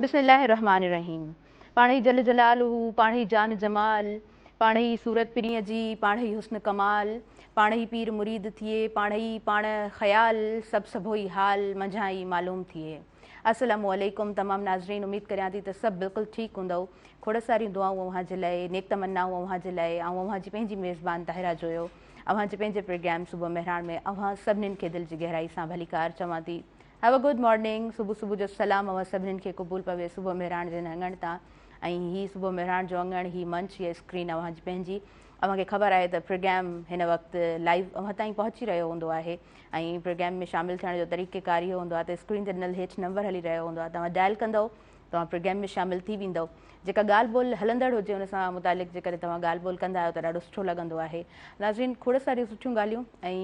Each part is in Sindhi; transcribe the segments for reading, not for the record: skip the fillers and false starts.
بسم الله الرحمٰن الرحيم پاڻ ئي جل جلاله پاڻ ئي جان جمال پاڻ ئي صورت پرينء جي پاڻ ئي حسن ڪمال پاڻ ئي پير مريد ٿئي پاڻ ئي پاڻ خيال سڀ سڀوئي حال منجهان ئي معلوم ٿئي السلام عليڪم تمام ناظرين اميد ڪريان ٿي ته سڀ بلڪل ٺيڪ هوندؤ کوڙ ساريون دعائون اوهان جي لاء نيڪ تمنائون اوهان جي لاء آئون اوهان جي پنهنجي ميزبان طاهره جويو اوهان جي پنهنجي پروگرام صبح مهراڻ ۾ اوهان سڀنين کي دل جي گهرائي سان ڀليڪار چوان ٿي Have a good morning صبح صبح جو سلام اوهان سڀنين کي قبول پوي صبح مهراڻ جي هن اڱڻ تان ۽ هي صبح مهراڻ جو اڱڻ هي منچ هي اسڪرين اوهان جي پنهنجي اوهان کي خبر آهي ته پروگرام هن وقت لائيو اوهان تائين پهچي رهيو هوندو آهي ۽ پروگرام ۾ شامل ٿيڻ جو طريقه ڪار اهو هوندو آهي ته اسڪرين تي ڏنل هيٺ نمبر هلي رهيو هوندو آهي توهان ڊائل ڪندؤ توهان پروگرام ۾ شامل ٿي ويندؤ. جيڪا ڳالهه ٻولهه هلندڙ هجي ان سان متعلق جيڪڏهن توهان ڳالهه ٻولهه ڪندا آهيو ته ڏاڍو سٺو لڳندو آهي. ناظرين کوڙ ساريون سٺيون ڳالهيون ۽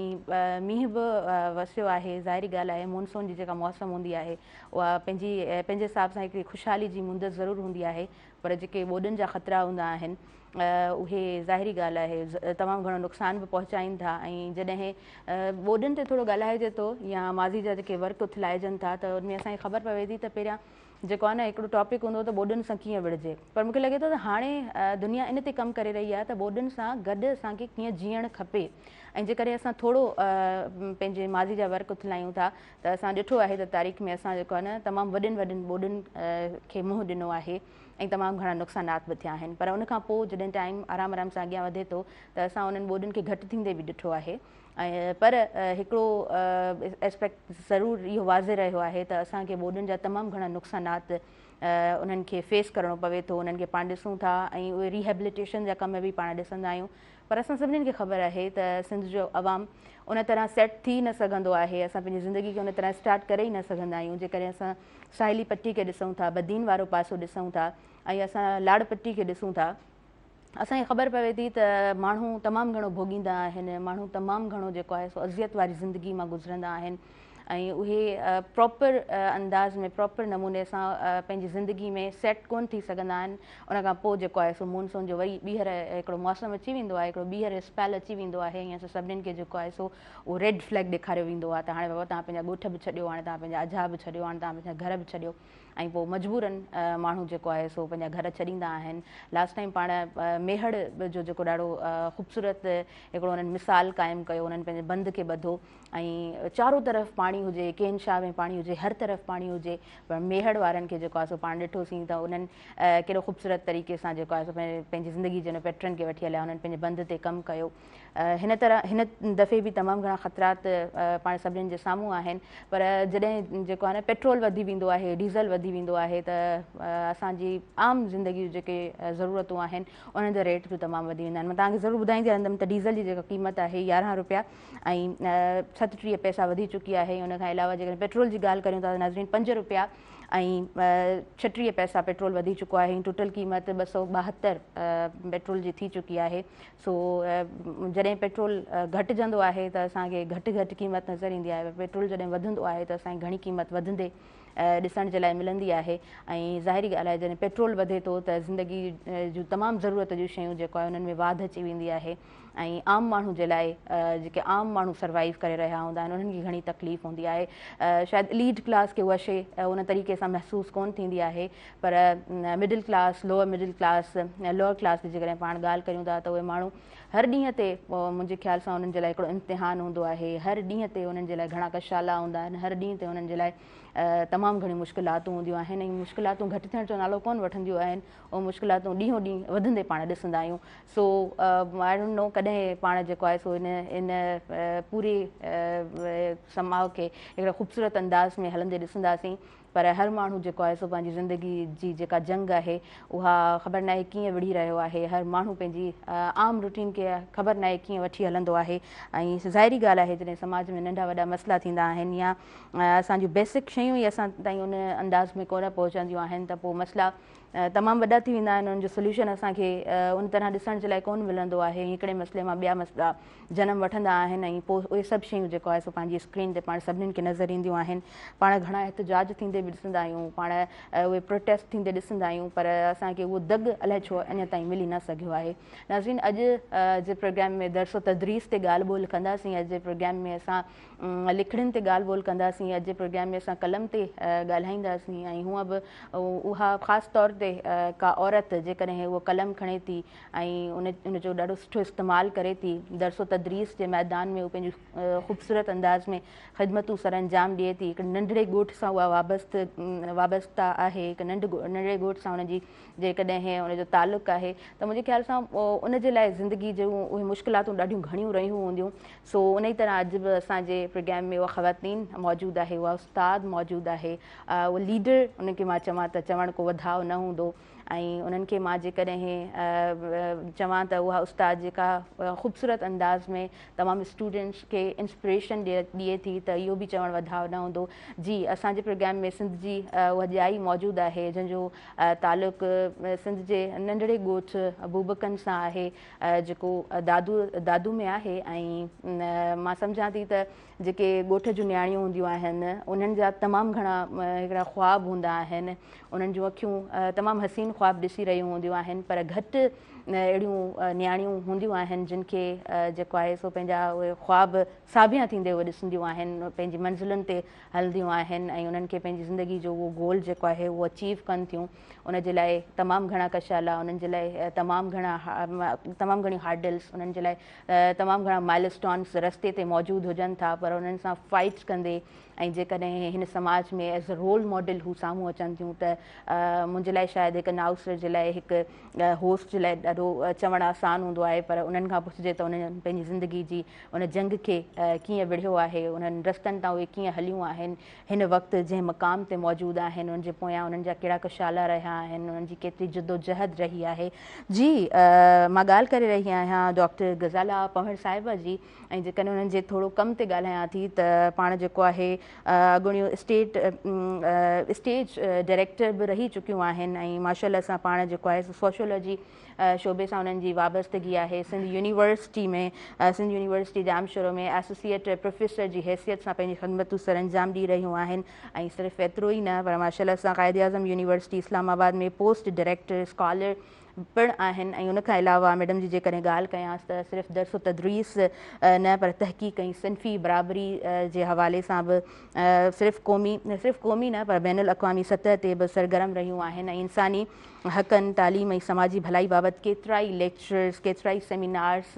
مينهن به وسيو آهي ظاهري ڳالهه آهي مونسون جي جيڪا موسم هوندي آهي اها پنهنجي پنهنجي حساب سان هڪڙي خوشحالي جي مند ضرور هوندي آهي پر جيڪي ٻوڏن جا خطرا هوندا آهن اهي ظاهري ڳالهه آهي تمام گهڻو نقصان به پهچائين ٿا ۽ جڏهن ٻوڏن تي ٿورو ڳالهائجي ٿو يا ماضي جا جيڪي ورق اٿلائجن ٿا ته ان ۾ اسان کي خبر پوي ٿي ته پهريان جيڪو آهي نه هڪڙو ٽاپڪ هوندو هو ته ٻوڏن سان ڪيئن وڙهجي پر مونکي لڳي ٿو ته هاڻي دنيا ان تي ڪم ڪري رهي آهي ته ٻوڏن سان گڏ اسان کي ڪيئن جيئڻ کپي ۽ جيڪڏهن اسان ٿورو پنهنجي ماضي جا ورق اٿلايون ٿا ته اسان ڏٺو آهي ته تاريخ ۾ اسان جيڪو آهي نه تمام وڏين وڏين ٻوڏن کي منهن ڏنو آهي ۽ تمام گهڻا نقصانات به ٿيا آهن پر ان کان پوء جڏهن ٽائيم آرام آرام سان اڳيان وڌي ٿو ته اسان انهن ٻوڏن کي گهٽ ٿيندي به ڏٺو آهي ۽ پر هڪڙو اسپيڪٽ ضرور اهو واضح رهيو آهي ته اسان کي ٻوڏن جا تمام گهڻا نقصانات انهن کي فيس ڪرڻو پوي ٿو انهن کي پاڻ ڏسون ٿا ۽ اهي ريهيبليٽيشن جا ڪم به پاڻ ڏسندا آهيون پر اسان سڀني کي خبر آهي ته سنڌ جو عوام ان طرح سيٽ ٿي نه سگهندو آهي اسان پنهنجي زندگي کي ان طرح اسٽارٽ ڪري ئي نه سگهندا آهيون جيڪڏهن اسان ساحلي پٽي کي ڏسون ٿا بدين وارو پاسو ڏسون ٿا ۽ اسان لاڙ پٽي کي ڏسون ٿا اسان کي خبر پوي ٿي ته ماڻهو تمام گهڻو ڀوڳيندا آهن، ماڻهو تمام گهڻو جيڪو آهي سو اذيت واري زندگي مان گذرندا آهن ۽ اهي پراپر انداز ۾ پراپر نموني سان پنهنجي زندگي ۾ سيٽ ڪونه ٿي سگهندا آهن ان کان پوء جيڪو آهي سو مونسون جو وري ٻيهر هڪڙو موسم اچي ويندو آهي هڪڙو ٻيهر اسپيل اچي ويندو آهي ۽ اسان سڀنين کي جيڪو آهي سو اهو ريڊ فليگ ڏيکاريو ويندو آهي ته هاڻي بابا توهان پنهنجا ڳوٺ به ڇڏيو هاڻي توهان پنهنجا اجها به ڇڏيو هاڻي توهان پنهنجا گهر به ڇڏيو ۽ پوء مجبورن ماڻهو جيڪو آهي سو پنهنجا گهر ڇڏيندا آهن. لاسٽ ٽائيم پاڻ ميهڙ جو جيڪو ڏاڍو خوبصورت هڪڙو انهن مثال قائم ڪيو انهن پنهنجي بند کي ٻڌو ۽ چارو طرف پاڻي هجي ڪين شاهه ۾ پاڻي هجي هر طرف پاڻي هجي پر ميهڙ وارن کي جيڪو آهي سو پاڻ ڏٺوسين ته انهن ڪيڏو خوبصورت طريقي سان جيڪو آهي سو پنهنجي زندگي جي ان پيٽرن کي وٺي هليا انهن پنهنجي بند تي ڪم ڪيو هن طرح هن دفعي به تمام گهڻا خطرات پاڻ سڀني جي سامهون آهن پر جڏهن جيڪو آهي نه پيٽرول وڌي ويندو آهي ڊيزل وڌي ويندو آهي ته اسان جي عام زندگي جون جيڪي ضرورتون آهن انهن جا ريٽ به تمام وڌي ويندا آهن مان توهان کي ضرور ٻڌائيندي رهندم ته ڊيزل جي جيڪا قيمت آهي 11 روپيا ۽ 37 پئسا وڌي چڪي آهي ان کان علاوه جيڪڏهن پيٽرول جي ڳالهه ڪريون ٿا ته ناظرين 5 روپيا ۽ 36 پئسا پيٽرول وڌي چڪو آهي ٽوٽل قيمت 272 پيٽرول جي ٿي چڪي آهي سو جڏهن پيٽرول گهٽجندو آهي ته اسان کي گهٽ گهٽ قيمت نظر ايندي آهي پيٽرول جڏهن وڌندو آهي ته اسان کي گهڻي قيمت وڌندي ڏسڻ جي لاء ملندي آهي ۽ ظاهري ڳالهه آهي جڏهن پيٽرول وڌي ٿو ته زندگي جون تمام ضرورت جون شيون جيڪو آهي انهن ۾ واڌ اچي ويندي آهي ۽ عام ماڻهو جي لاء جيڪي عام ماڻهو سروائيو ڪري رهيا هوندا آهن انهن کي گهڻي تڪليف هوندي آهي شايد اليٽ ڪلاس کي اها شي ان طريقي سان محسوس ڪون ٿيندي آهي پر middle class, lower middle class, lower class جي جيڪڏهن پاڻ ڳالهه ڪريون ٿا ته اهي ماڻهو هر ڏينهن تي منهنجي خيال سان انهن جي لاء هڪڙو امتحان هوندو آهي هر ڏينهن تي انهن جي لاء گهڻا ڪشالا هوندا آهن هر ڏينهن تي انهن جي لاء تمام گهڻيون مشڪلاتون هونديون آهن ۽ مشڪلاتون گهٽ ٿيڻ جو نالو ڪونه وٺنديون آهن اهي مشڪلاتون ڏينهون ڏينهن وڌندي پاڻ ڏسندا آهيون سو I don't know ڪڏهن پاڻ جيڪو آهي سو ان ان پوري سماء کي هڪڙي خوبصورت انداز ۾ هلندي ڏسنداسين پر هر ماڻهو جيڪو آهي سو پنهنجي زندگي جي جيڪا جنگ آهي اها خبر ناهي ڪيئن وڙهي رهيو آهي هر ماڻهو پنهنجي عام روٽين کي خبر ناهي ڪيئن وٺي هلندو آهي ۽ ظاهري ڳالهه آهي جڏهن سماج ۾ ننڍا وڏا مسئلا ٿيندا آهن يا اسان جون بيسڪ شيون ئي اسان تائين ان انداز ۾ ڪونه پهچنديون آهن ته پوء مسئلا تمام وڏا ٿي ويندا آهن، انهن جو سوليوشن اسان کي ان طرح ڏسڻ جي لاء ڪونه ملندو آهي. هڪڙي مسئلي مان ٻيا مسئلا جنم وٺندا آهن ۽ پوء اهي سڀ شيون جيڪو آهي سو پنهنجي اسڪرين تي پاڻ سڀنين کي نظر اينديون آهن. پاڻ گهڻا احتجاج ٿيندي به ڏسندا آهيون، پاڻ اهي پروٽيسٽ ٿيندي ڏسندا آهيون، پر اسان کي اهو دڳ الائي ڇو اڃا تائين ملي نه سگهيو آهي. ناظرين، اڄ جي پروگرام ۾ درس و تدريس تي ڳالهه ٻولهه ڪنداسين. اڄ جي پروگرام ۾ اسان لکڻين تي ڳالهه ٻولهه ڪنداسين. اڄ جي پروگرام ۾ اسان قلم تي ڳالهائينداسين ۽ هونء به اها خاص طور تي ڪا عورت جيڪڏهن اهو قلم کڻي ٿي ۽ ان جو ڏاڍو سٺو استعمال ڪري ٿي، درس و تدريس جي ميدان ۾ هو پنهنجي خوبصورت انداز ۾ خدمتون سرانجام ڏئي ٿي. هڪ ننڍڙي ڳوٺ سان اها وابسته آهي، هڪ ننڍڙي ڳوٺ سان ان جي جيڪڏهن ان جو تعلق آهي ته منهنجي خيال سان ان جي لاء زندگي جون اهي مشڪلاتون ڏاڍيون گهڻيون رهيون هونديون. سو انهي طرح اڄ به اسان جي پروگرام ۾ اها خواتين موجود آهي، اها استاد موجود آهي، اها ليڊر ان کي مان چوان ته چوڻ ڪو وڌاء نه هوندو. ۽ انهن کي مان جيڪڏهن چوان ته اها استاد جيڪا خوبصورت انداز ۾ تمام اسٽوڊنٽس کي انسپريشن ڏئي ٿي ته اهو به چوڻ وڌاء نه هوندو. جي اسان جي پروگرام ۾ سنڌ جي اها ڄائي موجود آهي جنهن جو تعلق سنڌ جي ننڍڙي ڳوٺ بوبڪن سان آهي جيڪو دادو دادو ۾ آهي ۽ مان سمجهان ٿي ته جيڪي ڳوٺ جون نياڻيون هونديون آهن انهن جا تمام گهڻا هڪڙا خواب هوندا آهن، انهن جون اکيون تمام حسين خواب ڏسي رهيون هونديون آهن، پر گهٽ اهڙيون نياڻيون هونديون آهن جن کي جيڪو آهي سو پنهنجا اهي خواب ساڀيان ٿيندي اهي ڏسنديون آهن، پنهنجي منزلن تي هلنديون آهن ۽ انهن کي پنهنجي زندگي جو اهو گول جيڪو آهي اهو اچيو ڪن ٿيون. ان جي لاء تمام گهڻا ڪشالا، انهن جي لاء تمام گهڻا تمام گهڻيون هارڊلس، انهن جي لاء تمام گهڻا مائل اسٽونس رستي تي موجود هجن ٿا، پر انهن سان فائٽ ڪندي ۽ جيڪڏهن هن سماج ۾ ايز اي رول ماڊل هو سامهون اچن ٿيون ته منهنجي لاء شايد هڪ انائونسر جي لاء، هڪ هوسٽ جي لاء ڏاڍو چوڻ آسان هوندو آهي، پر انهن کان پڇجي ته انهن پنهنجي زندگي جي ان جنگ کي ڪيئن وڙهيو آهي، انهن رستن تان اهي ڪيئن هليون آهن، هن وقت جنهن مقام تي موجود آهن انهن جي پويان انهن جا ڪهڙا ڪشالا رهيا آهن، انهن جي ڪيتري جدوجهد رهي آهي. جي مان ڳالهه ڪري رهي آهيان ڊاڪٽر غزاله پنهور صاحبه جي ۽ جيڪڏهن انهن جي ٿورو ڪم تي ڳالهايان ٿي ته پاڻ جيڪو آهي اڳوڻيون اسٽيٽ اسٽيج ڊائريڪٽر به رهي چڪيون آهن ۽ ماشاء الله سان پاڻ جيڪو آهي سوشيولاجي شعبي سان انهن جي وابستگي آهي. Sindh university ۾ Sindh university Jamshoro ۾ associate professor جي حيثيت سان پنهنجي خدمتون سرانجام ڏئي رهيون آهن ۽ صرف ايترو ئي نه پر ماشاء الله سان Quaid Azam university Islamabad ۾ post director scholar پڻ آهن ۽ ان کان علاوه ميڊم جي جيڪڏهن ڳالهه ڪيانس ته صرف درس و تدريس نه پر تحقيق ۽ صنفي برابري جي حوالي سان به صرف قومي صرف قومي نه پر بين الاقوامي سطح تي به سرگرم رهيون آهن ۽ انساني حقن، تعليم ۽ سماجي ڀلائي بابت ڪيترائي ليڪچرز، ڪيترائي سيمينارز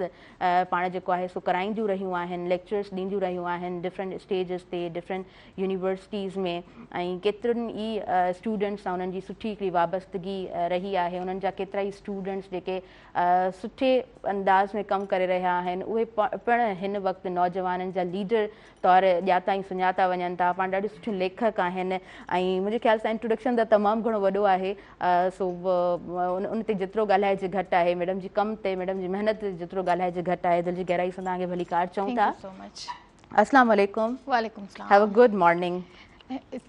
پاڻ جيڪو آهي سو ڪرائينديون رهيون آهن، ليڪچرز ڏينديون رهيون آهن ڊفرنٽ اسٽيجز تي، ڊفرنٽ يونيورسٽيز ۾ ۽ ڪيترن ئي اسٽوڊنٽس سان انهن جي سٺي هڪڙي وابستگي رهي آهي. انهن جا ڪيترائي اسٽوڊنٽس جيڪي سٺي انداز ۾ ڪم ڪري رهيا آهن اهي پڻ هن وقت نوجوانن جا ليڊر طور ڄاتا ۽ سڃاتا وڃن ٿا. پاڻ ڏاڍيون سٺيون ليکڪ آهن ۽ منهنجي خيال سان انٽروڊڪشن ته تمام گهڻو وڏو آهي سو ان تي جيترو ڳالهائجي گهٽ آهي. ميڊم جي ڪم تي، ميڊم جي محنت تي جيترو ڳالهائجي گهٽ آهي. دل جي گهرائي سان توهان کي ڀليڪار چئون ٿا. Thank you so much. السلام عليڪم. وعليڪم السلام. Have a good morning.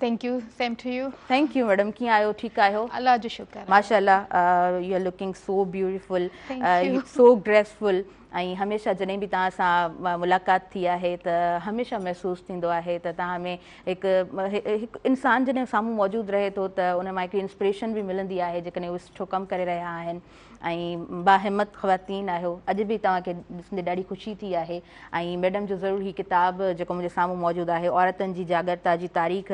Thank you, same to you. Thank you madam, ڪيئن آهيو، ٺيڪ آهيو؟ الله جو شڪر. ماشاءالله you are looking so beautiful, so graceful ۽ هميشه جڏهن به توهان سان ملاقات ٿي آهي ته هميشه محسوس ٿيندو آهي ته توهان ۾ هڪ هڪ انسان جڏهن سامهون موجود رهي ٿو ته ان مان هڪڙي انسپريشن به ملندي آهي جيڪڏهن اهي سٺو ڪم ڪري رهيا آهن ۽ باهمت خواتين آهيو. اڄ به توهان کي ڏسندي ڏاڍي خوشي ٿي آهي ۽ ميڊم جو ضرور هي ڪتاب جيڪو منهنجي سامهون موجود آهي عورتن جي جاڳرتا جي تاريخ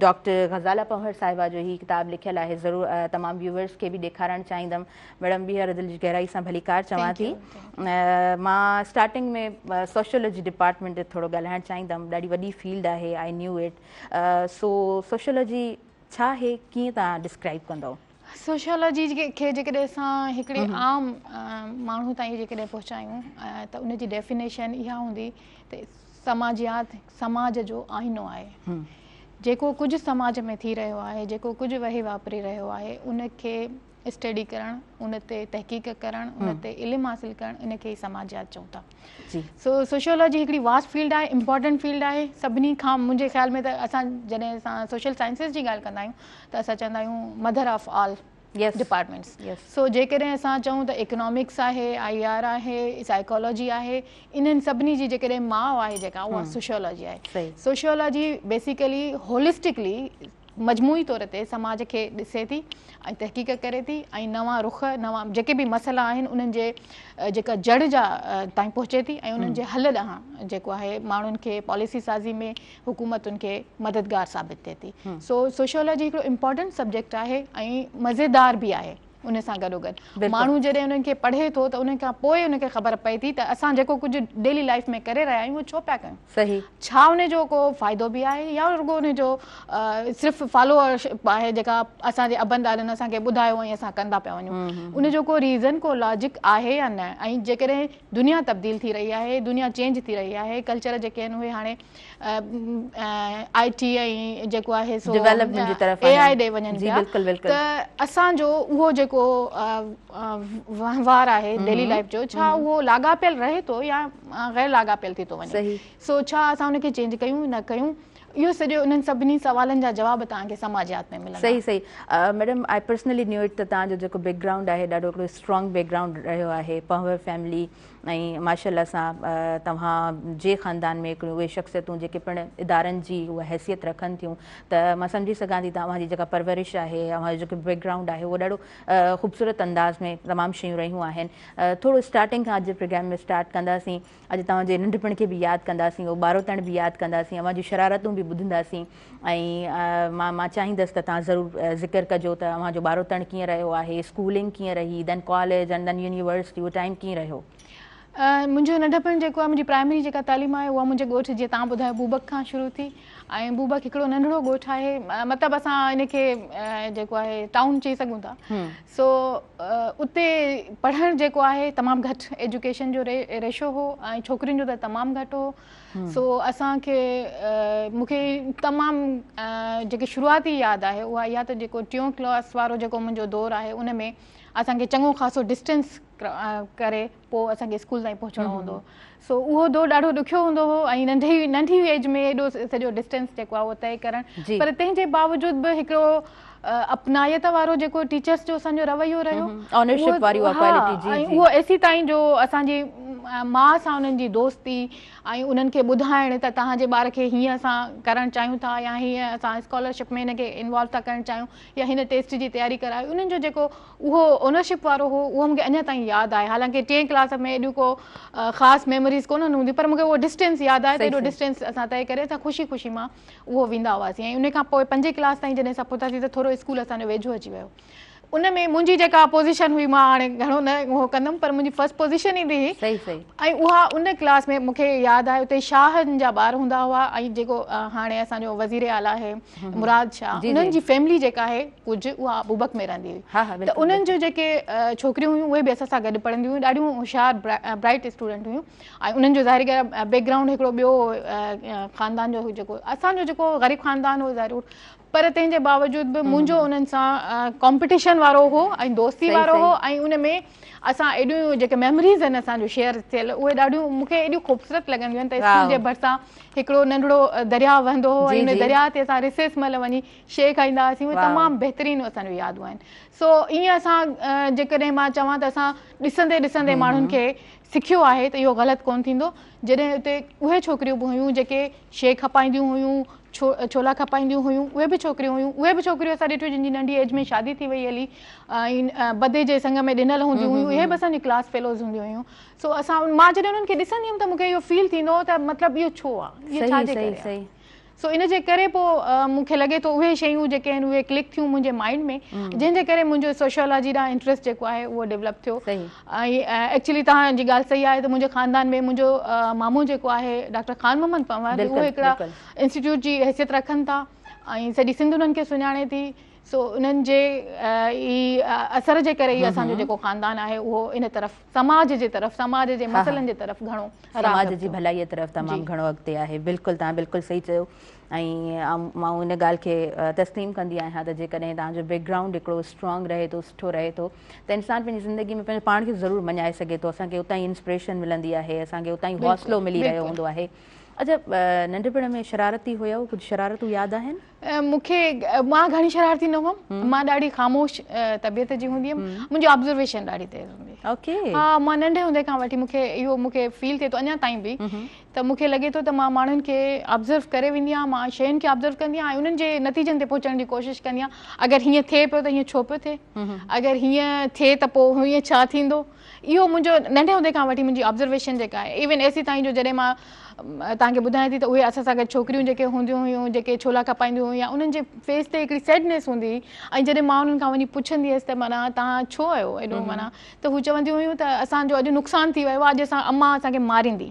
ڊاڪٽر غزاله پنهور صاحبه جو هي ڪتاب لکيل آهي ضرور تمام ويوئرس کي به ڏيکارڻ چاهيندم. ميڊم ٻيهر دل جي گهرائي سان ڀليڪار چوان ٿي. مان اسٽارٽنگ ۾ سوشيولوجي ڊپارٽمينٽ تي ٿورو ڳالهائڻ چاهيندم. ڏاڍي وڏي فيلڊ آهي، I knew it. So sociology ڇا آهي، ڪيئن توهان ڊسڪرائب ڪندؤ؟ سوشيولوجي کي جيڪڏهن اسان هڪڙي عام ماڻهو تائين جيڪڏهن پهچايون ته ان جي ڊيفينيشن اها هوندي ته سماجيات سماج جو آئينو آهي. جيڪو ڪجهه سماج ۾ ٿي رهيو آهي، جيڪو ڪجهه وهي واپري رهيو آهي، ان کي اسٽڊي ڪرڻ، ان تي تحقيق ڪرڻ، ان تي علم حاصل ڪرڻ، ان کي ئي سماجيات چئون ٿا. سو سوشيالاجي هڪڙي واسٽ فيلڊ آهي، امپارٽنٽ فيلڊ آهي، سڀني کان منهنجي خيال ۾ ته اسان جڏهن اسان سوشل سائنسز جي ڳالهه ڪندا آهيون ته اسان چوندا آهيون mother of all departments. سو جيڪڏهن اسان چئون ته اڪنامڪس آهي، I R آهي، سائيڪالاجي آهي، انهن سڀني جي جيڪڏهن ماء آهي جيڪا اها سوشيالاجي آهي. سوشيالاجي بيسيڪلي هولسٽڪلي مجموعي طور تي سماج کي ڏسي ٿي ۽ تحقيق ڪري ٿي ۽ نوان رخ، نوان جيڪي به مسئلا آهن انهن جي جيڪا جڙ جا تائين پهچي ٿي ۽ انهن جي حل ڏانهن جيڪو آهي ماڻهن کي پاليسي سازي ۾ حڪومتن کي مددگار ثابت ٿئي ٿي. سو سوشيالاجي هڪڙو امپارٽنٽ سبجيڪٽ آهي ۽ مزيدار به آهي. ان سان گڏوگڏ ماڻهو جڏهن انهن کي پڙهي ٿو ته ان کان پوء ان کي خبر پئي ٿي ته اسان جيڪو ڪجهه ڊيلي لائف ۾ ڪري رهيا آهيون اهو ڇو پيا ڪيون، ڇا ان جو ڪو فائدو به آهي يا رڳو ان جو صرف فالوورشپ آهي جيڪا اسان جي ابن ڏاڏن اسان کي ٻڌايو ۽ اسان ڪندا پيا وڃون، ان جو ڪو ريزن ڪو لاجڪ آهي يا نه. ۽ جيڪڏهن دنيا تبديل ٿي رهي آهي، دنيا چينج ٿي رهي آهي، ڪلچر جيڪي آهن اهي هاڻي آء ٽي ۽ جيڪو آهي سو ڊيولپمينٽ جي طرف اي آء ڏي وڃن پيا ته اسان جو اهو جيڪو وهنوار آهي ڊيلي لائف جو ڇا اهو لاڳاپيل رهي ٿو يا غير لاڳاپيل ٿي ٿو وڃي، سو ڇا اسان ان کي چينج ڪيون نه ڪيون، اهو سڄو انهن سڀني سوالن جا جواب توهان کي سماجيات ۾ ملندا. صحيح صحيح madam I personally knew it ته توهان جو جيڪو بيڪ گرائونڊ آهي ڏاڍو هڪڙو اسٽرانگ بيڪ گرائونڊ رهيو آهي پنهور فيملي ۽ ماشاء الله سان توهان جي خاندان ۾ هڪڙيون اهي شخصيتون جيڪي پڻ ادارن جي اها حيثيت رکن ٿيون ته مان سمجهي سگهان ٿي ته اوهان جي جيڪا پرورش آهي اوهان جو جيڪو بيڪ گرائونڊ آهي اهو ڏاڍو خوبصورت انداز ۾ تمام شيون رهيون آهن. ٿورو اسٽارٽنگ کان اڄ جي پروگرام ۾ اسٽارٽ ڪنداسين. اڄ توهان جي ننڍپڻ کي به ياد ڪنداسين، اهو ٻاروتڻ به ياد ڪنداسين، اوهان جون شرارتون به ٻڌنداسين ۽ مان مان چاهيندس ته توهان ضرور ذڪر ڪجو ته اوهان جو ٻاروتڻ ڪيئن رهيو آهي، اسڪولنگ ڪيئن رهي، دين ڪاليج ۽ دين يونيورسٽي اهو ٽائيم ڪيئن رهيو؟ منهنجو ننڍپڻ جيڪو آهي منهنجي پرائمري جيڪا تعليم آهي اها منهنجي ڳوٺ جيئن توهان ٻڌايو بوبڪ کان شروع ٿي ۽ بوبڪ هڪڙو ننڍڙو ڳوٺ آهي مطلب اسان ان کي جيڪو آهي ٽائون چئي سگهون ٿا سو اتي پڙهڻ جيڪو آهي تمام گهٽ ايجوڪيشن جو ريشو هو ۽ ڇوڪرين جو ته تمام گهٽ هو سو اسان کي مون کي تمام جيڪي شروعاتي ياد آهي اها اها ته جيڪو ٽيون ڪلاس وارو جيڪو منهنجو دور آهي ان ۾ اسان کي چڱو خاصو ڊسٽنس ڪري پوء اسان کي اسڪول تائين پهچڻو هوندو هو سو اهو دور ڏاڍو ڏکيو هوندو هو ۽ ننڍي ننڍي ايج ۾ ايڏو سڄو ڊسٽنس جيڪو آهي اهو طئي ڪرڻ پر تنهن جي باوجود به هڪڙو اپنائيت وارو جيڪو ٽيچرس جو اسان جو رويو رهيو اونرشپ واري اها ڪوالٽي جي ۽ اهو ايسي تائين جو اسان جي ماء سان انهن جي دوستي ۽ انهن کي ٻڌائڻ ته توهان جي ٻار کي هيئن اسان ڪرڻ چاهيون ٿا يا هيئن اسان اسڪالرشپ ۾ هن کي انوالو ٿا ڪرڻ چاهيون يا هن ٽيسٽ جي تياري ڪرايو انهن جو جيڪو اهو اونرشپ وارو هو اهو مونکي اڃا تائين ياد آهي حالانڪه ٽئين ڪلاس ۾ ايڏيون ڪو خاص ميموريز ڪونهن هونديون پر مونکي اهو ڊسٽنس ياد آهي ته ايڏو ڊسٽنس اسان طئي ڪري اسان خوشي خوشي مان اهو ويندا هئاسين ۽ ان کان پوء پنجين ڪلاس تائين جڏهن اسان پهتاسين ته ٿورو اسڪول اسان جو ويجهو اچي ويو ان ۾ منهنجي جيڪا پوزيشن هئي مان هاڻي گهڻو نه اهو ڪندم پر منهنجي فرسٽ پوزيشن ايندي هئي ۽ اها ان ڪلاس ۾ مونکي ياد آهي اتي شاهن جا ٻار هوندا هئا ۽ جيڪو هاڻي اسان جو وزير اعليٰ آهي مراد شاهه انهن جي فيملي جيڪا آهي ڪجهه اها بوبڪ ۾ رهندي هئي ته انهن جون جيڪي ڇوڪريون هيون اهي به اسان سان گڏ پڙهنديون هيون ڏاڍيون هوشيار برائٽ اسٽوڊنٽ هيون ۽ انهن جو ظاهري ڳالهه آهي بيڪ گرائونڊ هڪڙو ٻيو خاندان جو جيڪو اسان جو جيڪو غريب خاندان هو ضرور پر تنهن جي باوجود به منهنجو انهن سان ڪامپٽيشن وارو هو ۽ دوستي وارو هو ۽ ان ۾ اسان ايڏيون جيڪي ميموريز آهن اسان جون شيئر ٿيل اهي ڏاڍيون مون کي ايڏيون خوبصورت لڳنديون آهن ته اسڪول جي ڀرسان هڪڙو ننڍڙو درياء وهندو هو ۽ ان درياء تي اسان رسيس مهل وڃي شيء کائيندا هئاسين اهي تمام بهترين اسان جون يادون آهن سو ائين اسان جيڪڏهن مان چوان ته اسان ڏسندي ڏسندي ماڻهن کي سکيو آهي ته اهو غلط ڪونه ٿيندو جڏهن اتي اهي ڇوڪريون به هيون جيڪي شيء کپائينديون هيون ڇولا کپائينديون هيون اهي به ڇوڪريون هيون اهي به ڇوڪريون اسان ڏٺيون جن جي ننڍي ايج ۾ شادي ٿي وئي هلي ۽ بدي جي سڱ ۾ ڏنل هونديون هيون اهي به اسان جي ڪلاس فيلوز هونديون هيون سو اسان مان جڏهن انهن کي ڏسندي هيم ته مون کي اهو فيل ٿيندو هو ته مطلب اهو ڇو آهي اهو ڇا جي ڪري آهي سو ان جي ڪري پوء مون کي لڳي ٿو اهي شيون جيڪي آهن اهي ڪلڪ ٿيون منهنجي مائنڊ ۾ جنهن جي ڪري منهنجو سوشيالاجي ڏانهن انٽريسٽ جيڪو آهي اهو ڊيولپ ٿيو ۽ ايڪچولي توهان جي ڳالهه صحيح آهي ته منهنجي خاندان ۾ منهنجو مامو جيڪو آهي ڊاڪٽر خان محمد پنهور اهو هڪڙا انسٽيٽيوٽ جي حيثيت رکن ٿا ۽ سڄي سنڌ انهن کي سڃاڻي ٿي. سو انهن جي ئي اثر جي ڪري ئي اسان جو جيڪو خاندان آهي اهو ان طرف سماج جي طرف سماج جي مسئلن جي طرف گهڻو سماج جي ڀلائي طرف تمام گهڻو اڳتي آهي. بلڪل توهان بلڪل صحيح چيو ۽ مان ان ڳالهه کي تسليم ڪندي آهيان ته جيڪڏهن توهان جو بيڪ گرائونڊ هڪڙو اسٽرانگ رهي ٿو سٺو رهي ٿو ته انسان پنهنجي زندگي ۾ پنهنجو پاڻ کي ضرور مڃائي سگهي ٿو. اسان کي اتان ئي انسپريشن ملندي آهي، اسان کي اتان ئي حوصلو ملي رهيو هوندو آهي. اڇا ننڍپڻ ۾ شرارتي هيو؟ ڪجهه شرارتون ياد آهن؟ مون کي مان گهڻي شرارتي نه هئم، مان ڏاڍي خاموش طبيعت جي هوندي هيم، منهنجي آبزرويشن ڏاڍي تيز هوندي هئي. اوڪي. ها مان ننڍي هوندي کان وٺي مون کي اهو مون کي فيل ٿئي ٿو اڃا تائين به ته مون کي لڳي ٿو ته مان ماڻهن کي آبزرو ڪري ويندي آهيان، مان شين کي آبزرو ڪندي آهيان ۽ انهن جي نتيجن تي پهچڻ جي ڪوشش ڪندي آهيان. اگر هيئن ٿئي پيو ته هيئن ڇو پيو ٿئي، اگر هيئن ٿئي ته پوء هيئن ڇا ٿيندو. اهو منهنجو ننڍي هوندي کان وٺي منهنجي آبزرويشن جيڪا آهي ايون ايسي تائين جو جڏهن مان توهان کي ٻڌايان ٿي ته اهي اسان سان گڏ ڇوڪريون جيڪي هونديون هيون جيڪي ڇولا کپائينديون هيون يا انهن جي فيس تي هڪڙي سيڊنيس هوندي هئي ۽ جڏهن مان انهن کان وڃي پڇندي هيس ته معنيٰ توهان ڇو آهيو ايڏو معنيٰ ته هو چونديون هيون ته اسان جو اڄ نقصان ٿي ويو آهي اڄ اسان امان اسان کي ماريندي.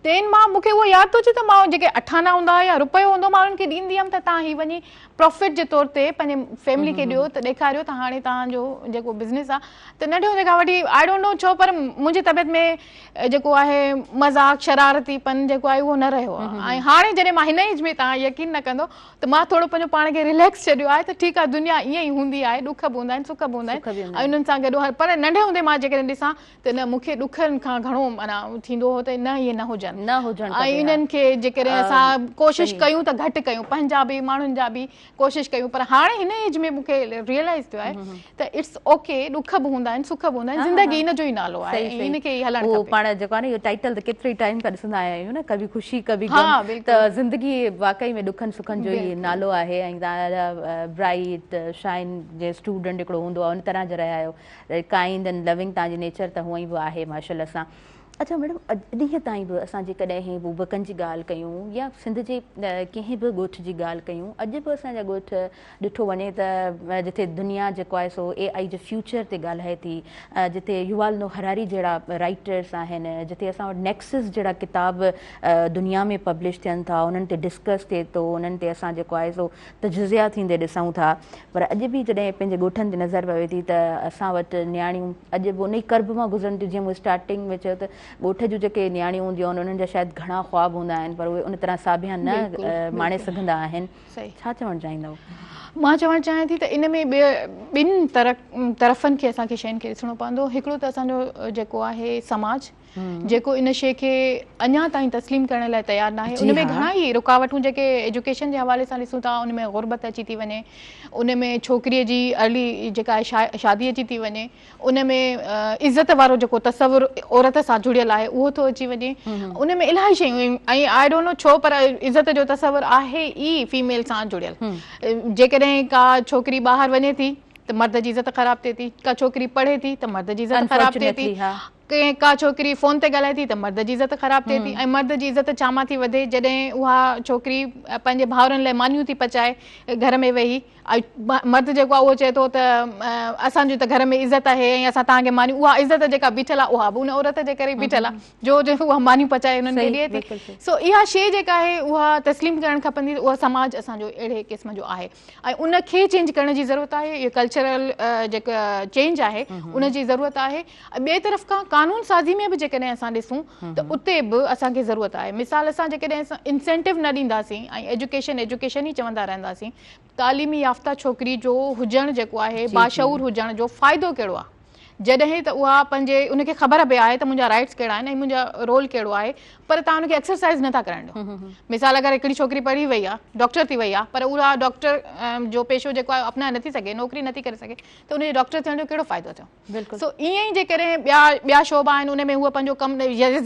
تين مان مون کي اهو ياد ٿو اچي ته مان جيڪي اٺانا هوندا هئا يا رپيو هوندو مان انهن کي ڏيندي هيم ته توهان هي وڃي پرافٽ جي طور تي پنهنجي فيملي کي ڏيو ته ڏيکاريو ته هاڻي توهان جو جيڪو بزنس آهي ته ننڍي هوندي کان وٺي I don't know ڇو پر منهنجي طبيعت ۾ جيڪو آهي مذاق شرارتي پن جيڪو آهي اهو نه رهيو آهي ۽ هاڻي جڏهن مان هن ايج ۾ توهان يقين نه ڪندو ته مان ٿورو پنهنجو پاڻ کي رليڪس ڇڏيو آهي ته ٺيڪ آهي دنيا ائين ئي هوندي آهي ڏک به هوندا آهن سک به هوندا آهن ۽ انهن سان گڏ پر ننڍي هوندي مان جيڪڏهن ڏسان ته نه مون کي ڏکن کان گهڻو معنيٰ ٿيندو هو ته نه اهي نه هجن نه هجڻ ۽ انهن کي جيڪڏهن اسان ڪوشش ڪيون ته گهٽ ڪيون پنهنجا به ماڻهن جا به ڪوشش ڪيون پر هاڻي هن ايج ۾ مون کي ريئلائز ٿيو آهي ته it's okay ڏک به هوندا آهن سک به هوندا آهن زندگي ان جو ئي نالو آهي ۽ ان کي ئي هلڻ کپي. پاڻ جيڪو آهي نه اهو ٽائيٽل ته ڪيتري ٽائيم کان ڏسندا آيا آهيون نه ڪڀي خوشي ڪڀي غم ته زندگي واقعي ۾ ڏکن سکن جو ئي نالو آهي ۽ توهان برائيٽ شائن جي اسٽوڊنٽ هڪڙو هوندو آهي ان طرح جا رهيا آهيو. ڪائنڊ اينڊ لونگ توهان جي نيچر ته هونئن به آهي ماشاءالله سان. اڇا ميڊم اڄ ڏينهن تائين به اسان جيڪڏهن بوبڪن جي ڳالهه ڪيون يا سنڌ جي ڪنهن به ڳوٺ جي ڳالهه ڪيون اڄ به اسان جا ڳوٺ ڏٺو وڃي ته جتي دنيا جيڪو آهي سو اي آئي جي فيوچر تي ڳالهائي ٿي جتي يوال نو هراري جهڙا رائيٽرس آهن جتي اسان وٽ نيڪسس جهڙا ڪتاب دنيا ۾ پبلش ٿين ٿا انهن تي ڊسڪس ٿئي ٿو انهن تي اسان جيڪو آهي سو تجزيا ٿيندي ڏسون ٿا پر اڄ به جڏهن پنهنجي ڳوٺن تي نظر پوي ٿي ته اسان وٽ نياڻيون اڄ به انهي ڪرب مان گذرن ٿيون جيئن مون اسٽارٽنگ ۾ چيو ته ڳوٺ جون جيڪي نياڻيون هونديون آهن انهن جا شايد گهڻا خواب هوندا آهن پر اهي ان طرح ساڀيان نه ماڻي سگهندا آهن ڇا چوڻ چاهيندؤ؟ مان چوڻ چاهيان ٿي ته ان ۾ ٻن طرفن کي اسان کي شين کي ڏسڻو پوندو هڪڙو ته اسان جو جيڪو آهي سماج جيڪو ان شيء کي اڃا تائين تسليم ڪرڻ لاء تيار ناهي ان ۾ گهڻا ئي رڪاوٽون جيڪي ايجوڪيشن جي حوالي سان ڏسون ٿا ان ۾ غربت اچي ٿي وڃي ان ۾ ڇوڪريء جي ارلي جيڪا آهي شادي اچي ٿي وڃي ان ۾ عزت وارو جيڪو تصور عورت سان جڙيل آهي اهو ٿو اچي وڃي ان ۾ الاهي شيون ۽ I don't know ڇو پر عزت جو تصور آهي ئي فيميل سان جڙيل جيڪڏهن ڪا ڇوڪري ٻاهر وڃي ٿي ته مرد جي عزت خراب ٿئي ٿي ڪا ڇوڪري پڙهي ٿي ته مرد جي عزت خراب ٿئي ٿي ڪنهن ڪا ڇوڪري فون تي ڳالهائي ٿي ته مرد جي عزت خراب ٿئي ٿي ۽ مرد جي عزت ڇا مان ٿي وڌي جڏهن اها ڇوڪري پنهنجي ڀائرن لاء مانيون ٿي پچائي گهر ۾ ويهي ۽ مرد جيڪو آهي اهو چئي ٿو ته اسان جي ته گهر ۾ عزت آهي ۽ اسان توهان کي مانيون اها عزت جيڪا بيٺل آهي اها به ان عورت جي ڪري بيٺل آهي جو اها مانيون پچائي انهن کي ڏئي ٿي سو اها شيء جيڪا آهي اها تسليم ڪرڻ کپندي اها سماج اسان جو اهڙي قسم جو آهي ۽ ان کي چينج ڪرڻ جي ضرورت آهي اهو ڪلچرل جيڪا چينج آهي ان جي ضرورت آهي ۽ ٻئي طرف کان قانون سازي ۾ به جيڪڏهن اسان ڏسون ته اتي به اسان کي ضرورت آهي مثال اسان جيڪڏهن انسينٽو نه ڏينداسين ۽ ايجوڪيشن ايجوڪيشن ئي چوندا رهنداسين تعليمي يافته ڇوڪري جو هجڻ جيڪو آهي باشعور هجڻ جو فائدو ڪهڙو آهي جڏهن ته اها پنهنجي ان کي خبر به آهي ته منهنجا رائٽس ڪهڙا آهن ۽ منهنجا رول ڪهڙو آهي پر توهان ان کي ايڪسرسائز نٿا ڪرائڻ ڏيو مثال اگر هڪڙي ڇوڪري پڙهي وئي آهي ڊاڪٽر ٿي وئي آهي پر اها ڊاڪٽر جو پيشو جيڪو آهي اپنائي نٿي سگهي نوڪري نٿي ڪري سگهي ته ان جي ڊاڪٽر ٿيڻ جو ڪهڙو فائدو ٿيو سو ائين ئي جيڪڏهن ٻيا ٻيا شعبا آهن ان ۾ هوء پنهنجو ڪم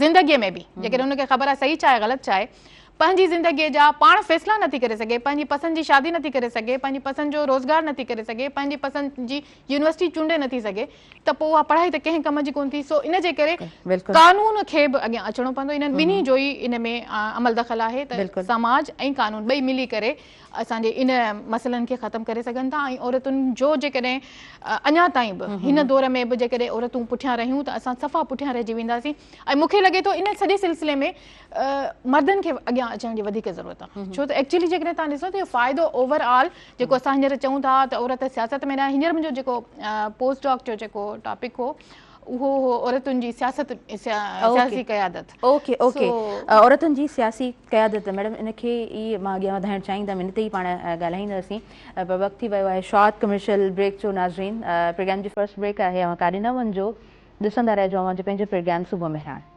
زندگي ۾ به جيڪڏهن ان کي خبر آهي صحيح ڇا آهي غلط ڇا آهي پنهنجي زندگيء جا پاڻ فيصلا نٿي ڪري سگهي، پنهنجي پسند جي شادي نٿي ڪري سگهي، پنهنجي پسند جو روزگار نٿي ڪري سگهي، پنهنجي پسند جي يونيورسٽي چونڊي نٿي سگهي ته پوء اها پڙهائي ته ڪنهن ڪم جي ڪونه ٿي. سو ان جي ڪري قانون کي به اڳيان اچڻو پوندو. انهن ٻنهي جو ئي ان ۾ عمل دخل آهي ته سماج ۽ قانون ٻئي ملي ڪري اسان جي ان مسئلن کي ختم ڪري سگهن ٿا ۽ عورتن جو جيڪڏهن اڃا تائين به هن دور ۾ به جيڪڏهن عورتون پٺيان رهيون ته اسان صفا پٺيان رهجي وينداسين ۽ مون کي لڳي ٿو ان سڄي سلسلي ۾ مردن کي اڳيان اڳيان اچڻ جي وڌيڪ ضرورت آهي ڇو ته ايڪچولي جيڪڏهن توهان ڏسو ته اهو فائدو اوور آل جيڪو اسان هينئر چئون ٿا ته عورت سياست ۾ نه هينئر منهنجو جيڪو پوسٽ ڊاڪ جو جيڪو ٽاپڪ هو اهو هو عورتن جي سياست سياسي قيادت. اوڪي اوڪي عورتن جي سياسي قيادت ميڊم ان کي ئي مان اڳيان وڌائڻ چاهيندم ان تي ئي پاڻ ڳالهائينداسين پر وقت ٿي ويو آهي شارٽ ڪمرشل بريڪ جو ناظرين پروگرام جي فرسٽ بريڪ آهي اوهان ڪاڏي نه وڃجو ڏسندا رهجو اوهان جو پنهنجو پروگرام صبح مهراڻ.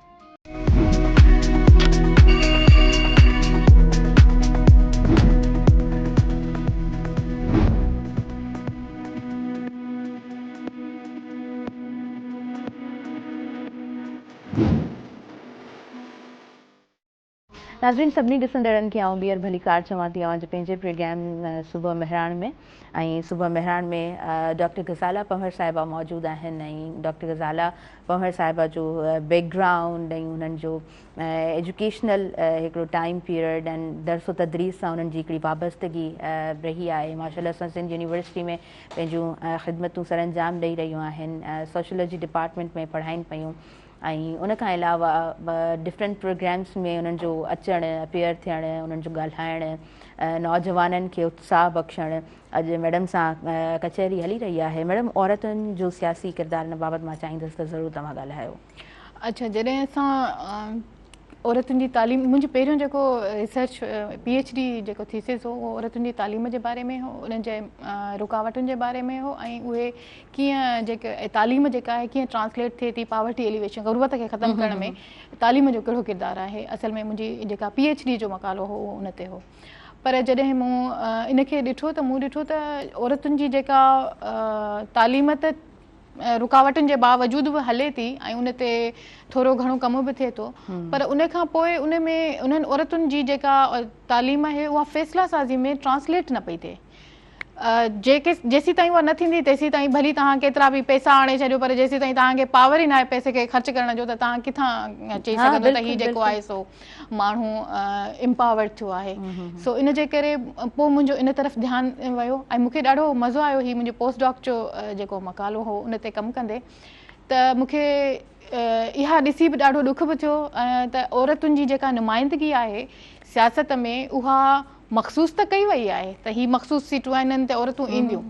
ناظرين سڀني ڏسندڙن کي آئون ٻيهر ڀليڪار چوان ٿي اوهان جي پنهنجي پروگرام صبح مهراڻ ۾ ۽ صبح مهراڻ ۾ ڊاڪٽر غزاله پنهور صاحبه موجود آهن ۽ ڊاڪٽر غزاله پنهور صاحبه جو بيڪ گرائونڊ ۽ انهن جو ايجوڪيشنل هڪڙو ٽائيم پيريڊ ۽ درس و تدريس سان انهن جي هڪڙي وابستگي رهي آهي ماشاء الله سان سنڌ يونيورسٽي ۾ پنهنجون خدمتون سرانجام ڏئي رهيون آهن سوشيولوجي ڊپارٽمينٽ ۾ پڙهائين پيون ۽ ان کان علاوه ڊفرنٽ پروگرامس ۾ انهن جو اچڻ اپيئر ٿيڻ انهن جو ڳالهائڻ نوجوانن کي اتساهه بخشڻ اڄ ميڊم سان ڪچهري هلي رهي آهي ميڊم عورتن جو سياسي ڪردار ان بابت مان چاهيندس ته ضرور توهان ڳالهايو. اڇا جڏهن اسان عورتن جي تعليم منهنجو پهريون جيڪو ريسرچ پي ايڇ ڊي جيڪو ٿيسز هو اهو عورتن جي تعليم جي باري ۾ هو انهن جي رڪاوٽن جي باري ۾ هو ۽ اهي ڪيئن جيڪي تعليم جيڪا آهي ڪيئن ٽرانسليٽ ٿئي ٿي پاورٽي ايليويشن غربت کي ختم ڪرڻ ۾ تعليم جو ڪهڙو ڪردار آهي اصل ۾ منهنجي جيڪا پي ايڇ ڊي جو مقالو هو اهو ان تي هو پر جڏهن مون ان کي ڏٺو ته مون ڏٺو ته عورتن جي جيڪا تعليم ته رڪاوٽن جي باوجود به هلي ٿي ۽ ان تي ٿورو گهڻو ڪم به ٿئي ٿو پر ان کان پوء ان ۾ انهن عورتن جي جيڪا تعليم آهي اها فيصلا سازي ۾ ٽرانسليٽ نه پئي ٿئي جيڪي جيسين تائين اها نه ٿيندي تيسين تائين ڀلي توهان ڪيترا به پئسا آڻي ڇڏيو پر جيسين تائين توهان کي پاور ئي ناهي پئسي کي خرچ ڪرڻ جو ته توهان ڪٿان چئي سگهندو ته هي جيڪو آهي سو ماڻهو امپاورڊ ٿيو آهي سو ان جي ڪري پوء منهنجو ان طرف ڌيان ويو ۽ مون کي ڏاڍو مزو آيو هي منهنجو پوسٽ ڊاڪ جو جيڪو مقالو هو ان تي ڪم ڪندي ته مون کي اها ڏسي به ڏاڍو ڏک به ٿيو ته عورتن جي جيڪا نمائندگي آهي سياست ۾ اها مخصوص ته ڪئي وئي آهي ته هي مخصوص سيٽون آهن انهن تي عورتون اينديون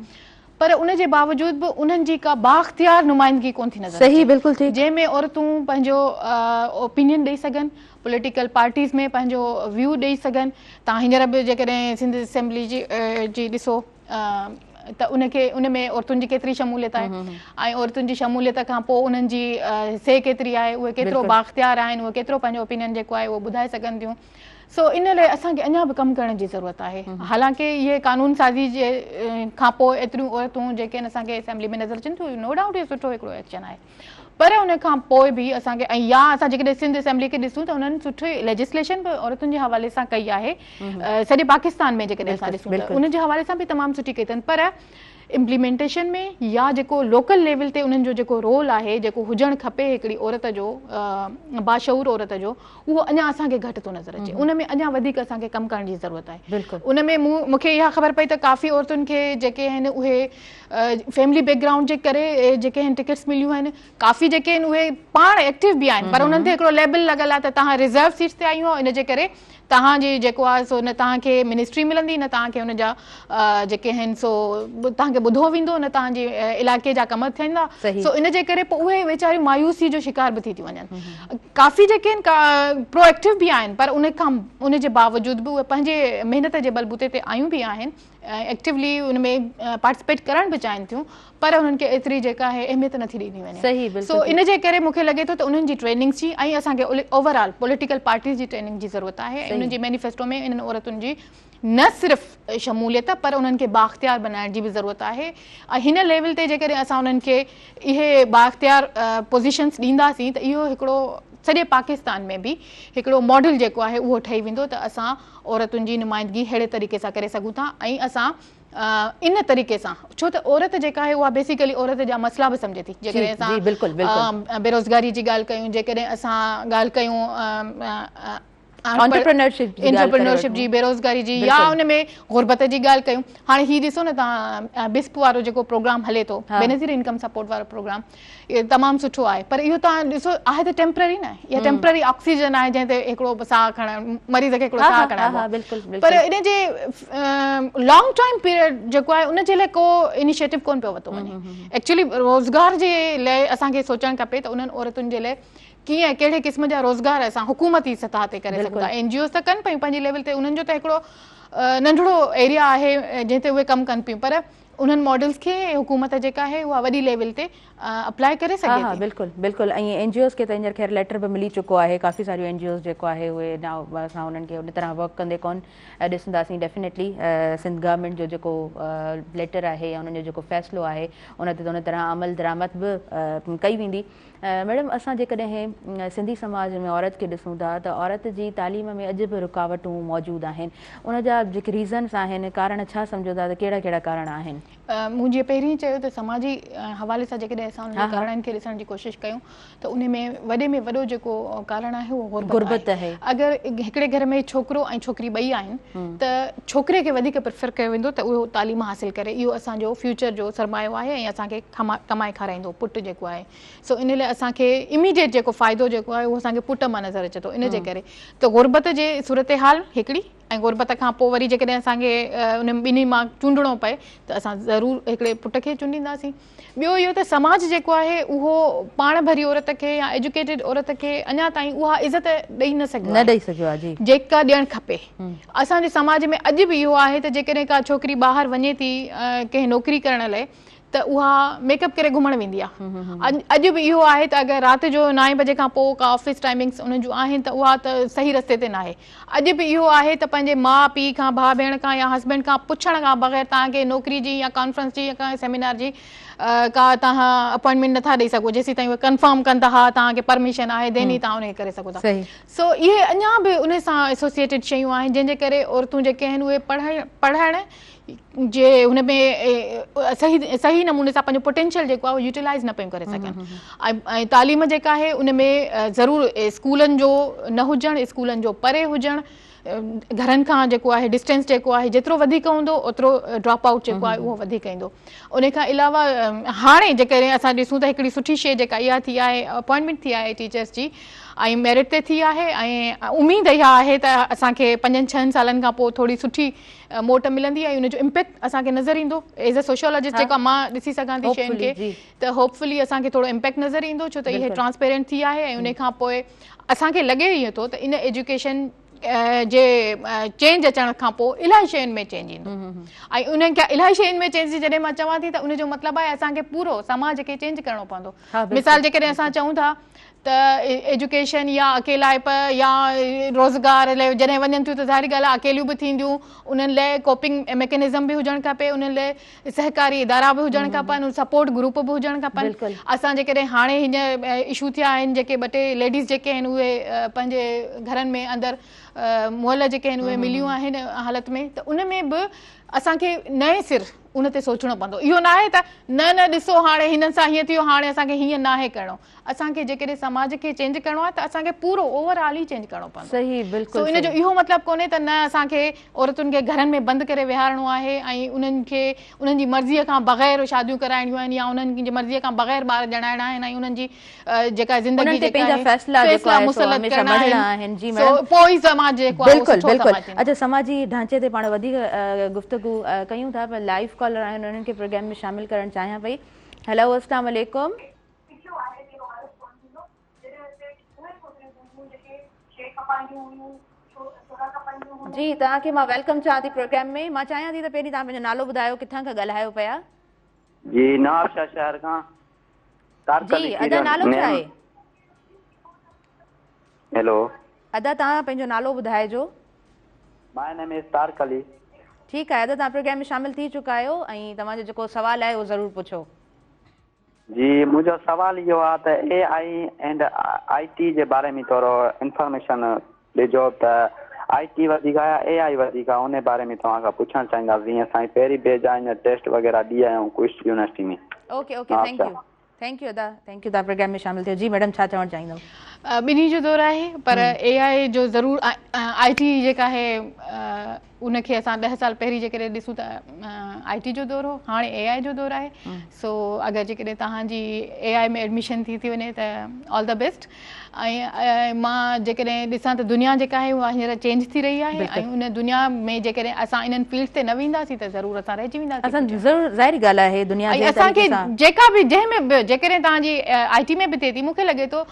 پر ان جي باوجود به انهن جي ڪا بااختيار نمائندگي ڪونه ٿي نظر اچي بلڪل ٺيڪ جنهن ۾ عورتون پنهنجو اوپينين ڏئي سگهن پوليٽيڪل پارٽيز ۾ پنهنجو ويو ڏئي سگهن تان هينئر به جيڪڏهن سنڌ اسيمبلي جي جي ڏسو ته ان کي ان ۾ عورتن جي ڪيتري شموليت آهي ۽ عورتن جي شموليت کان پوء انهن جي سي ڪيتري آهي اهي ڪيترو بااختيار آهن اهي ڪيترو پنهنجو اوپينين جيڪو آهي اهو ٻڌائي سگهن ٿيون سو ان لاء اسان کي اڃا به ڪم ڪرڻ جي ضرورت آهي حالانڪه اهي قانون سازي جي کان پوء ايتريون عورتون جيڪي آهن اسان کي اسيمبلي ۾ نظر اچن ٿيون نو ڊائوٽ اهو سٺو هڪڙو ايڪشن آهي پر ان کان پوء به اسان کي ۽ يا اسان جيڪڏهن سنڌ اسيمبلي کي ڏسون ته انهن سٺي ليجسليشن به عورتن جي حوالي سان ڪئي آهي سڄي پاڪستان ۾ جيڪڏهن اسان ڏسون ته ان جي حوالي سان به تمام سٺي ڪئي اٿن پر امپليمينٽيشن ۾ يا جيڪو لوڪل ليول تي انهن جو جيڪو رول آهي جيڪو هجڻ کپي هڪڙي عورت جو باشعور عورت جو اهو اڃا اسان کي گهٽ ٿو نظر اچي ان ۾ اڃا وڌيڪ اسان کي ڪم ڪرڻ جي ضرورت آهي ان ۾ مون کي اها خبر پئي ته ڪافي عورتن کي جيڪي آهن اهي فيملي بيڪ گرائونڊ جي ڪري جيڪي آهن ٽڪيٽس مليون آهن ڪافي جيڪي آهن اهي پاڻ ايڪٽو به آهن پر انهن تي هڪڙو ليبل لڳل آهي ته توهان ريزرو سيٽس تي آيون آهيو ان جي ڪري توهان جي جيڪو آهي سو نه توهان کي منسٽري ملندي نه توهان کي ان جا جيڪي آهن سو توهان کي ٻڌو ويندو نه توهان جي علائقي جا ڪم ٿيندا سو ان جي ڪري پوء اهي ويچاريون مايوسي جو شڪار به ٿي ٿيون وڃن ڪافي جيڪي آهن پرو ايڪٽو به آهن پر ان کان ان جي باوجود به اهي پنهنجي محنت جي بلبوتي تي آيون به آهن ايڪٽيولي ان ۾ پارٽيسپيٽ ڪرڻ به چاهين ٿيون پر انهن کي ايتري جيڪا آهي اهميت نٿي ڏني وڃي سو ان جي ڪري مون کي لڳي ٿو ته انهن جي ٽريننگس جي ۽ اسان کي اوور آل پوليٽيڪل پارٽيز جي ٽريننگ جي ضرورت آهي ۽ انهن جي مينيفيسٽو ۾ انهن عورتن جي نه صرف شموليت پر انهن کي بااختيار بنائڻ جي به ضرورت آهي ۽ هن ليول تي جيڪڏهن اسان انهن کي اهي بااختيار پوزيشنس ڏينداسين ته اهو هڪڙو سڄي پاڪستان ۾ به هڪڙو ماڊل جيڪو آهي اهو ٺهي ويندو ته اسان عورتن جي نمائندگي ههڙي طريقي سان ڪري سگهون ٿا ۽ اسان ان طريقي سان ڇو ته عورت جيڪا آهي اها بيسيڪلي عورت جا مسئلا به سمجهي ٿي جيڪڏهن اسان بيروزگاري جي ڳالهه ڪيون جيڪڏهن اسان ڳالهه ڪيون انٽرپرينيورشپ جي بيروزگاري جي يا ان ۾ غربت جي ڳالهه ڪيون. هاڻي هي ڏسو نه توهان بسپ وارو جيڪو پروگرام هلي ٿو، بينظير انڪم سپورٽ وارو پروگرام، اهو تمام سٺو آهي، پر اهو توهان ڏسو آهي ته ٽيمپرري نه، اها ٽيمپرري آڪسيجن آهي جنهن تي هڪڙو ساهه کڻڻ مريض کي هڪڙو ساهه کڻائبو آهي، پر ان جي لانگ ٽائيم پيريڊ جيڪو آهي ان جي لاء ڪو انيشيٽو ڪونه پيو ورتو وڃي. ايڪچولي روزگار جي لاء اسان کي سوچڻ کپي ته انهن عورتن جي لاء ڪيئن ڪهڙي قسم جا روزگار اسان حڪومتي سطح تي ڪري سگهون ٿا. اين جي اوز ته ڪن پيون پنهنجي ليول تي، انهن جو ته هڪڙو ننڍڙو ايريا آهي جنهن تي اهي ڪم ڪن پيون، پر انهن ماڊلز کي حڪومت جيڪا آهي اها وڏي ليول تي اپلائي ڪري سگهي ٿي. بلڪل بلڪل، ۽ اين جي اوز کي ته هينئر خير ليٽر به ملي چڪو آهي، ڪافي ساريون اين جي اوز جيڪو آهي اهي اسان انهن کي ان طرح ورڪ ڪندي ڪون ڏسنداسين. ڊيفينيٽلي سنڌ گورنمينٽ جو جيڪو ليٽر آهي يا انهن جو جيڪو فيصلو آهي ان تي ان طرح عمل درآمد به ڪئي ويندي. ميڊم اسان جيڪڏهن سنڌي سماج ۾ عورت کي ڏسون ٿا ته عورت جي تعليم ۾ اڄ به رڪاوٽون موجود آهن، ان جا جيڪي ريزنس آهن، ڪارڻ ڇا سمجهو ٿا ته ڪهڙا ڪهڙا ڪارڻ آهن؟ مون جيئن پهرين چيو ته سماجي حوالي سان جيڪڏهن اسان ان جي ڪارڻن کي ڏسڻ جي ڪوشش ڪيون ته ان ۾ وڏي ۾ وڏو جيڪو ڪارڻ آهي اهو غربت آهي. اگر هڪڙي گهر ۾ ڇوڪرو ۽ ڇوڪري ٻئي آهن ته ڇوڪري کي وڌيڪ پريفر ڪيو ويندو ته اهو تعليم حاصل ڪري، اهو اسان جو فيوچر جو سرمايو آهي ۽ اسان کي ڪمائي کارائيندو پٽ جيڪو آهي. سو ان لاء اسان کي اميڊيٽ جيڪو فائدو جيڪو آهي اهو اسان کي پٽ مان نظر اچي ٿو. ان جي ڪري ته غربت جي صورتحال هڪڙي ۽ غربت کان پوء وري جيڪڏهن اسان کي انهن ٻنهي مان چونڊڻو پئي ته اسان ضرور هڪڙي پٽ کي چونڊينداسين. ٻيو اهو ته سماج جيڪو آهي اهو پاڻ ڀري عورت کي يا ايجوڪيٽيڊ عورت کي اڃا تائين اها عزت ڏئي نه سگهيو آهي، نه ڏئي سگهيو آهي جي جيڪا ڏيڻ کپي. اسان جي سماج ۾ اڄ به اهو آهي ته جيڪڏهن ڪا ڇوڪري ٻاهر وڃي ٿي ڪنهن نوڪري ڪرڻ لاء ته اها ميڪ اپ ڪري گهمڻ ويندي آهي. اڄ به اهو آهي ته اگر رات جو نائين بجي کان پوء ڪا آفيس ٽائمنگس انهن جون آهن ته اها ته صحيح رستي تي ناهي. اڄ به اهو آهي ته پنهنجي ماء پيء کان، ڀاء ڀيڻ کان يا هسبينڊ کان پڇڻ کان بغير توهان کي نوڪري جي يا ڪانفرنس جي يا ڪنهن سيمينار جي ڪا توهان اپوائنٽمينٽ نٿا ڏئي سگهو جيسين تائين اهي ڪنفرم ڪن ته ها توهان کي پرميشن آهي دين ئي توهان ان کي ڪري سگهو ٿا. سو اهي اڃا به ان سان ايسوسيئيٽيڊ شيون آهن جنهن جي ڪري عورتون جيڪي آهن اهي پڙهڻ جي ان ۾ صحيح صحيح نموني سان پنهنجو پوٽينشل جيڪو آهي اهو يوٽيلائز نه پيون ڪري سگهن ۽ تعليم جيڪا آهي ان ۾ ضرور اسڪولن جو نه هجڻ، اسڪولن جو پري هجڻ، گهرن کان جيڪو آهي ڊسٽنس جيڪو آهي جيترو وڌيڪ هوندو اوترو ڊراپ آئوٽ جيڪو آهي اهو وڌيڪ ايندو. ان کان علاوه هاڻي جيڪڏهن اسان ڏسون ته هڪڙي سٺي شيء جيڪا اها ٿي آهي اپوائنٽمينٽ ٿي آهي ٽيچرس جي ۽ ميرٽ تي ٿي آهي ۽ اميد اها آهي ته اسان کي پنجن ڇهن سالن کان پوء ٿوري سٺي موٽ ملندي ۽ ان جو امپيڪٽ اسان کي نظر ايندو ايز اي سوشيالاجسٽ جيڪا مان ڏسي سگهان ٿي شين کي ته هوپ فلي اسان کي ٿورو امپيڪٽ نظر ايندو ڇو ته اهي ٽرانسپيرنٽ ٿي آهي ۽ ان کان پوء اسان کي لڳي ائين ٿو ته ان ايجوڪيشن جي چينج اچڻ کان پوء الاهي شين ۾ چينج ايندو ۽ انهن کي الاهي شين ۾ چينج جڏهن مان چوان ٿي ته ان جو مطلب آهي اسان کي پورو سماج کي چينج ڪرڻو پوندو. مثال جيڪڏهن اسان چئون ٿا ته ايجوڪيشن يا اڪيلائپ يا روزگار لاء جڏهن وڃن ٿيون ته ظاهري ڳالهه آهي اڪيليون به ٿينديون، انهن لاء ڪوپنگ ميڪنزم به هجڻ کپي، انهن لاء سهڪاري ادارا به هجڻ کپن، سپورٽ گروپ به هجڻ کپن. اسان جيڪڏهن هاڻي هينئر اشو ٿيا آهن جيڪي ٻه ٽي ليڊيز جيڪي آهن اهي پنهنجي گهرن ۾ اندر مئل جيڪي آهن اهي مليون آهن حالت ۾ ته ان ۾ به اسان کي نئين سر ان تي سوچڻو پوندو. اهو ناهي ته نه نه ڏسو هاڻي هنن سان هيئن ٿيو هاڻي اسان کي هيئن ناهي ڪرڻو. اسان کي جيڪڏهن سماج کي چينج ڪرڻو آهي ته اسان کي پورو اوور آل ئي چينج ڪرڻو پوندو. صحيح بلڪل سو ان جو صحيح. اهو مطلب ڪونهي ته نه اسان کي عورتن کي گهرن ۾ بند ڪري ويهارڻو آهي ۽ انهن کي انهن جي مرضيء کان بغير شاديون ڪرائڻيون آهن يا انهن جي مرضيء کان بغير ٻار ڄڻائڻا آهن ۽ انهن جي جيڪا زندگي انهن تي جيڪا پنهنجا آهي فيصلا جيڪو فيصلا آهي سو مسلط هميشه ڪرڻا مڙهڻا آهن آهن. جي سو ميڊم. پوء ئي سماج جيڪو آهي اهو بلڪل سٺو بلڪل سماج ٿيندو. اڇا سماجي ڍانچي تي پاڻ وڌيڪ گفتگو ڪيون ٿا پر لائيو ڪالر آهن انهن کي پروگرام ۾ شامل ڪرڻ چاهيان پئي. هيلو اسلام عليڪم. جي توهان کي مان welcome چوان ٿي پروگرام ۾ مان چاهيان ٿي ته پهرين توهان پنهنجو نالو ٻڌايو ڪٿان کان ڳالهايو پيا. جي نوابشاهه شهر کان طارق جي علي ادا کيريو نالو ڇا آهي؟ هيلو. ادا توهان پنهنجو نالو ٻڌائجو. My name is Tariq Ali. ٺيڪ آهي ادا توهان پروگرام ۾ شامل ٿي چڪا آهيو ۽ توهان جو جيڪو سوال آهي اهو ضرور پڇو. جي منهنجو سوال اهو آهي ته اي I and I ٽي جي باري ۾ ٿورو انفارميشن ڏجو ته آئي ٽي وڌيڪ آهي يا اي آئي وڌيڪ آهي انهي باري ۾ توهان کان پڇڻ چاهينداسين جيئن اسان پهرين بيچ آهي هينئر ٽيسٽ وغيره ڏئي آيا آهيون quest university ۾ okay okay thank you. Thank you ادا thank you توهان پروگرام ۾ شامل ٿيو جي ميڊم ڇا چوڻ چاهيندؤ. ٻنهي جو دور آهي پر اي آء جو ضرور آء ٽي جيڪا آهي ان کي اسان 10 سال پهرين جيڪڏهن ڏسون ته آء ٽي جو دور هو هاڻي اي آء جو دور آهي سو اگر جيڪڏهن توهان جي اي آء ۾ ايڊميشن ٿي ٿي وڃي ته آل the best ۽ مان جيڪڏهن ڏسان ته دنيا جيڪا آهي اها هينئر چينج ٿي رهي آهي ۽ ان دنيا ۾ جيڪڏهن اسان انهن فيلڊ تي نه وينداسين ته ضرور اسان رهجي وينداسين اسان ضرور ظاهري ڳالهه آهي دنيا جي اسان کي جيڪا به جنهن ۾ به جيڪڏهن توهان جي آء ٽي ۾ به ٿئي ٿي مون کي لڳي ٿو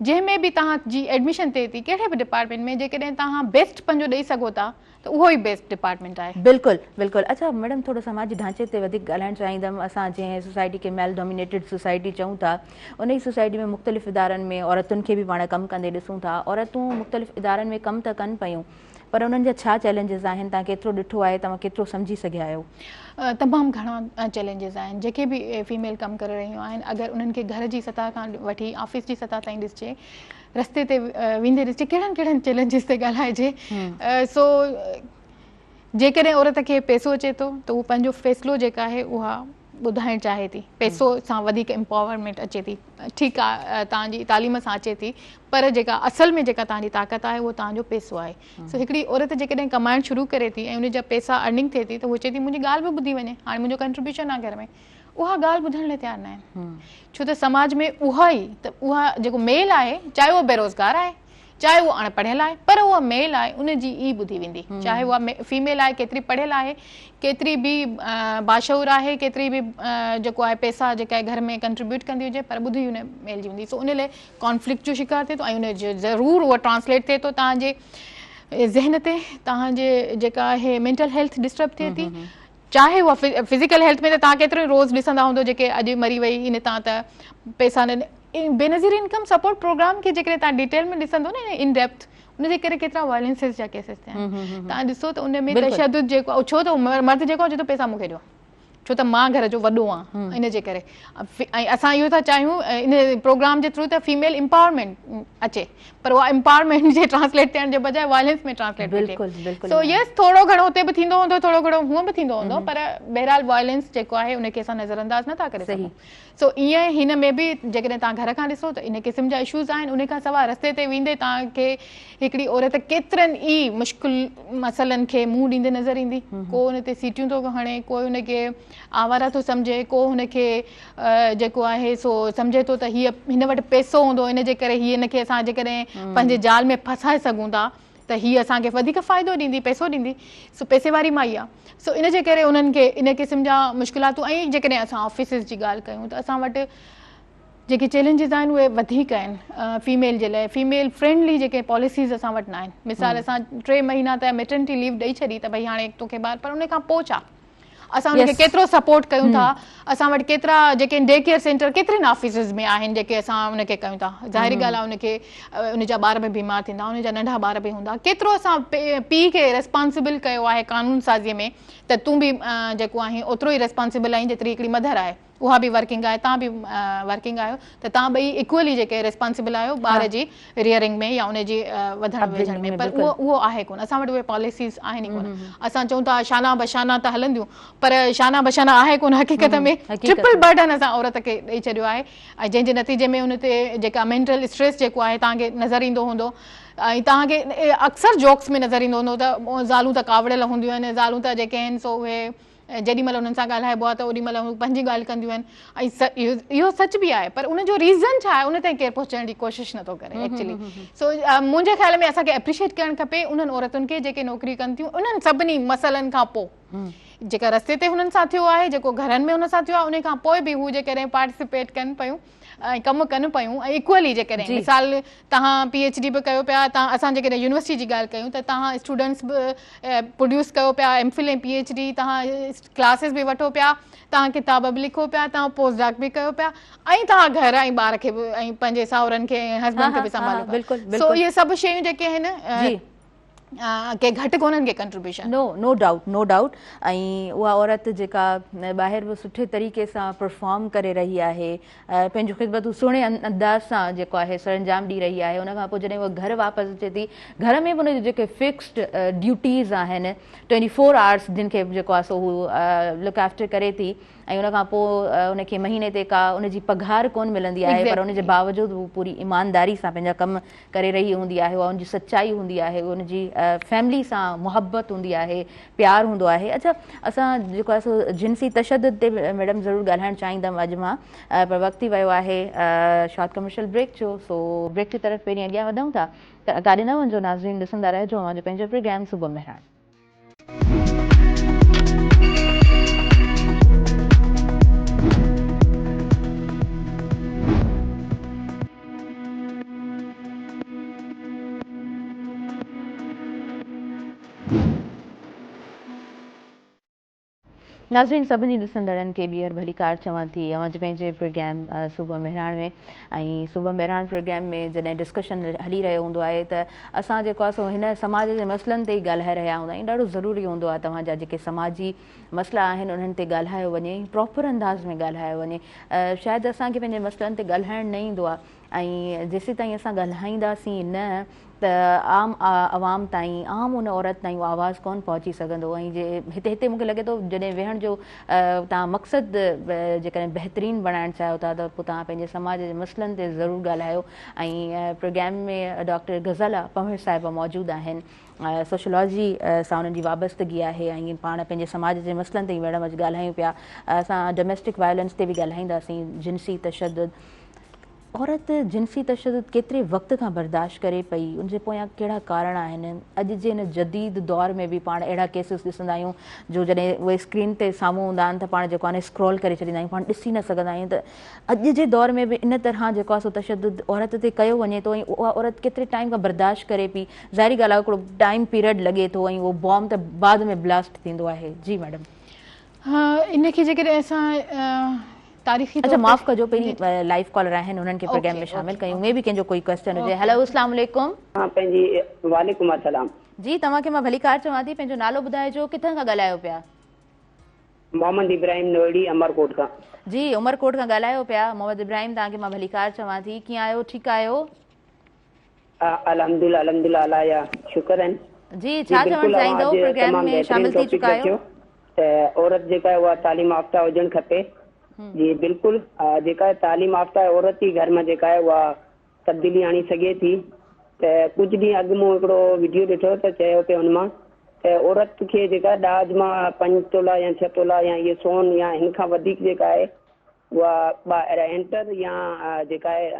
جنهن ۾ به توهان جي ايڊميشن ٿئي ٿي ڪهڙي به ڊپارٽمينٽ ۾ جيڪڏهن توهان بيسٽ پنهنجو ڏئي سگهو ٿا ته اهو ئي بيسٽ ڊپارٽمينٽ آهي. بلڪل بلڪل اڇا ميڊم ٿورو سماجي ڍانچي تي وڌيڪ ڳالهائڻ چاهيندم اسان جنهن سوسائٽي کي ميل ڊومينيٽيڊ سوسائٽي چئون ٿا انهي سوسائٽي ۾ مختلف ادارن ۾ عورتن کي به پاڻ ڪم ڪندي ڏسون ٿا عورتون مختلف ادارن ۾ ڪم ته ڪن پيون پر انهن جا ڇا چئلينجز آهن توهان ڪيترو ڏٺو آهي توهان ڪيترو سمجهي سگهيا آهيو؟ تمام گهڻا چئلينجز آهن جيڪي به فيميل ڪم ڪري رهيون آهن اگر انهن کي گهر جي سطح کان وٺي آفيس جي سطح تائين ڏسجي رستي تي ويندي ڏسجي ڪهڙن ڪهڙن چئلينجز تي ڳالهائجي سو جيڪڏهن عورت کي پئسو اچي ٿو ته هو پنهنجو فيصلو جيڪا آهي اها ٻڌائڻ چاهي ٿي پئسو سان وڌيڪ امپاورمينٽ اچي ٿي ٺيڪ آهي توهان جي تعليم سان اچي ٿي پر جيڪا اصل ۾ جيڪا توهان جي طاقت آهي اهو توهان جو پئسو آهي سو هڪڙي عورت جيڪڏهن ڪمائڻ شروع ڪري ٿي ۽ ان جا پئسا ارننگ ٿئي ٿي ته هو چئي ٿي منهنجي ڳالهه به ٻڌي وڃي هاڻي منهنجو ڪنٽريبيوشن آهي گهر ۾ اها ڳالهه ٻڌڻ لاء تيار ناهن ڇو ته سماج ۾ اها ئي ته اها جيڪو ميل آهي چاهي اهو بيروزگار آهي چاهي اهو اڻ پڙهيل آهي پر اها ميل آهي ان جي ئي ٻڌي ويندي چاهي اها فيميل آهي ڪيتري پڙهيل آهي ڪيتري به باشعور آهي ڪيتري به جيڪو آهي پئسا جيڪا گهر ۾ ڪنٽريبيوٽ ڪندي هجي پر ٻڌي ان ميل جي ويندي سو ان لاء ڪانفلڪٽ جو شڪار ٿئي ٿو ۽ ان جو ضرور اهو ٽرانسليٽ ٿئي ٿو توهان جي ذهن تي توهان جي جيڪا آهي مينٽل هيلٿ ڊسٽرب ٿئي ٿي چاهي اها فزيڪل هيلٿ ۾ ته توهان ڪيترو ئي روز ڏسندا هوندو جيڪي اڄ مري وئي ان تان ته پئسا نه بينظير انڪم سپورٽ پروگرام کي جيڪڏهن توهان ڊيٽيل ۾ ڏسندو نه ان ڊيپٿ ان جي ڪري ڪيترا وائلنسز جا ڪيسز ٿيا آهن توهان ڏسو ته ان ۾ تشدد جيڪو ڇو ته مرد جيڪو آهي چئي ٿو پئسا مون کي ڏيو ڇو ته مان گهر جو وڏو آهيان ان جي ڪري ۽ اسان اهو ٿا چاهيون ان پروگرام جي ٿرو ته فيميل امپاورمينٽ اچي پر اها امپاورمينٽ جي ٽرانسليٽ ٿيڻ جي بجاء وائلنس ۾ ٽرانسليٽ ٿي ٿئي سو يس ٿورو گهڻو اتي به ٿيندو هوندو ٿورو گهڻو هونء به ٿيندو هوندو پر بهرحال وائلنس جيڪو آهي ان کي اسان نظر انداز نٿا ڪري سگهون سو ائين هن ۾ به جيڪڏهن توهان گهر کان ڏسو ته ان قسم جا اشوز آهن ان کان سواء رستي تي ويندي توهان کي هڪڙي عورت ڪيترن ئي مشڪل مسئلن کي منهن ڏيندي نظر ايندي ڪو ان تي سيٽيون ٿو هڻي ڪو ان کي آواره ٿو سمجهي ڪو هن کي جيڪو آهي سو سمجهي ٿو ته هيء هن وٽ پئسو هوندو ان جي ڪري هي هن کي اسان جيڪڏهن پنهنجي جال ۾ ڦاسائي سگهون ٿا ته هي اسان کي وڌيڪ فائدو ڏيندي پئسو ڏيندي سو پئسي واري مائي آ سو ان جي ڪري انهن کي ان قسم جا مشڪلاتون ۽ جيڪڏهن اسان آفيسز جي ڳالهه ڪيون ته اسان وٽ جيڪي چئلينجز آهن اهي وڌيڪ آهن فيميل جي لاء فيميل فرينڊلي جيڪي پاليسيز اسان وٽ نه آهن مثال اسان 3 مهينا ته ميٽرنٽي ليو ڏئي ڇڏي ته ڀئي هاڻي توکي ٻار پر ان کان پوء ڇا اسان ان کي ڪيترو سپورٽ ڪيون ٿا اسان وٽ ڪيترا جيڪي ڊي ڪيئر سينٽر ڪيترين آفيسز ۾ آهن جيڪي اسان ان کي ڪيون ٿا ظاهري ڳالهه آهي ان کي ان جا ٻار به بيمار ٿيندا ان جا ننڍا ٻار به هوندا ڪيترو اسان پيء کي ريسپانسبل ڪيو آهي قانون سازي ۾ ته تون به جيڪو آهين اوترو ئي ريسپانسبل آهين جيتري هڪڙي مڌر آهي اها به ورڪنگ آهي توهان به ورڪنگ آهيو ته توهان ٻئي ايڪولي جيڪي ريسپانسبل آهيو ٻار جي ريئرنگ ۾ يا ان جي وڌڻ ويجهڻ ۾ پر اهو اهو آهي ڪونه اسان وٽ اهي پاليسيز آهن ئي ڪونه اسان چئون ٿا شانا بشانا ته هلنديون پر شانا بشانا آهي ڪونه حقيقت ۾ ٽرپل برڊن اسان عورت کي ڏئي ڇڏيو آهي ۽ جنهن جي نتيجي ۾ ان تي جيڪا مينٽل اسٽريس جيڪو آهي توهان کي نظر ايندو هوندو ۽ توهان کي اڪثر جوڪس ۾ نظر ايندو هوندو ته زالون ته ڪاوڙيل هونديون آهن زالون ته جيڪي آهن سو اهي جيڏي مهل انهن سان ڳالهائبو آهي ته اوڏي مهل هو پنهنجي ڳالهه ڪنديون آهن ۽ اهو سچ به آهي پر ان جو ريزن ڇا آهي ان تائين ڪير پهچڻ جي ڪوشش نٿو ڪري ايڪچولي سو منهنجي خيال ۾ اسان کي اپريشيٽ ڪرڻ کپي انهن عورتن کي جيڪي نوڪري ڪن ٿيون انهن سڀني مسئلن کان پوء جيڪا رستي تي هنن سان ٿيو آهي جيڪو گهرن ۾ هن سان ٿيو آهي ان کان پوء به هو جيڪڏهن پارٽيسپيٽ ڪن پيون ۽ ڪم ڪن پيون ۽ ايڪولي جيڪڏهن مثال توهان پي ايڇ ڊي به ڪيو پيا توهان اسان جيڪڏهن يونيورسٽي جي ڳالهه ڪيون ته توهان اسٽوڊنٽس به پروڊيوس ڪيو پيا M Phil ۽ P H D توهان ڪلاسز به وٺو پيا توهان ڪتاب به لکو پيا توهان پوسٽ ڊاڪ به ڪيو پيا ۽ توهان گهر ۽ ٻار کي به ۽ پنهنجي ساهرن کي ۽ هسبنڊ کي به سنڀاليو پيا سو اهي سڀ شيون جيڪي آهن ڪي گهٽ ڪونهن ڪي contribution. No no doubt no doubt ۽ اها عورت جيڪا ٻاهر به سٺي طريقي سان پرفارم ڪري رهي آهي پنهنجون خدمتون سهڻي انداز سان جيڪو آهي سرانجام ڏئي رهي آهي ان کان پوء جڏهن هوء گهر واپس اچي ٿي گهر ۾ به ان جون جيڪي فڪسڊ ڊيوٽيز آهن ٽوئنٽي فور آورس جن کي جيڪو آهي سو هو لڪ آفٽر ڪري ٿي ۽ ان کان پوء ان کي مهيني تي ڪا ان جي پگهار ڪونه ملندي آهي پر ان جي باوجود هو پوري ايمانداري سان پنهنجا ڪم ڪري رهي هوندي آهي اها ان جي سچائي هوندي آهي ان جي فيملي سان محبت هوندي آهي پيار هوندو آهي اڇا اسان جيڪو آهي سو جنسي تشدد تي ميڊم ضرور ڳالهائڻ چاهيندم اڄ مان پر وقت ٿي ويو آهي شارٽ ڪمرشل بريڪ جو سو بريڪ جي طرف پهرين اڳيان وڌون ٿا ته ڪاڏي نه وڃجو ناظرين ڏسندا رهجو اوهان جو پنهنجو پروگرام صبح مهراڻ. ناظرين سڀني ڏسندڙن کي ٻيهر ڀليڪار چوان ٿي اوهان جي پنهنجي پروگرام صبح مهراڻ ۾ ۽ صبح مهراڻ پروگرام ۾ جڏهن ڊسڪشن هلي رهيو هوندو آهي ته اسان جيڪو آهي سو هن سماج جي مسئلن تي ئي ڳالهائي رهيا هوندا آهيون ڏاڍو ضروري هوندو آهي توهان جا جيڪي سماجي مسئلا آهن انهن تي ڳالهايو وڃي پراپر انداز ۾ ڳالهايو وڃي شايد اسان کي پنهنجي مسئلن تي ڳالهائڻ نه ايندو آهي ۽ جيسيتائين اسان ڳالهائينداسين نه ته عام عوام تائين عام ان عورت تائين اهو آواز ڪونه پهچي سگهندو ۽ جي هتي هتي مونکي لڳي ٿو جڏهن ويهڻ جو توهان مقصد جيڪڏهن بهترين بڻائڻ چاهيو ٿا ته پوء توهان پنهنجي سماج جي مسئلن تي ضرور ڳالهايو ۽ پروگرام ۾ ڊاڪٽر غزاله پنهور صاحبه موجود آهن سوشيالاجي سان انهن جي وابستگي آهي ۽ پاڻ پنهنجي سماج جي مسئلن تي ئي ميڊم اڄ ڳالهايون پيا اسان ڊوميسٽڪ وائلنس تي به ڳالهائينداسين جنسي تشدد عورت جنسي تشدد ڪيتري وقت کان برداشت ڪري پئي، ان جي پويان ڪهڙا ڪارڻ آهن؟ اڄ جي هن جديد دور ۾ به پاڻ اهڙا ڪيسز ڏسندا آهيون جو جڏهن اهي اسڪرين تي سامهون هوندا آهن ته پاڻ جيڪو آهي اسڪرول ڪري ڇڏيندا آهيون، پاڻ ڏسي نه سگهندا آهيون ته اڄ جي دور ۾ به ان طرح جيڪو آهي سو تشدد عورت تي ڪيو وڃي ٿو ۽ اها عورت ڪيتري ٽائيم کان برداشت ڪري پئي، ظاهري ڳالهه آهي هڪڙو ٽائيم پيريڊ لڳي ٿو ۽ اهو بام ته بعد ۾ بلاسٽ ٿيندو آهي. جي ميڊم. ها ان کي جيڪڏهن اسان تاريخي اڇا معاف ڪجو پهرين لائيو ڪالر آهن انهن کي پروگرام ۾ شامل ڪيون مي بي ڪنهن جو ڪوئي ڪويسچن هجي هيلو اسلام عليڪم. ها پنهنجي وعليڪم السلام. جي توهان کي مان ڀليڪار چوان ٿي پنهنجو نالو ٻڌائجو ڪٿان کان ڳالهايو پيا. محمد ابراهيم نوئڙي عمرڪوٽ کان. جي عمرڪوٽ کان ڳالهايو پيا محمد ابراهيم توهان کي مان ڀليڪار چوان ٿي ڪيئن آهيو ٺيڪ آهيو. الحمدلله الحمدلله الله جا شڪر آهن. جي ڇا چوڻ چاهيندؤ پروگرام ۾ شامل ٿي چڪا آهيو. ته عورت جيڪا آهي اها تعليم يافته هجڻ کپي جي بلڪل جيڪا تعليم يافته عورت ئي گهر مان جيڪا آهي اها تبديلي آڻي سگهي ٿي ته ڪجهه ڏينهن اڳ مون هڪڙو وڊيو ڏٺو ته چيو پئي ان مان ته عورت کي جيڪا ڏاج مان پنج تولا يا ڇهه تولا يا اهي سون يا هن کان وڌيڪ جيڪا آهي اها انٽر يا جيڪا آهي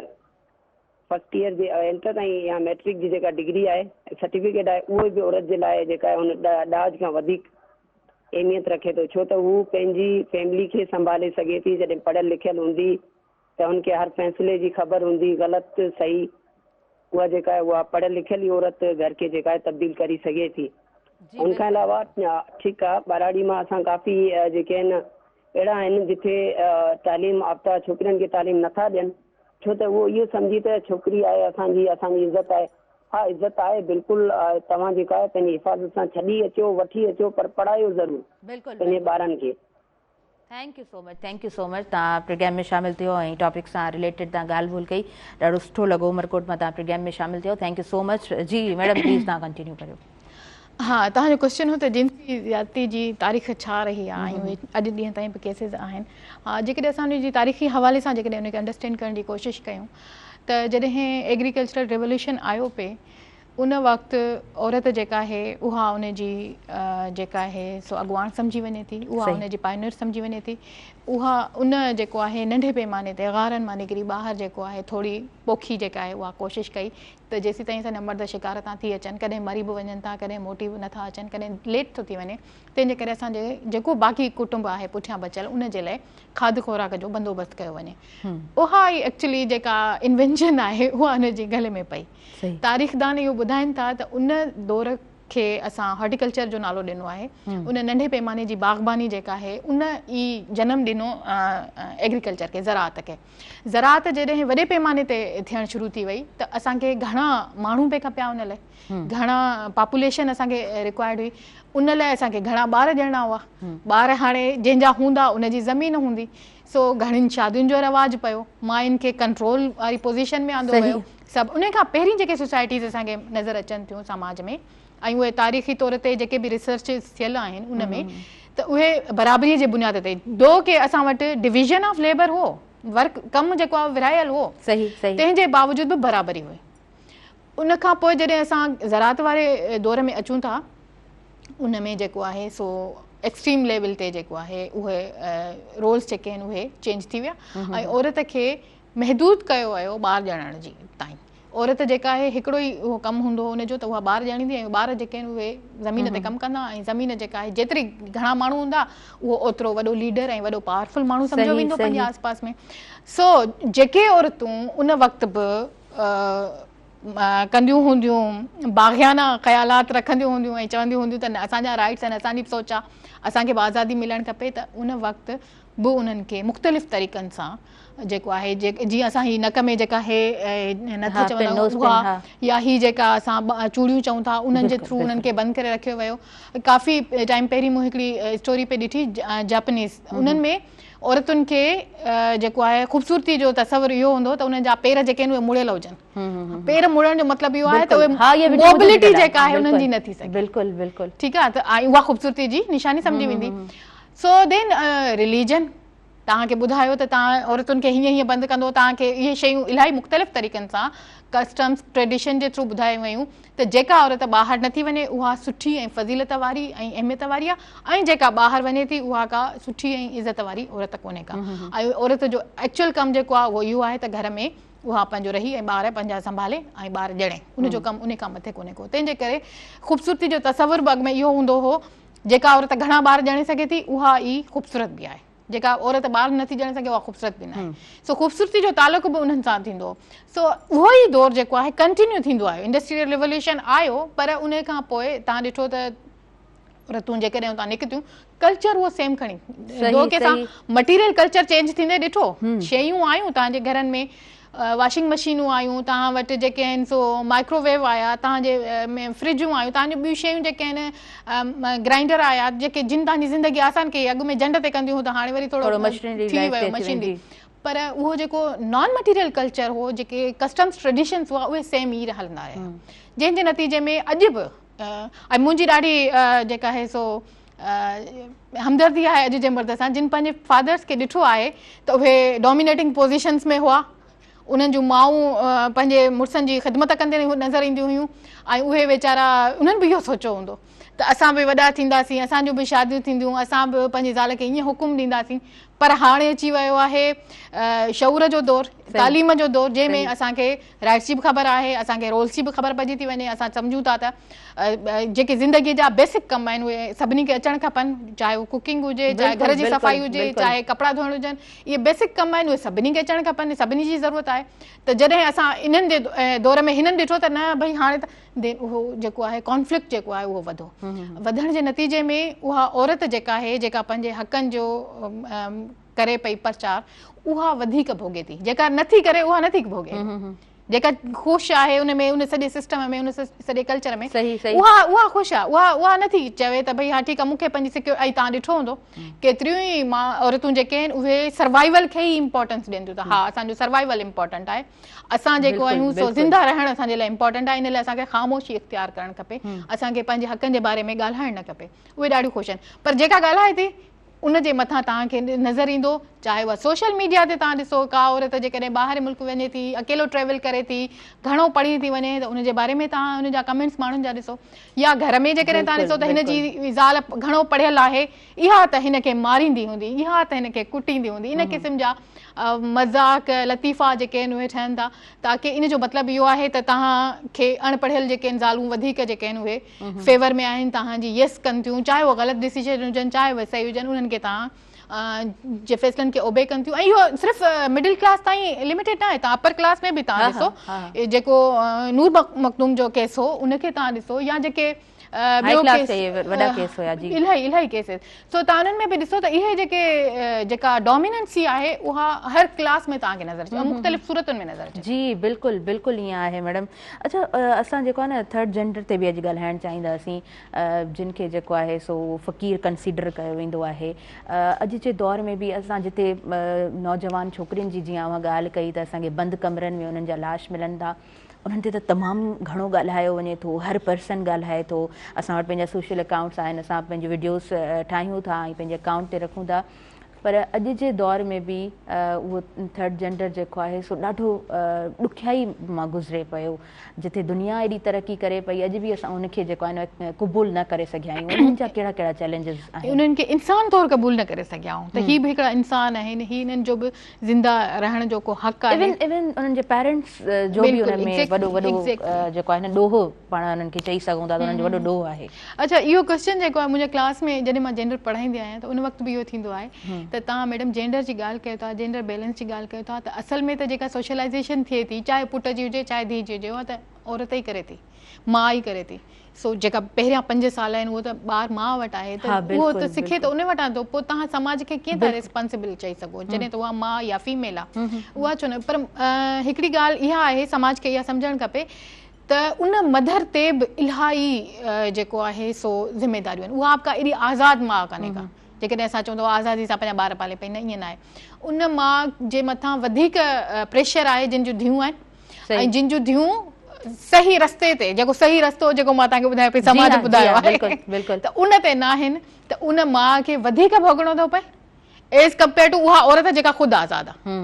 فرسٽ ايئر جي انٽر تائين يا مئٽرڪ جي جيڪا ڊگري آهي سرٽيفڪيٽ آهي اهو به عورت جي لاء جيڪا آهي ان ڏاج کان وڌيڪ اهميت رکي ٿو ڇو ته هو پنهنجي فيملي کي سنڀالي سگهي ٿي جڏهن پڙهيل لکيل هوندي ته هن کي هر فيصلي جي خبر هوندي غلط صحيح اها جيڪا آهي اها پڙهيل لکيل ئي عورت گهر کي جيڪا آهي تبديل ڪري سگهي ٿي ان کان علاوه ٺيڪ آهي ٻهراڙي مان اسان ڪافي جيڪي آهن اهڙا آهن جتي تعليم يافته ڇوڪرين کي تعليم نٿا ڏين ڇو ته اهو اهو سمجهي ته ڇوڪري آهي اسان جي اسان جي عزت آهي ها عزت آهي بلڪل توهان جيڪا آهي پنهنجي حفاظت سان ڇڏي اچو وٺي اچو پر پڙهايو ضرور پنهنجي ٻارن کي. Thank you so much thank you so much توهان پروگرام ۾ شامل ٿيو ۽ ٽاپڪ سان رليٽيڊ توهان ڳالهه ٻولهه ڪئي ڏاڍو سٺو لڳو عمرڪوٽ مان توهان پروگرام ۾ شامل ٿيو thank you سو مچ جي ميڊم پليز توهان ڪنٽينيو ڪريو. ها توهان جو ڪويسچن هو ته جنسي زيادتي جي تاريخ ڇا رهي آهي ۽ اهي اڄ ڏينهن تائين به ڪيسز آهن ها جيڪڏهن اسان ان جي تاريخي حوالي سان جيڪڏهن ان کي انڊرسٽينڊ ڪرڻ جي ڪوشش ڪيون ته جڏهن ايگريڪلچرل ريولوشن آيو پئي ان وقت عورت جيڪا آهي اها ان جي جيڪا آهي سو اڳواڻ سمجهي وڃي ٿي اها ان جي پائنيئر سمجهي وڃي ٿي اها ان جيڪو آهي ننڍي پيماني تي غارن مان نڪري ٻاهر جيڪو آهي ٿوري پوکي جيڪا آهي اها ڪوشش ڪئي ته جيسيتائين اسان جا مرد شڪار تان ٿي اچن، ڪڏهن مري به وڃن ٿا، ڪڏهن موٽي به نٿا اچن، ڪڏهن ليٽ ٿو ٿي وڃي، تنهن جي ڪري اسان جي جيڪو باقي ڪٽنب آهي پٺيان بچيل ان جي لاء کاڌ خوراڪ جو بندوبست ڪيو وڃي. اها ئي ايڪچولي جيڪا انوينشن آهي اها ان جي گلي ۾ پئي. تاريخدان اهو ٻڌائين ٿا ته ان دور کي اسان هارٽيڪلچر جو نالو ڏنو آهي ان ننڍي پيماني جي باغباني جيڪا آهي ان ئي جنم ڏنو ايگريڪلچر کي زراعت کي. زراعت جڏهن وڏي پيماني تي ٿيڻ شروع ٿي وئي ته اسان کي گهڻا ماڻهو پئي کپيا ان لاء گهڻا پاپوليشن اسان کي رڪوائرڊ هئي ان لاء اسان کي گهڻا ٻار ڄڻڻا هئا ٻار هاڻي جنهن جا هوندا ان جي زمين هوندي سو گهڻين شادين جو رواج پيو ماين کي ڪنٽرول واري پوزيشن ۾ آندو ويو سڀ ان کان پهرين جيڪي سوسائٽيز اسان کي نظر اچن ٿيون سماج ۾ ۽ اهي تاريخي طور تي جيڪي به ريسرچز ٿيل آهن ان ۾ ته اهي برابري جي بنياد تي دو ڪي اسان وٽ ڊويزن آف ليبر هو ورڪ ڪم جيڪو آهي ورهايل هو صحيح صحيح تنهن جي باوجود به برابري هئي ان کان پوء جڏهن اسان زراعت واري دور ۾ اچون ٿا ان ۾ جيڪو آهي سو ايڪسٽريم ليول تي جيڪو آهي اهي رولز جيڪي آهن اهي چينج ٿي ويا ۽ عورت کي محدود ڪيو ويو ٻار ڄڻڻ جي تائين عورت جيڪا آهي هڪڙو ئي اهو ڪم هوندو هو ان جو ته اها ٻار ڄڻيندي ۽ ٻار جيڪي آهن اهي زمين تي ڪم ڪندا ۽ زمين جيڪا آهي جيتري گهڻا ماڻهو هوندا اهو اوترو وڏو ليڊر ۽ وڏو پاورفل ماڻهو سمجهيو ويندو پنهنجي آس پاس ۾ سو جيڪي عورتون ان وقت به ڪنديون هونديون باغيانه خيالات رکنديون هونديون ۽ چونديون هونديون ته نه اسان جا رائٽس آهن اسان جي به سوچ آهي اسان کي به آزادي ملڻ کپي ته ان وقت به انهن کي مختلف طريقن سان جيڪو آهي جيئن اسان هي نڪ ۾ جيڪا هي نٿ چوندا آهيون اها يا هي جيڪا اسان چوڙيون چئون ٿا انهن جي ٿرو انهن کي بند ڪري رکيو ويو ڪافي ٽائيم پهرين مون هڪڙي اسٽوري پئي ڏٺي جاپنيز انهن ۾ عورتن کي جيڪو آهي خوبصورتي جو تصور اهو هوندو ته انهن جا پير جيڪي آهن اهي مڙيل هجن پير مڙڻ جو مطلب اهو آهي ته اهي موبلٽي جيڪا آهي انهن جي نه ٿي سگهي بلڪل بلڪل ٺيڪ آهي ته اها خوبصورتي جي نشاني سمجهي ويندي سو دين رليجن توهان کي ٻڌايو ته توهان عورتن کي هيئن هيئن بند ڪندو توهان کي اهي شيون الاهي مختلف طريقن سان ڪسٽمس ٽريڊيشن جي ٿرو ٻڌايون ويون ته جيڪا عورت ٻاهر نٿي وڃي اها سٺي ۽ فضيلت واري ۽ اهميت واري آهي ۽ جيڪا ٻاهر وڃي ٿي اها ڪا سٺي ۽ عزت واري عورت ڪونهي ڪا ۽ عورت جو ايڪچوئل ڪم جيڪو آهي اهو اهو آهي ته گهر ۾ اها پنهنجو رهي ۽ ٻار پنهنجا سنڀالي ۽ ٻار ڄڻي ان جو ڪم ان کان مٿي ڪونهي ڪو تنهن جي ڪري خوبصورتي جو تصور به اڳ ۾ اهو هوندو هو جيڪا عورت گهڻا ٻار ڄڻي سگهي ٿي اها ئي خوبصورت به آهي جيڪا عورت ٻار نٿي ڄڻي سگهي اها خوبصورت به ناهي سو خوبصورتي جو تعلق به انهن سان ٿيندو هو سو اهو ئي دور جيڪو آهي ڪنٽينيو ٿيندو آيو انڊسٽريل ريوليوشن آيو پر ان کان پوء توهان ڏٺو ته عورتون جيڪڏهن اتان نڪتيون ڪلچر اهو سيم کڻي دو ڪي سان مٽيريل ڪلچر چينج ٿيندي ڏٺو شيون آيون توهان جي گهرن ۾ واشنگ مشينون آيون توهان وٽ جيڪي آهن سو مائڪرو ويو آيا توهان جي ۾ فرجون آيون توهان جون ٻيون شيون جيڪي آهن گرائنڊر آيا جيڪي جن توهان جي زندگي آسان ڪئي اڳ ۾ جنڊ تي ڪنديون هيون ته هاڻي وري ٿورو ٿي ويو مشينري پر اهو جيڪو نان مٽيريل ڪلچر هو جيڪي ڪسٽمس ٽريڊيشنس هئا اهي سيم ئي هلندا رهيا جنهن جي نتيجي ۾ اڄ به ۽ منهنجي ڏاڍي جيڪا آهي سو همدردي آهي اڄ جي مرد سان جن پنهنجي فادرس کي ڏٺو آهي ته اهي ڊومينيٽنگ پوزيشنس ۾ هئا انهن جون مائون پنهنجي مڙسن جي خدمت ڪندي نظر اينديون هيون ۽ اهي ويچارا انهن به اهو سوچيو هوندو ته اسان به وڏا ٿينداسين اسان جون به شاديون ٿينديون اسان به پنهنجي زال کي ائين حڪم ڏينداسين پر هاڻي اچي ويو آهي شعور جو دور تعليم جو دور جنهن ۾ اسان کي رائٽس جي به خبر آهي اسان کي رولس جي به خبر پئجي ٿي وڃي اسان سمجهون ٿا ته جيڪي زندگي جا بيسڪ ڪم آهن اهي سڀني کي اچڻ کپن چاهي هو ڪوڪنگ هجي چاهي گهر جي صفائي هجي چاهي ڪپڙا ڌوئڻ هجن اهي بيسڪ ڪم آهن اهي سڀني کي اچڻ کپن سڀني جي ضرورت آهي ته جڏهن اسان انهن جي دور ۾ هنن ڏٺو ته نه ڀئي هاڻي ته دين اهو جيڪو آهي ڪانفلڪٽ جيڪو آهي اهو وڌو وڌڻ جي نتيجي ۾ اها عورت جيڪا آهي جيڪا پنهنجي حقن جو ڪري پئي پرچار اها وڌيڪ ڀوڳي ٿي جيڪا نٿي ڪري اها نٿي ڀوڳي جيڪا خوش آهي ان ۾ ان سڄي سسٽم ۾ ان سڄي ڪلچر ۾ اها اها خوش آهي اها اها نٿي چوي ته ڀئي ها ٺيڪ آهي مون کي پنهنجي سيڪيور ۽ توهان ڏٺو هوندو ڪيتريون ئي مان عورتون جيڪي آهن اهي سروائيول کي ئي امپورٽنس ڏين ٿيون ته ها اسان جو سروائيول امپورٽنٽ آهي اسان جيڪو آهيون سو زنده رهڻ اسان جي لاء امپورٽنٽ آهي ان لاء اسان کي خاموشي اختيار ڪرڻ کپي اسان کي پنهنجي حقن جي باري ۾ ڳالهائڻ نه کپي اهي ڏاڍيون خوش آهن پر جيڪا ڳالهائي ٿي ان جي مٿان توهان کي نظر ايندو چاهي اها سوشل ميڊيا تي توهان ڏسو ڪا عورت جيڪڏهن ٻاهر ملڪ وڃي ٿي اڪيلو ٽريول ڪري ٿي گهڻو پڙهي ٿي وڃي ته ان جي باري ۾ توهان ان جا ڪمينٽس ماڻهن جا ڏسو يا گهر ۾ جيڪڏهن توهان ڏسو ته هن جي زال گهڻو پڙهيل آهي اها ته هن کي ماريندي هوندي اها ته هن کي ڪٽيندي هوندي ان قسم جا مذاق لطيفا جيڪي آهن اهي ٺهن ٿا تاڪه ان جو مطلب اهو آهي ته توهان کي اڻ پڙهيل جيڪي آهن زالون وڌيڪ جيڪي آهن اهي فيور ۾ آهن توهان جي يس ڪن ٿيون چاهي اهي غلط ڊسيزن هجن چاهي اهي صحيح هجن انهن کي توهان جي فيصلن کي اوبي ڪن ٿيون ۽ اهو صرف مڊل ڪلاس تائين لميٽيڊ نه آهي توهان اپر ڪلاس ۾ به توهان ڏسو جيڪو نور مخدوم جو ڪيس هو ان کي توهان ڏسو يا جيڪي ٻيو ڪيس وڏا ڪيس هيا جي الاهي الاهي ڪيسز. سو توهان انهن ۾ به ڏسو ته اهي جيڪي جيڪا ڊوميننسي آهي اها هر ڪلاس ۾ توهان کي نظر اچي مختلف صورتن ۾ نظر اچي. جي بلڪل بلڪل ائين آهي ميڊم. اڇا اسان جيڪو آهي نه ٿرڊ جينڊر تي به اڄ ڳالهائڻ چاهينداسين جن کي جيڪو آهي سو فقير ڪنسيڊر ڪيو ويندو آهي اڄ جي دور ۾ به اسان جتي نوجوان ڇوڪرين جي جيئن اوهان ڳالهه ڪئي ته اسان کي بند ڪمرن ۾ انهن جا لاش ملن ٿا انهن تي ته تمام گهڻو ڳالهايو وڃي ٿو هر پرسن ڳالهائي ٿو اسان وٽ پنهنجا سوشل اڪائونٽس آهن اسان پنهنجون وڊيوز ٺاهيون ٿا ۽ پنهنجي اڪائونٽ تي رکون ٿا پر اڄ جي دور ۾ به اهو ٿرڊ جينڊر جيڪو آهي سو ڏاڍو ڏکيائي مان گذري پيو جتي دنيا ايڏي ترقي ڪري پئي اڄ به اسان ان کي جيڪو آهي نه قبول نه ڪري سگهيا آهيون انهن جا ڪهڙا ڪهڙا چئلينجز آهن؟ انهن کي انسان طور قبول نه ڪري سگهيا آهيون ته هي به هڪڙا انسان آهن هي انهن جو به زنده رهڻ جو ڪو حق آهي. ايون ايون انهن جي پيرنٽس جو به انهن ۾ وڏو وڏو جيڪو آهي نه ڏوهه پاڻ انهن کي چئي سگهون ٿا ته انهن جو وڏو ڏوهه آهي. اڇا اهو ڪوئسچن جيڪو آهي منهنجي ڪلاس ۾ جڏهن مان جينڊر پڙهائيندي آهيان ته ان وقت به اهو ٿيندو آهي ته توهان ميڊم جينڊر جي ڳالهه ڪيو ٿا جينڊر بيلنس جي ڳالهه ڪيو ٿا ته اصل ۾ ته جيڪا سوشلائيزيشن ٿئي ٿي چاهي پٽ جي هجي چاهي ڌيء جي هجي اها ته عورت ئي ڪري ٿي ماء ئي ڪري ٿي سو جيڪا پهريان 5 سال آهن اهو ته ٻار ماء وٽ آهي ته اهو ته سکي ته ان وٽان ٿو پوء توهان سماج کي ڪيئن ٿا ريسپانسبل چئي سگهو جڏهن ته اها ماء يا فيميل آهي اها ڇو نه پر هڪڙي ڳالهه اها آهي سماج کي اها سمجهڻ کپي ته ان مڌر تي به الاهي جيڪو آهي سو ذميداريون آهن اها به ڪا ايڏي آزاد ماء ڪانهي ڪا جيڪڏهن اسان چئون ته اها آزادي سان پنهنجا ٻار پالي پئي نه ائين ناهي ان ماء جي مٿان وڌيڪ پريشر آهي جن جون ڌيئون آهن ۽ جن جون ڌيئون صحيح رستي تي جيڪو صحيح رستو جيڪو مان توهان کي ٻڌايو پئي سماج ٻڌايو آهي ته ان تي ناهن ته ان ماء کي وڌيڪ ڀوڳڻو ٿو پئي ايز ڪمپيئر ٽو اها عورت جيڪا خود آزاد آهي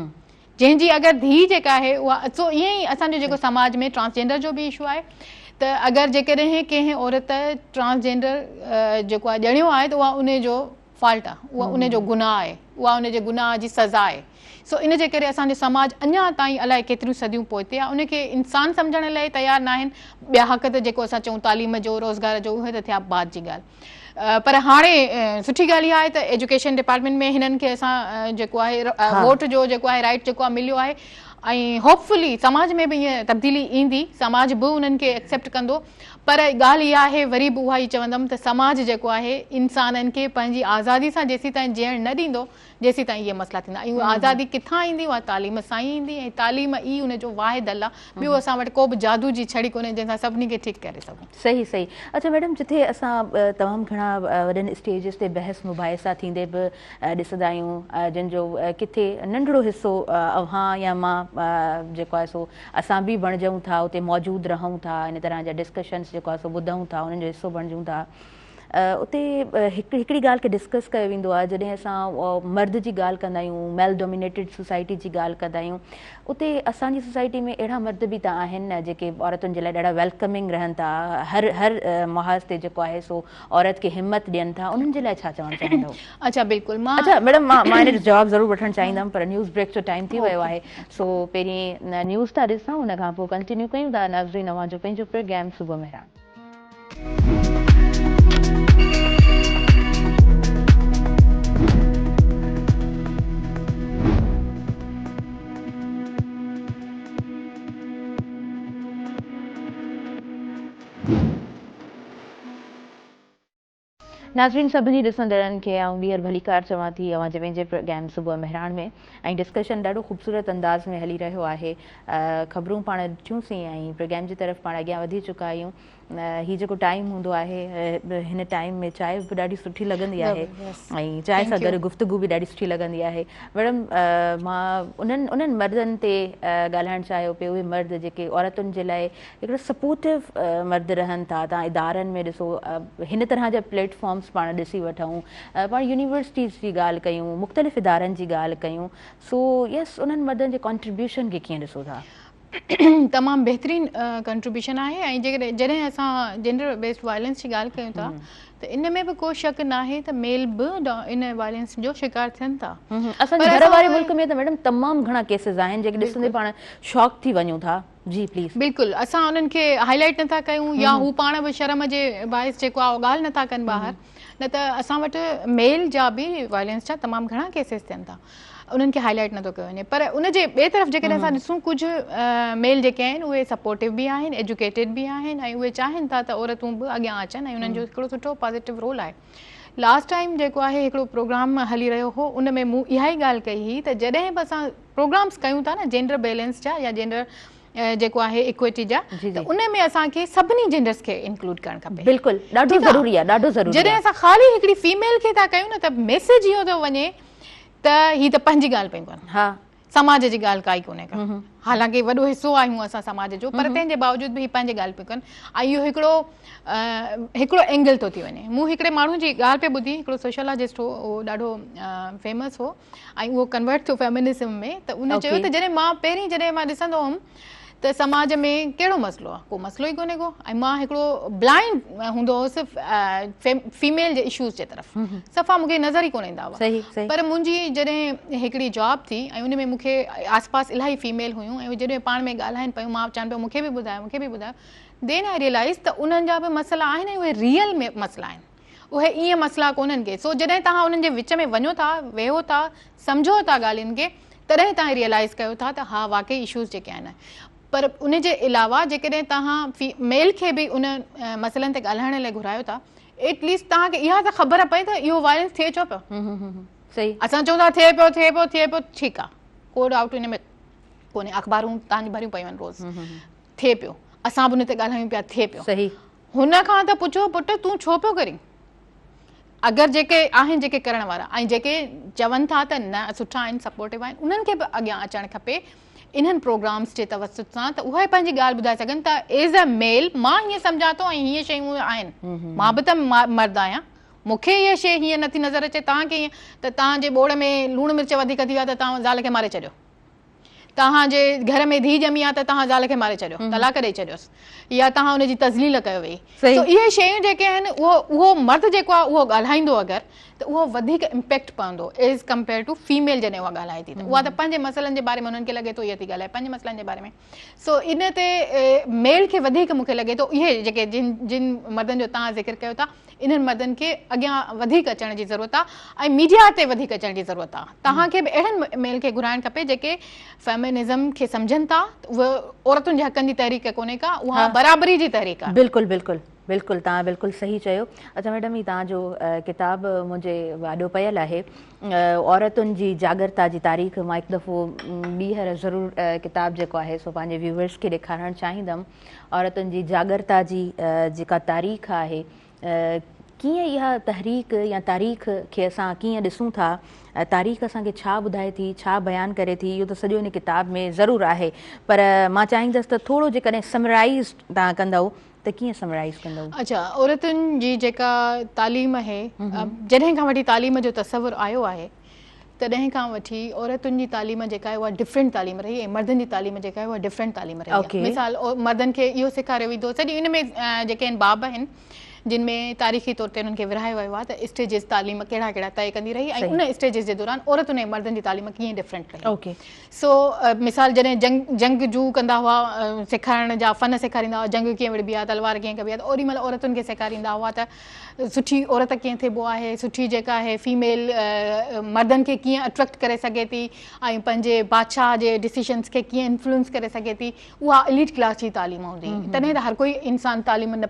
جنهن جي اگر ڌيء جيڪا آهي اها سو ائين ئي اسان جو جيڪو سماج ۾ ٽرانسجينڊر جو به اشو آهي ته اگر جيڪڏهن ڪنهن عورت ٽرانسجينڊر جيڪو آهي ڄڻيو آهي ته اها ان جو فالٽ آ، اها ان جو گناهه آهي، اها ان جي گناهه جي سزا آهي. سو ان جي ڪري اسان جو سماج اڃا تائين الائي ڪيتريون صديون پوئتي آ، ان کي انسان سمجهڻ لاء تيار ناهن. ٻيا حق ته جيڪو اسان چئون تعليم جو، روزگار جو اهي ته ٿيا بعد جي ڳالهه. پر هاڻي سٺي ڳالهه اها آهي ته ايجوڪيشن ڊپارٽمينٽ ۾ هنن کي اسان جيڪو آهي ووٽ جو جيڪو آهي رائيٽ جيڪو آهي مليو آهي ۽ هوپ فلي سماج ۾ به ائين تبديلي ايندي، سماج به انهن کي ايڪسيپٽ ڪندو. پر ڳالهه اها آهي وري به اها ئي چوندم ته سماج جيڪو آهي انسانن کي پنهنجي آزادي سان جيسيتائين جيئڻ نه ڏيندو جيسيتائين اهي مسئلا ٿيندا ۽ اها آزادي ڪٿان ايندي اها تعليم سان ئي ايندي ۽ تعليم ئي ان جو واحد حل آهي ٻيو اسان وٽ ڪو به جادو جي ڇڙي ڪونهي جنهن سان سڀني کي ٺيڪ ڪري سگهون. صحيح صحيح اڇا ميڊم جتي اسان تمام گهڻا وڏن اسٽيجز تي بحث مباحثا ٿيندي به ڏسندا آهيون جن جو ڪٿي ننڍڙو حصو اوهان يا مان جيڪو آهي سو اسان به بڻجون ٿا اتي موجود رهون ٿا ان طرح جا ڊسڪشنس جيڪو آهي سو ٻڌون ٿا انهن جو حصو بڻجون ٿا اتي هڪڙي ڳالهه کي ڊسڪس ڪيو ويندو آهي جڏهن اسان مرد جي ڳالهه ڪندا آهيون ميل ڊومينيٽيڊ سوسائٽي جي ڳالهه ڪندا آهيون اتي اسان جي سوسائٽي ۾ اهڙا مرد به ته آهن نه جيڪي عورتن جي لاء ڏاڍا ويلڪمنگ رهن ٿا هر هر محاذ تي جيڪو آهي سو عورت کي همت ڏين ٿا انهن جي لاء ڇا چوڻ چاهيندؤ؟ اڇا بلڪل مان اڇا ميڊم مان مان ان جو جواب ضرور وٺڻ چاهيندم پر نيوز بريڪ جو ٽائيم ٿي ويو آهي سو پهرين نيوز ٿا ڏسون ان کان پوء ڪنٽينيو ڪيون ٿا ناظرين اوهان جو پنهنجو پروگرام صبح مهراڻ. ناظرين سڀني ڏسندڙن کي آئون ٻيهر ڀليڪار چوان ٿي اوهان جي پنهنجي پروگرام صبح مهراڻ ۾ ۽ ڊسڪشن ڏاڍو خوبصورت انداز ۾ هلي رهيو آهي خبرون پاڻ ڏٺيون سين ۽ پروگرام جي طرف پاڻ اڳيان وڌي چڪا آهيون هي جيڪو ٽائيم هوندو آهي هن ٽائيم ۾ چانهه به ڏاڍي سٺي لڳندي آهي ۽ چانهه سان گڏ گفتگو به ڏاڍي سٺي لڳندي آهي ميڊم مان انهن انهن مردن تي ڳالهائڻ چاهيو پئي اهي مرد جيڪي عورتن جي لاء هڪڙو سپورٽو مرد رهن ٿا توهان ادارن ۾ ڏسو هن طرح جا پليٽ فارمس پاڻ ڏسي وٺون پاڻ يونيورسٽيز جي ڳالهه ڪيون مختلف ادارن جي ڳالهه ڪيون سو يس انهن مردن جي ڪنٽريبيوشن کي ڪيئن ڏسو ٿا؟ تمام بهترين ڪنٽريبيوشن آهي ۽ جيڪڏهن جڏهن اسان جينڊر بيسڊ وائلنس جي ڳالهه ڪيون ٿا ته ان ۾ به ڪو شڪ ناهي ته ميل به ان وائلنس جو شڪار ٿين ٿا. اسان جي گهر واري ملڪ ۾ ته ميڊم تمام گهڻا ڪيسز آهن جيڪي ڏسندي پاڻ شاڪ ٿي وڃون ٿا. جي پليز. بلڪل اسان انهن کي هائي لائيٽ نٿا ڪيون يا هو پاڻ به شرم جي باعث جيڪو آهي اهو ڳالهه نٿا ڪن ٻاهر نه ته اسان وٽ ميل جا به وائلينس جا تمام گهڻا ڪيسز ٿين ٿا انهن کي هائي لائيٽ نٿو ڪيو وڃي پر ان جي ٻئي طرف جيڪڏهن اسان ڏسون ڪجهه ميل جيڪي آهن اهي سپورٽو به آهن ايجوڪيٽيڊ به آهن ۽ اهي چاهين ٿا ته عورتون به اڳيان اچن ۽ انهن جو هڪڙو سٺو پازيٽو رول آهي لاسٽ ٽائيم جيڪو آهي هڪڙو پروگرام هلي رهيو هو ان ۾ مون اها ئي ڳالهه ڪئي هئي ته جڏهن به اسان پروگرامس ڪيون ٿا نه جينڊر بيلنس جا يا جينڊر جيڪو آهي ايڪوئٽي جا ته ان ۾ اسان کي سڀني جينڊرس کي انڪلوڊ ڪرڻ کپي. بلڪل ڏاڍو ضروري آهي ڏاڍو ضروري آهي. جڏهن اسان خالي هڪڙي فيميل کي ٿا ڪيون نه ته ميسيج اهو ٿو وڃي ته هي ته پنهنجي ڳالهه پيون ڪن ها سماج جي ڳالهه ڪائي ڪونهي ڪا حالانڪه وڏو حصو آهيون اسان سماج جو پر تنهن جي باوجود به هي پنهنجي ڳالهه پيون ڪن ۽ اهو هڪڙو هڪڙو اينگل ٿو ٿي وڃي. مون هڪڙي ماڻهو جي ڳالهه پئي ٻڌي هڪڙو سوشالاجسٽ هو اهو ڏاڍو فيمس هو ۽ اهو ڪنورٽ ٿيو فيمنزم ۾ ته ان چيو ته جڏهن مان پهرين جڏهن مان ڏسندو هوم ته سماج ۾ ڪهڙو مسئلو آهي ڪو مسئلو ئي ڪونهي ڪو ۽ مان هڪڙو بلائنڊ هوندو هوس فيميل جي اشوز جي طرف صفا مونکي نظر ئي ڪونه ايندا هئا پر منهنجي جڏهن هڪڙي جاب ٿي ۽ ان ۾ مونکي آس پاس الاهي فيميل هيون ۽ جڏهن پاڻ ۾ ڳالهائن پيون مان چوان پيو مونکي به ٻڌايو مونکي به ٻڌايو دين آئي ريئلائز ته انهن جا به مسئلا آهن ۽ اهي ريئل مسئلا آهن اهي ائين مسئلا ڪونهن ڪي. سو جڏهن توهان انهن جي وچ ۾ وڃو ٿا، ويهو ٿا، سمجهو ٿا ڳالهين کي، تڏهن توهان ريئلائيز ڪيو ٿا ته ها واقعي اشوز جيڪي آهن. پر ان جي علاوه جيڪڏهن توهان في ميل کي به ان مسئلن تي ڳالهائڻ لاء گهرايو ٿا، ايٽ ليسٽ توهان کي اها ته خبر پئي ته اهو وائلنس ٿئي ڇو پيو. اسان چئون ٿا ٿئي پيو، ٿئي پيو، ٿئي پيو، ٺيڪ آ، ڪو ڊائوٽ ان ۾ ڪونهي، اخبارون توهان جون ڀريون پيون آهن روز، ٿئي پيو، اسان به ان تي ڳالهايون پيا، ٿئي پيو. هن کان ته پڇو پٽ تون ڇو پيو ڪرين؟ اگر جيڪي آهن جيڪي ڪرڻ وارا ۽ جيڪي چون ٿا ته نه سٺا آهن سپورٽو آهن انهن کي به اڳيان اچڻ کپي انهن پروگرامز جي توسط سان ته اهي پنهنجي ڳالهه ٻڌائي سگهن ته ايز اي ميل مان هيئن سمجهان ٿو ۽ هيئن شيون آهن مان به ته مرد آهيان مون کي اها شيء هيئن نٿي نظر اچي توهان کي هيئن ته توهان جي ٻوڙ ۾ لوڻ مرچ وڌيڪ ٿي ويا ته توهان زال کي ماري ڇڏيو. توهان جي گهر ۾ ڌيء ڄمي آ ته توهان زال کي ماري ڇڏيو، طلاق ڏئي ڇڏيوس يا توهان ان جي تذليل ڪيو ويئي. سو اهي شيون جيڪي آهن اهو اهو مرد جيڪو آ اهو ڳالهائيندو اگر ته اهو وڌيڪ امپيڪٽ پوندو ايز ڪمپيئر ٽو فيميل جڏهن اها ڳالهائي ٿي ته اها ته پنهنجي مسئلن جي باري ۾ انهن کي لڳي ٿو اها ٿي ڳالهائي پنهنجي مسئلن جي باري ۾ سو ان تي ميل کي وڌيڪ مون کي لڳي ٿو اهي جيڪي جن جن مردن جو توهان ذڪر ڪيو ٿا انهن مردن کي اڳيان وڌيڪ اچڻ جي ضرورت آ ۽ ميڊيا تي وڌيڪ اچڻ جي ضرورت آ. توهان کي به اهڙن ميل کي گهرائڻ کپي جيڪي فيمنزم کي سمجهن ٿا ته اهو عورتن جي حقن جي تحريڪ ڪونهي ڪا اها برابري جي تحريڪ آ. بلڪل بلڪل بلڪل توهان بلڪل صحيح چيو. اڇا ميڊم هي توهان جو ڪتاب منهنجي آڏو پيل آهي عورتن جي جاڳرتا جي تاريخ مان هڪ دفعو ٻيهر ضرور ڪتاب جيڪو آهي سو پنهنجي ويوئرس کي ڏيکارڻ چاهيندم. عورتن جي جاڳرتا جي جيڪا تاريخ آهي ڪيئن اها تحريڪ يا تاريخ کي اسان ڪيئن ڏسون ٿا تاريخ اسان کي ڇا ٻڌائي ٿي ڇا بيان ڪري ٿي اهو ته سڄو ان ڪتاب ۾ ضرور آهي پر مان چاهيندس ته ٿورو جيڪڏهن سمرائيز توهان ڪندؤ ته ڪيئن سمرائيز ڪندؤ؟ اڇا عورتن جي جيڪا تعليم آهي جڏهن کان وٺي تعليم جو تصور آيو آهي تڏهن کان وٺي عورتن جي تعليم جيڪا آهي اها ڊفرنٽ تعليم رهي ۽ مردن جي تعليم جيڪا آهي اها ڊفرنٽ تعليم رهي آهي مثال مردن کي اهو سيکاريو ويندو سڄي ان ۾ جيڪي آهن باب آهن جن ۾ تاريخي طور تي انهن کي ورهايو ويو آهي ته اسٽيجز تعليم ڪهڙا ڪهڙا طئي ڪندي رهي ۽ ان اسٽيجز جي دوران عورتن ۽ مردن جي تعليم ڪيئن ڊفرنٽ رهي سو مثال جڏهن جنگ جنگ جو ڪندا هئا سيکارڻ جا فن سيکاريندا هئا جنگ ڪيئن وڙهبي آهي تلوار ڪيئن ڪبي آهي ته اوڏي مهل عورتن کي سيکاريندا هئا ته سٺي عورت ڪيئن ٿيبو آهي سٺي جيڪا آهي فيميل مردن کي ڪيئن اٽريڪٽ ڪري سگهي ٿي ۽ پنهنجي بادشاهه جي ڊسيشنس کي ڪيئن انفلوئنس ڪري سگهي ٿي اها اليٽ ڪلاس جي تعليم هوندي هئي تڏهن ته هر ڪوئي انسان تعليم نه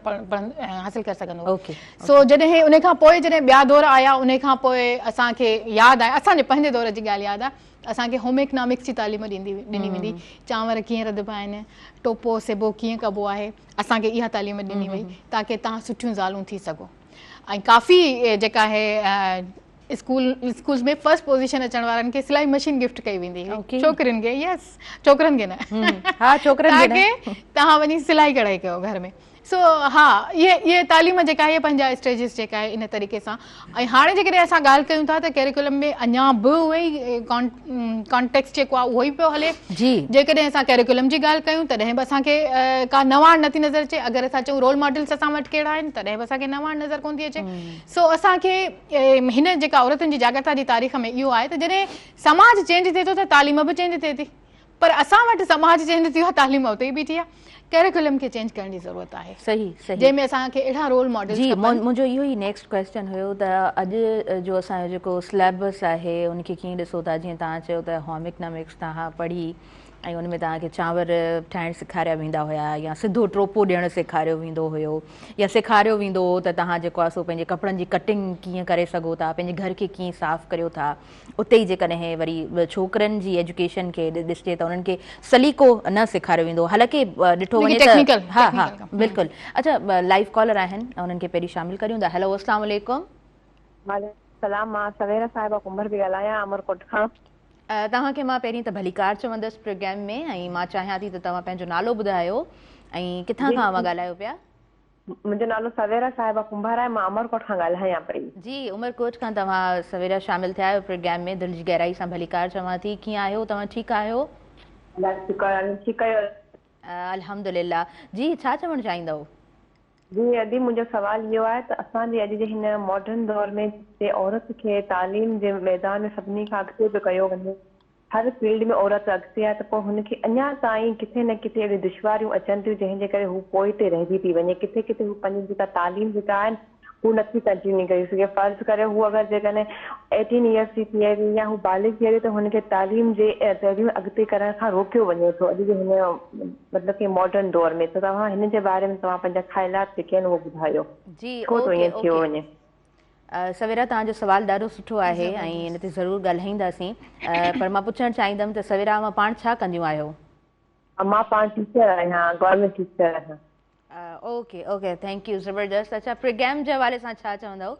حاصل ڪري سگهندو هو سو جڏهن ان کان پوء جڏهن ٻيا دور آيا ان کان پوء اسان کي ياد آهي اسان جي پنهنجي دور جي ڳالهه ياد آهي اسان کي هوم اڪنامڪس جي تعليم ڏني ويندي چانور ڪيئن رڌبا آهن ٽوپو سبو ڪيئن ڪبو آهي اسان کي اها تعليم ڏني وئي تاڪه توهان سٺيون زالون ٿي سگهو ۽ ڪافي جيڪا آهي اسڪول اسڪولز ۾ فرسٽ پوزيشن اچڻ وارن کي سلائي مشين گفٽ ڪئي ويندي هئي ڇوڪرين کي يس ڇوڪرن کي نه ها ڇوڪرن کي نه تاڪه توهان وڃي سلائي ڪڙهائي ڪيو گهر ۾ سو ها اهي اهي تعليم جيڪا آهي پنهنجا اسٽيجز جيڪا آهي ان طريقي سان ۽ هاڻي جيڪڏهن اسان ڳالهه ڪيون ٿا ته ڪيريڪولم ۾ اڃا به اهي ئي ڪانٽيڪسٽ جيڪو آهي اهو ئي پيو هلي جي جيڪڏهن اسان ڪيريڪولم جي ڳالهه ڪيون تڏهن به اسان کي ڪا نواڻ نٿي نظر اچي اگر اسان چئون رول ماڊلس اسان وٽ ڪهڙا آهن تڏهن به اسان کي نواڻ نظر ڪونه ٿي اچي سو اسان کي هن جيڪا عورتن جي جاڳرتا جي تاريخ ۾ اهو آهي ته جڏهن سماج چينج ٿئي ٿو ته تعليم به چينج ٿئي ٿي. پر اسان وٽ سماج چينج ٿيو آهي تعليم اتي ئي بيٺي آهي. ڪريڪولم کي چينج ڪرڻ جي ضرورت آهي. صحيح صحيح. جنهن ۾ اسان کي اهڙا رول ماڊلز جي کپن. منهنجو اهو ئي نيڪسٽ ڪويسچن هيو ته اڄ جو اسان جو جيڪو سليبس آهي ان کي ڪيئن ڏسو ٿا جيئن توهان چيو ته هوم اڪنامڪس توهان پڙهي ۽ ان ۾ توهان کي چانور ٺاهڻ سيکاريا ويندا هيا يا سڌو ٽوپو ڏيڻ سيکاريو ويندو هيو يا سيکاريو ويندو هو ته توهان جيڪو آهي سو پنهنجي ڪپڙن جي ڪٽنگ ڪيئن ڪري سگهو ٿا پنهنجي گهر کي ڪيئن صاف ڪريو ٿا اتي ئي جيڪڏهن وري ڇوڪرن جي ايجوڪيشن کي ڏسجي ته انهن کي سليقو نه سيکاريو ويندو حالانڪه ڏٺو وڃي ته ها ها بلڪل اڇا لائيو ڪالر آهن انهن کي پهرين شامل ڪريون ٿا هيلو اسلام عليڪم. وعليڪم السلام مان سويرا صاحبه ڪنڀر پئي ڳالهايان عمرڪوٽ کان. توهان کي مان پهرين ته ڀليڪار چوندس پروگرام ۾ ۽ مان چاهيان ٿي ته توهان پنهنجو نالو ٻڌايو ۽ ڪٿان کان اوهان ڳالهايو پيا. منهنجو نالو سويرا صاحبه ڪنڀر آهي مان عمرڪوٽ کان ڳالهايان پئي. جي عمرڪوٽ کان توهان سويرا شامل ٿيا آهيو پروگرام ۾ دل جي گهرائي سان ڀليڪار چوان ٿي ڪيئن آهيو توهان ٺيڪ آهيو. الله جو شڪر آهي ٺيڪ آهيو. الحمدلله جي ڇا چوڻ چاهيندؤ. جي ادي منهنجو سوال اهو آهي ته اسان جي اڄ جي هن ماڊرن دور ۾ جتي عورت کي تعليم جي ميدان ۾ سڀني کان اڳتي پيو ڪيو وڃي هر فيلڊ ۾ عورت اڳتي آهي ته پوء هن کي اڃا تائين ڪٿي نه ڪٿي اهڙيون دشواريون اچن ٿيون جنهن جي ڪري هو پوئتي رهجي ٿي وڃي ڪٿي ڪٿي هو پنهنجي جيڪا تعليم جيڪا آهي هو نٿي ڪنٽينيو ڪري سگهي فرض ڪريو هو اگر جيڪڏهن ايٽين ايئرس جي ٿئي ٿي يا هو بالغ ٿئي ٿي ته هن کي تعليم جي تعليم اڳتي ڪرڻ کان روڪيو وڃي ٿو اڄ جي هن مطلب ڪي ماڊرن دور ۾ ته توهان هن جي باري ۾ توهان پنهنجا خيالات جيڪي آهن اهو ٻڌايو جي ڇو ٿو اوڪي ائين ٿيو اوڪي وڃي. سويرا توهان جو سوال ڏاڍو سٺو آهي ۽ ان تي ضرور ڳالهائينداسين پر مان پڇڻ چاهيندم ته سويرا اوهان پاڻ ڇا ڪنديون آهيو؟ مان پاڻ ٽيچر آهيان گورنمينٽ ٽيچر آهيان. اوڪي اوڪي thank you زبردست اڇا پروگرام جي حوالي سان ڇا چوندؤ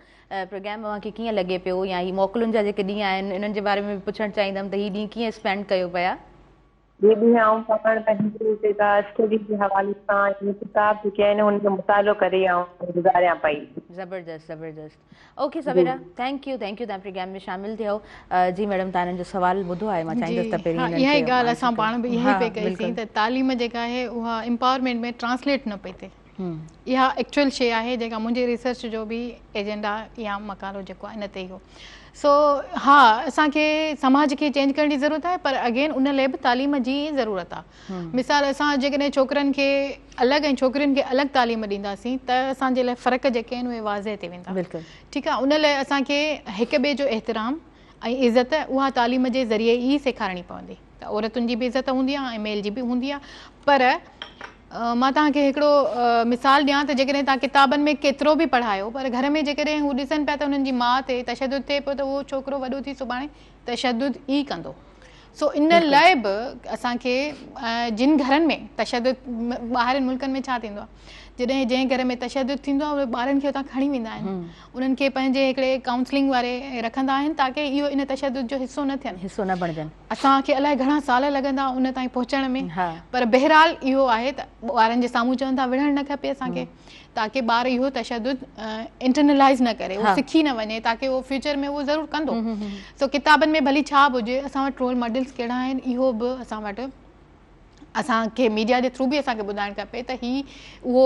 پروگرام اوهان کي ڪيئن لڳي پيو يا هي موڪلن جا جيڪي ڏينهن آهن انهن جي باري ۾ به پڇڻ چاهيندم ته هي ڏينهن ڪيئن اسپينڊ ڪيو پيا؟ هي ڏينهن آئون پاڻ پنهنجي جيڪا اسٽڊي جي حوالي سان يعني ڪتاب جيڪي آهن انهن جو مطالعو ڪري آئون گذاريان پئي. زبردست زبردست okay Savera thank you thank you توهان پروگرام ۾ شامل ٿيو جي ميڊم توهان هنن جو سوال ٻڌو آهي مان چاهيندس ته پهرين هنن کي اها ئي ڳالهه اسان پاڻ به اها ئي پئي ڪئي سين ته تعليم جيڪا آهي اها امپاورمينٽ ۾ ٽرانسليٽ نه پئي ٿئي اها ايڪچوئل شي آهي جيڪا منهنجي ريسرچ جو به ايجنڊا يا مقالو جيڪو آهي ان تي ئي هو سو ها اسان کي سماج کي چينج ڪرڻ جي ضرورت آهي پر اگين ان لاء به تعليم جي ئي ضرورت آهي مثال اسان جيڪڏهن ڇوڪرن کي الڳ ۽ ڇوڪرين کي الڳ تعليم ڏينداسين ته اسان جي لاء فرق جيڪي آهن اهي واضح ٿي ويندا ٺيڪ آهي ان لاء اسان کي هڪ ٻئي جو احترام ۽ عزت اها تعليم جي ذريعي ئي سيکارڻي پوندي ته عورتن جي به عزت هوندي آهي ۽ ميل جي به هوندي آهي پر مان توهان کي هڪڙو مثال ڏيان ته جيڪڏهن توهان ڪتابن ۾ ڪيترو به پڙهايو پر گهر ۾ جيڪڏهن هو ڏسن پيا ته انهن جي ماء تي تشدد ٿئي پيو ته اهو ڇوڪرو وڏو ٿي سڀاڻي تشدد ئي ڪندو سو ان لاء به اسان کي جن گهرن ۾ تشدد ٻاهرين ملڪن ۾ ڇا ٿيندو آهي جڏهن جنهن گهر ۾ تشدد ٿيندو آهي اهي ٻارن کي اتان کڻي ويندا آهن انهن کي پنهنجي هڪڙي ڪائونسلنگ واري رکندا آهن تاڪه اهو ان تشدد جو حصو نه ٿين. حصو نه بڻجن. اسان کي الائي گهڻا سال لڳندا ان تائين پهچڻ ۾ پر بهرحال اهو آهي ته ٻارن جي سامهون چون ٿا وڙهڻ نه کپي اسان کي تاڪه ٻار اهو تشدد انٽرنلائز نه ڪري اهو سکي نه وڃي تاڪه اهو فيوچر ۾ اهو ضرور ڪندو سو ڪتابن ۾ ڀلي ڇا به هجي اسان وٽ رول ماڊلز ڪهڙا آهن اهو به اسان وٽ اسان کي ميڊيا جي ٿرو به اسان کي ٻڌائڻ کپي ته هي اهو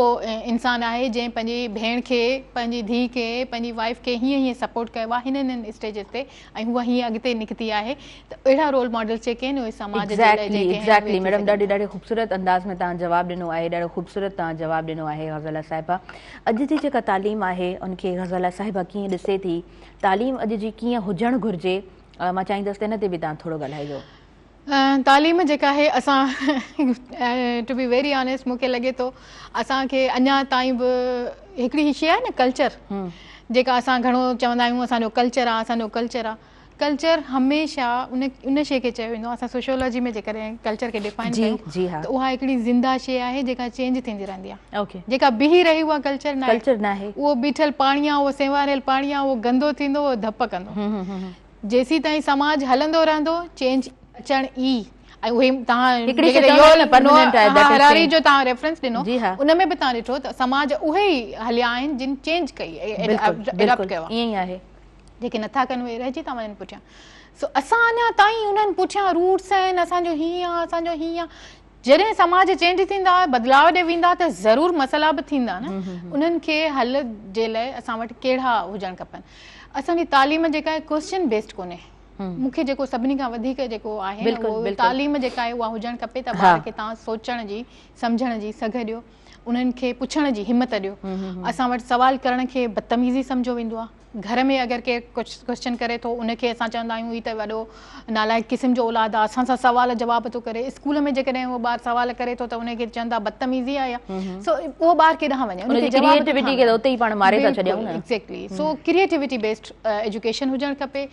انسان آهي جنهن پنهنجي ڀيڻ کي پنهنجي ڌيء کي پنهنجي وائيف کي هيئن هيئن سپورٽ ڪيو آهي هن هن اسٽيجز تي ۽ هوء هيئن اڳتي نڪتي آهي ته اهڙا رول ماڊلز جيڪي آهن اهي سماج جي لاء جيڪي آهن ايگزيڪٽلي ميڊم ڏاڍي ڏاڍي خوبصورت انداز ۾ توهان جواب ڏنو آهي ڏاڍو خوبصورت توهان جواب ڏنو آهي غزاله صاحبه اڄ جي جيڪا تعليم آهي ان کي غزاله صاحبه ڪيئن ڏسي ٿي تعليم اڄ جي ڪيئن هجڻ گهرجي مان چاهيندس ته ان تي به توهان ٿورو ڳالهائجو. تعليم جيڪا آهي اسان ٽو بي ويري آنيسٽ مون کي لڳي ٿو اسان کي اڃا تائين به هڪڙي هي شي آهي نه ڪلچر جيڪا اسان گهڻو چوندا آهيون اسان جو ڪلچر آهي اسان جو ڪلچر آهي ڪلچر هميشه ان ان شي کي چيو ويندو آهي اسان سوشيولاجي ۾ جيڪڏهن ڪلچر کي ڊفائن ڪيون ته اها هڪڙي زنده شي آهي جيڪا چينج ٿيندي رهندي آهي جيڪا بيهي رهي اها ڪلچر ناهي اهو بيٺل پاڻي آهي اهو سينواريل پاڻي آهي اهو گندو ٿيندو اهو ڌپ ڪندو جيسيتائين سماج هلندو رهندو چينج اچڻ ئي ۽ اهي توهان هڪڙي شي چوندا آهن نه پرماننٽ آهي that is Harari جو توهان ريفرنس ڏنو ان ۾ به توهان ڏٺو ته سماج اهي ئي هليا آهن جن چينج ڪئي اڊاپٽ ڪيو آهي ائين ئي آهي جيڪي نٿا ڪن اهي رهجي ٿا وڃن پٺيان سو اسان اڃا تائين انهن پٺيان روٽس آهن اسان جو هيئن آهي اسان جو هيئن آهي جڏهن سماج چينج ٿيندا بدلاء ڏي ويندا ته ضرور مسئلا به ٿيندا نه انهن کي حل جي لاء اسان وٽ ڪهڙا هجڻ کپن اسان جي تعليم جيڪا آهي ڪويسچن بيسڊ ڪونهي. مون کي جيڪو سڀني کان وڌيڪ جيڪو آهي اهو تعليم جيڪا آهي اها هجڻ کپي ته ٻار کي توهان سوچڻ جي سمجهڻ جي سگهه ڏيو انهن کي پڇڻ جي همت ڏيو. اسان وٽ سوال ڪرڻ کي بدتميزي سمجهيو ويندو آهي. گهر ۾ اگر ڪير ڪجهه ڪوئسچن ڪري ٿو ان کي اسان چوندا آهيون هي ته وڏو نالائق قسم جو اولاد آهي اسان سان سوال جواب ٿو ڪري. اسڪول ۾ جيڪڏهن اهو ٻار سوال ڪري ٿو ته ان کي چون ٿا بدتميزي آهي اها. سو اهو ٻار ڪيڏانهن وڃي ان جي ڪريئيٽوٽي کي ته اتي ئي پاڻ ماري ٿا ڇڏيون نه. ايگزيڪٽلي سو ڪريئيٽوٽي بيسڊ ايجوڪيشن هجڻ کپي.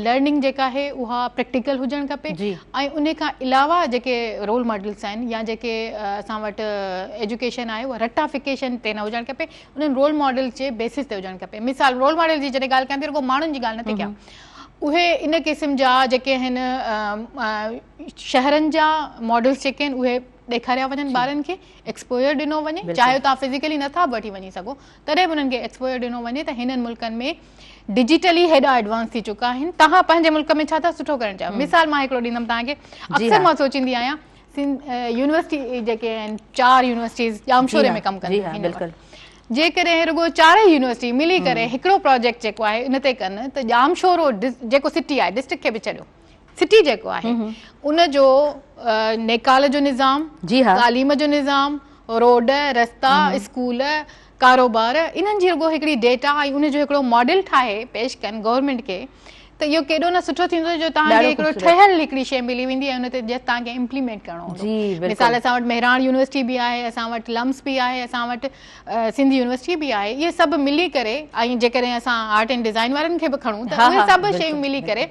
لرننگ جيڪا آهي اها پريڪٽيڪل هجڻ کپي ۽ ان کان علاوه جيڪي رول ماڊلس آهن يا جيڪي اسان وٽ ايجوڪيشن آهي اها رٽافڪيشن تي نه هجڻ کپي انهن رول ماڊلس جي بيسس تي هجڻ کپي مثال رول ماڊل جي جڏهن ڳالهه ڪيان ٿي رڳو ماڻهن جي ڳالهه نه ٿي ڪيان اهي ان قسم جا جيڪي آهن شهرن جا ماڊلس جيڪي آهن اهي ڏيکاريا وڃن ٻارن کي ايڪسپوزر ڏنو وڃي چاهي توهان فزيڪلي نٿا به وٺي وڃي سگهو تڏهن به انهن کي ايڪسپوزر ڏنو وڃي ته هنن ملڪن ۾ ڊجيٽلي هيڏا ايڊوانس ٿي چڪا آهن توهان پنهنجي ملڪ ۾ ڇا ٿا سٺو ڪرڻ چاهيو مثال مان هڪڙو ڏيندم توهان کي اڪثر مان سوچيندي آهيان يونيورسٽي جيڪي آهن چار يونيورسٽيز ڄامشوري ۾ ڪم ڪن ٿيون جيڪڏهن رڳو چار ئي يونيورسٽي ملي ڪري هڪڙو پروجيڪٽ جيڪو آهي ان تي ڪن ته ڄامشورو جيڪو سٽي آهي ڊسٽرڪٽ کي به ڇڏيو سٽي جيڪو آهي ان جو نيڪال جو نظام تعليم جو نظام روڊ رستا اسڪول ڪاروبار انهن جي رڳو هڪڙي ڊيٽا ۽ ان جو هڪڙو ماڊل ٺاهي پيش ڪن گورنمينٽ کي ته اهو ڪيڏو نه سٺو ٿيندو جو توهان کي هڪڙو ٺهيل هڪڙي شيء ملي ويندي ۽ ان تي جسٽ توهان کي امپليمينٽ ڪرڻو هوندو مثال اسان وٽ مهراڻ يونيورسٽي به آهي اسان وٽ لمس به آهي اسان وٽ سنڌ يونيورسٽي به آهي اهي سڀ ملي ڪري ۽ جيڪڏهن اسان آرٽ اينڊ ڊزائن وارن کي به کڻون ته اهي سڀ شيون ملي ڪري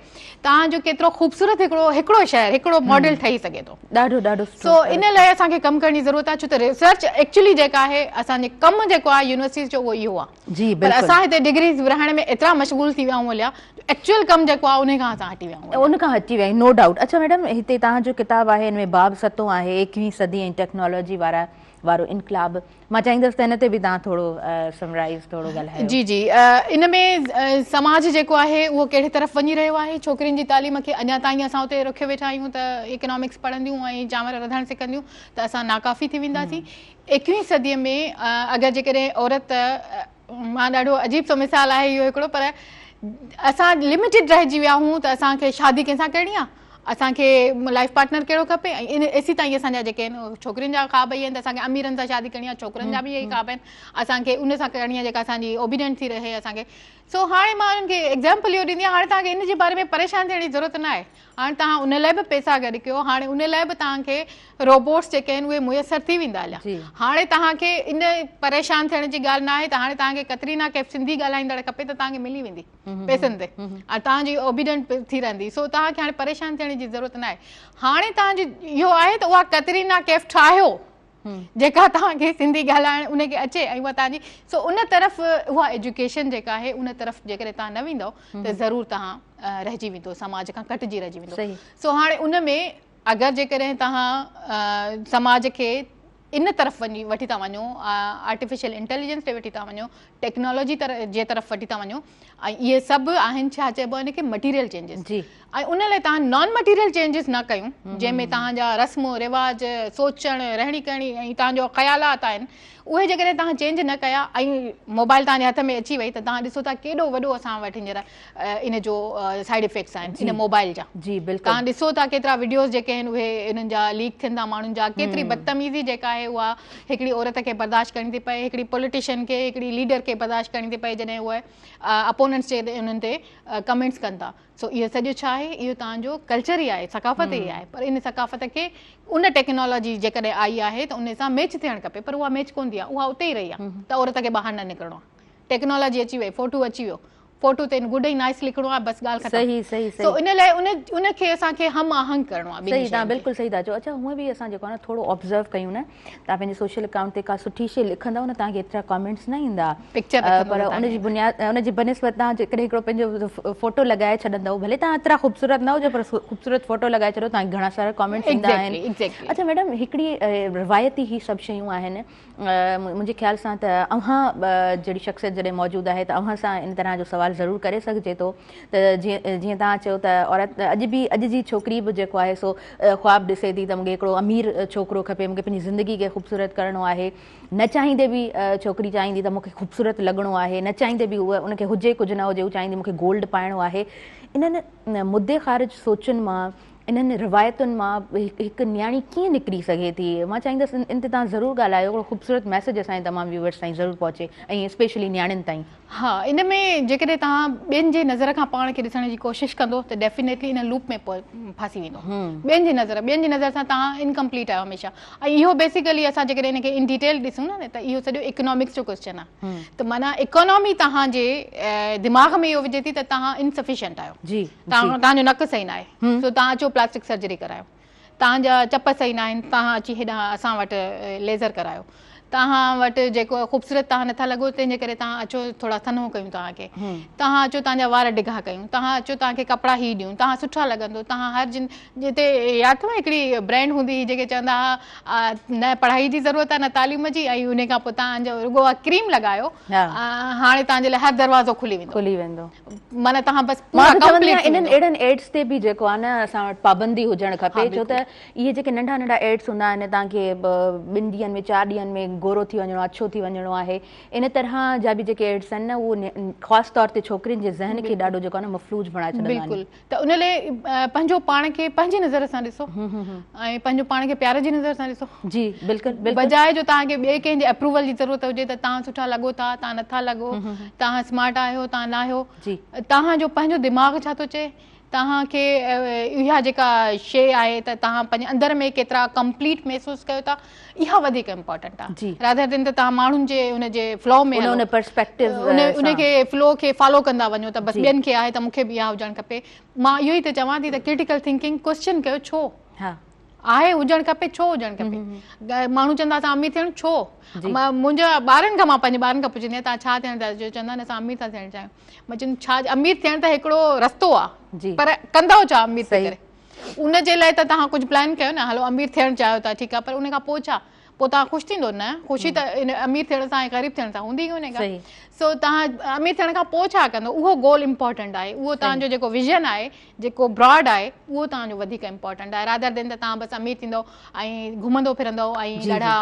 توهان جو ڪيترو خوبصورت هڪڙو هڪڙو شهر هڪڙو ماڊل ٺهي سگهي ٿو. ڏاڍو ڏاڍو سٺو. سو ان لاء اسان کي ڪم ڪرڻ جي ضرورت آهي ڇو ته ريسرچ ايڪچولي جيڪا آهي اسان جي ڪم جيڪو آهي يونيورسٽيز جو اهو اهو آهي. جي بلڪل. پر اسان هتي ڊگريز ورهائڻ ۾ ايترا مشغول ٿي ويا آهيون هليا جو ايڪچوئل ڪم جيڪو آهي ان کان اسان هٽي ويا آهيون. ان کان هٽي ويا آهيون نو ڊائوٽ. اڇا ميڊم هتي توهان جو ڪتاب آهي ان ۾ باب ستون آهي ايڪويهين صدي ۽ ٽيڪنالاجي وارا وارو انقلاب مان چاهيندس ته ان تي به توهان ٿورو سمرائيز ٿورو ڳالهايو. جي جي ان ۾ سماج جيڪو آهي اهو ڪهڙي طرف وڃي رهيو آهي ڇوڪرين جي تعليم کي اڃا تائين اسان اتي رکيو ويٺا آهيون ته اڪنامڪس پڙهنديون ۽ چانور رڌڻ سکنديون ته اسان ناڪافي ٿي وينداسين ايڪويهين صدي ۾ اگر جيڪڏهن عورت مان ڏاڍو عجيب سو مثال آهي اهو هڪڙو پر اسان لميٽيڊ رهجي ويا آهيون ته اسان کي شادي ڪنهن سان ڪرڻي آهي اسان کي لائف پارٽنر ڪهڙو کپي ۽ ان ايسي تائين اسان جا جيڪي آهن ڇوڪرين جا خواب اهي آهن ته اسان کي اميرن سان شادي ڪرڻي آهي ڇوڪرن جا به اهي خواب آهن اسان کي ان سان ڪرڻي آهي جيڪا اسان جي اوبيڊينٽ ٿي رهي اسان کي سو هاڻي مان انهن کي ايگزامپل اهو ڏيندي آهيان هاڻي توهان کي ان جي باري ۾ پريشان ٿيڻ جي ضرورت نه آهي هاڻي توهان ان لاء به پئسا گڏ ڪيو هاڻي ان لاء به توهان کي روبوٽس جيڪي آهن اهي ميسر ٿي ويندا هليا هاڻي توهان کي ان پريشان ٿيڻ جي ڳالهه نه آهي ته هاڻي توهان کي ڪترينا ڪيف سنڌي ڳالهائيندڙ کپي ته توهان کي ملي ويندي پئسن تي ۽ توهان جي اوبيڊنٽ ٿي رهندي سو توهان کي هاڻي پريشان ٿيڻ جي ضرورت ناهي هاڻي توهان جي اهو آهي ته اها ڪترينا ڪيف ٺاهيو جيڪا توهان کي سنڌي ڳالهائڻ ان کي اچي ۽ اها توهان جي سو ان طرف اها ايجوڪيشن جيڪا آهي ان طرف جيڪڏهن توهان نه ويندؤ ته ضرور توهان رهجي ويندو سماج کان ڪٽجي رهجي ويندو سو هاڻي ان ۾ اگر جيڪڏهن توهان سماج کي ان طرف وڃي وٺي ٿا وڃو آرٽيفيشل انٽيليجنس ڏي وٺي ٿا وڃو ٽيڪنالاجي جي طرف وٺي ٿا وڃو ۽ اهي سڀ آهن ڇا چئبو آهي ان کي مٽيريل چينجز جي ۽ ان لاء توهان نان مٽيريل چينجز نه ڪيون جنهن ۾ توهان جا رسم و رواج سوچڻ رهڻي ڪهڻي ۽ توهان جو خيالات آهن اهي جيڪڏهن توهان چينج نه ڪيا ۽ موبائل توهان جي هٿ ۾ اچي وئي ته توهان ڏسو ٿا ڪيڏو وڏو اسان وٽ هينئر ان جو سائيڊ افيڪٽس آهن ان موبائل جا جي بلڪل توهان ڏسو ٿا ڪيترا وڊيوز جيڪي آهن اهي انهن جا ليڪ ٿين ٿا ماڻهن جا ڪيتري بدتميزي جيڪا آهي اها هڪڙي عورت کي برداشت ڪرڻي ٿي پئي هڪڙي پوليٽيشن کي هڪڙي ليڊر کي برداشت ڪرڻي ٿي پئي جڏهن اهي اپوننٽس جي انهن تي ڪمينٽس ڪن ٿا سو اهو سڄو ڇا آهي اهو توهان جو ڪلچر ئي آهي ثقافت ئي آهي پر ان ثقافت کي ان ٽيڪنالاجي جيڪڏهن آئي آهي ته ان سان ميچ ٿيڻ کپي پر اها ميچ ڪونه ٿي آهي اها اتي ئي رهي آهي ته عورت کي ٻاهر نه نڪرڻو آهي ٽيڪنالاجي اچي وئي فوٽو اچي ويو فوٽو تي گڊ ۽ نائس لکڻو آهي بس ڳالهه ختم. صحيح صحيح سو ان لاء ان ان کي اسان کي هم آهنگ ڪرڻو آهي ٻنهي صحيح توهان شين کي. بلڪل صحيح ٿا چئو اڇا هونء به اسان جيڪو آهي نه ٿورو آبزرو ڪيون نه توهان پنهنجي سوشل اڪائونٽ تي ڪا سٺي شي لکندؤ نه توهان کي ايترا ڪامينٽس نه ايندا پڪچر رکندو پر ان جي بنياد ان جي بنسبت توهان جيڪڏهن هڪڙو پنهنجو فوٽو لڳائي ڇڏندؤ ڀلي توهان ايترا خوبصورت نه هجو پر خوبصورت فوٽو لڳائي ڇڏو توهان کي گهڻا سارا ڪامينٽس ايندا آهن اڇا ميڊم هڪڙي روايتي هي سڀ شيون آهن منهنجي خيال سان ته اوهان جهڙي شخصيت جڏهن موجود آهي ته اوهان سان ان طرح جو سوال سوال ضرور ڪري سگهجي ٿو ته جيئن جيئن توهان چيو ته عورت اڄ به اڄ جي ڇوڪري به جيڪو آهي سو خواب ڏسي ٿي ته مونکي هڪڙو امير ڇوڪرو کپي مونکي پنهنجي زندگي کي خوبصورت ڪرڻو آهي نه چاهيندي به ڇوڪري چاهيندي ته مونکي خوبصورت لڳڻو آهي نه چاهيندي به هوء ان کي هجي ڪجهه نه هجي هو چاهيندي مونکي گولڊ پائڻو آهي انهن مدي خارج سوچن مان انهن روايتن مان هڪ نياڻي ڪيئن نڪري سگهي ٿي؟ مان چاهيندس ان تي توهان ضرور ڳالهايو، هڪڙو خوبصورت ميسيج اسان جي تمام ويوئرس تائين ضرور پهچي ۽ اسپيشلي نياڻين تائين. ها ان ۾ جيڪڏهن توهان ٻين جي نظر کان پاڻ کي ڏسڻ جي ڪوشش ڪندو ته ڊيفينيٽلي ان لوپ ۾ ڦاسي ويندو. ٻين جي نظر ٻين جي نظر سان توهان انڪمپليٽ آهيو هميشه ۽ اهو بيسيڪلي اسان جيڪڏهن ان کي ان ڊيٽيل ڏسون نه ته اهو سڄو اڪنامڪس جو ڪوئسچن آهي ته معنيٰ اڪانامي توهان جي دماغ ۾ اهو وجهي ٿي ته توهان انسفيشنٽ آهيو. جي. توهان توهان جو نڪ صحيح ناهي سو توهان اچو پلاسٽڪ سرجري ڪرايو توهان جا چپ صحيح ناهن توهان اچي هيڏانهن اسان وٽ ليزر ڪرايو توهان وٽ جيڪو خوبصورت توهان نٿا لڳو تنهن جي ڪري توهان اچو ٿورا سنهو ڪيون توهان کي توهان اچو توهان جا وار ڊگها ڪيون توهان اچو توهان کي ڪپڙا هي ڏيون توهان سٺا لڳندو توهان هر جن جتي ياد اٿو هڪڙي برانڊ هوندي هئي جيڪي چوندا هئا نه پڙهائي جي ضرورت آهي نه تعليم جي ۽ ان کان پوء توهان جو رڳو اها ڪريم لڳايو هاڻي توهان جي لاء هر دروازو کلي ويندو کلي ويندو معنيٰ توهان بس پورا مان ته چوندي ڪمپليٽ آهيان ٿي انهن ويندو. اهڙن ايڊز تي به جيڪو آهي نه اسان وٽ پابندي هجڻ ها کپي ڇو بلڪل. ته اهي جيڪي ننڍا ننڍا ايڊز هوندا آهن توهان کي ٻن ڏينهن ۾ چار ڏينهن ۾ گورو ٿي وڃڻو آهي اڇو ٿي وڃڻو آهي ان طرح جا به جيڪي ايڊز آهن نه اهو خاص طور تي ڇوڪرين جي ذهن کي بلڪل ڏاڍو جيڪو آهي نه مفلوج بڻائي ڇڏندا آهن. بلڪل ته ان لاء پنهنجو پاڻ کي پنهنجي نظر سان ڏسو ۽ پنهنجو پاڻ کي پيار جي نظر سان ڏسو. جي بلڪل بلڪل. بجاء جو توهان کي ٻئي ڪنهن جي اپروول جي ضرورت هجي ته توهان سٺا لڳو ٿا توهان نٿا لڳو توهان سمارٽ آهيو توهان ناهيو جي. توهان جو پنهنجو دماغ ڇا ٿو چئي توهان کي اها جيڪا شيء آهي ته توهان پنهنجي اندر ۾ ڪيترا ڪمپليٽ محسوس ڪيو ٿا اها وڌيڪ امپارٽنٽ آهي جي. راڌر دين ته توهان ماڻهن جي ان جي فلو ۾ ان هلو ان پرسپيڪٽو ان ان سان کي فلو کي فالو ڪندا وڃو ته بس جي. ٻين کي آهي ته مون کي به اها هجڻ کپي مان اهو ئي ته چوان ٿي ته ڪرٽيڪل ٿنڪنگ ڪوئسچن ڪيو ڇو ها آهي هجڻ کپي ڇو هجڻ کپي ماڻهو چوندا اسان امير ٿيڻ ڇو منهنجا ٻارن کان مان پنهنجي ٻارن کان پڇندي آهيان توهان ڇا ٿيڻ ٿا چاهيو چوندا آهن اسان امير ٿا ٿيڻ چاهيون مان چوندم ڇا امير ٿيڻ ته هڪڙو رستو آهي پر ڪندؤ ڇا امير ٿي ڪري ان جي لاء ته توهان ڪجهه پلان ڪيو نه هلو امير ٿيڻ چاهيو ٿا ٺيڪ آهي پر ان کان پوء ڇا پوء توهان خوش ٿيندو نه خوشي ته ان امير ٿيڻ سان ۽ غريب ٿيڻ سان هوندي ڪونهي ڪا سو توهان امير ٿيڻ کان پوء ڇا ڪندو اهو گول امپورٽنٽ آهي اهو توهان جو جيڪو ويزن آهي جيڪو براڊ آهي اهو توهان جو وڌيڪ امپورٽنٽ آهي رادر دين ته توهان بس امير ٿيندو ۽ گهمندو ڦرندو ۽ ڏاڍا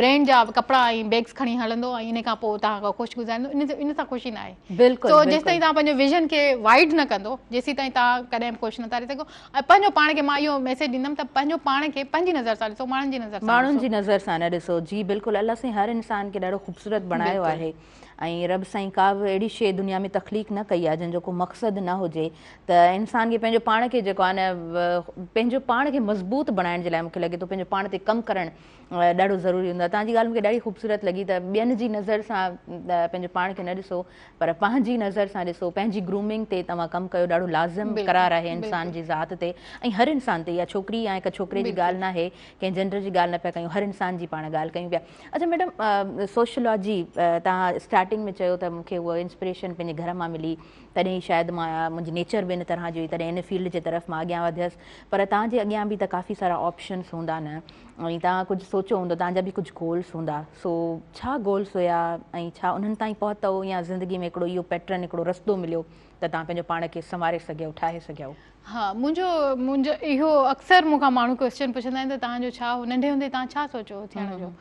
برينڊ جا ڪپڙا ۽ بيگس کڻي هلندو ۽ ان کان پوء توهان خوش گذاريندو ان سان خوشي نه آهي بلڪل سو جيستائين توهان پنهنجو ويزن کي وائيڊ نه ڪندو جيسين تائين توهان ڪڏهن به خوش نٿا رهي سگهو ۽ پنهنجو پاڻ کي مان اهو ميسيج ڏيندم ته پنهنجو پاڻ کي پنهنجي نظر سان ڏسو ماڻهن جي نظر سان نه ماڻهن ڏسو جي نظر سان نه ڏسو جي بلڪل الله سائين هر انسان کي ڏاڍو خوبصورت بڻايو آهي ۽ رب سائين ڪا به اهڙي شيء دنيا ۾ تخليق نه ڪئي آهي جنهن جو ڪو مقصد نه هجي ته انسان کي پنهنجو پاڻ کي جيڪو آهي نه پنهنجو پاڻ کي مضبوط بڻائڻ جي لاء مونکي لڳي ٿو پنهنجو پاڻ تي ڪم ڪرڻ ڏاڍو ضروري هوندو آهي توهان جي ڳالهه مونکي ڏاڍي خوبصورت لڳي ته ٻين جي نظر سان پنهنجو پاڻ کي نه ڏسو پر پنهنجي نظر سان ڏسو پنهنجي گرومنگ تي توهان ڪم ڪيو ڏاڍو لازم قرار آهي انسان جي ذات تي ۽ هر انسان تي اها ڇوڪري يا هڪ ڇوڪري جي ڳالهه ناهي ڪنهن جينڊر جي ڳالهه نه پيا ڪيون هر انسان جي پاڻ ڳالهه ڪيون پيا اڇا ميڊم سوشلاجي توهان اسٽارٽنگ ۾ چيو ته مونکي اها انسپريشن پنهنجي گهر مان ملي تڏهن ئي شايد مان منهنجي نيچر به ان طرح جي هئي تڏهن ان فيلڊ جي طرف مان اڳيان وڌيس پر توهان جي اڳيان به ته ڪافي سارا آپشنس هوندا نه ۽ توهان ڪجهه سوچيو هوندو توهان جا به ڪجهه گولس هوندا سو ڇا گولس هيا ۽ ڇا انهن تائين پهتؤ يا زندگي ۾ هڪڙو اهو پيٽرن هڪڙو رستو مليو ته توهان پنهنجو پاڻ کي سنواري سگهيو ٺاهي سگهيو. ها منهنجو منهنجو اهو اڪثر مون کان ماڻهو ڪوئسچن پڇندا آهن ته توهان جو ڇا هو ننڍي هوندي توهان ڇا سوچيو هو ٿيڻ جو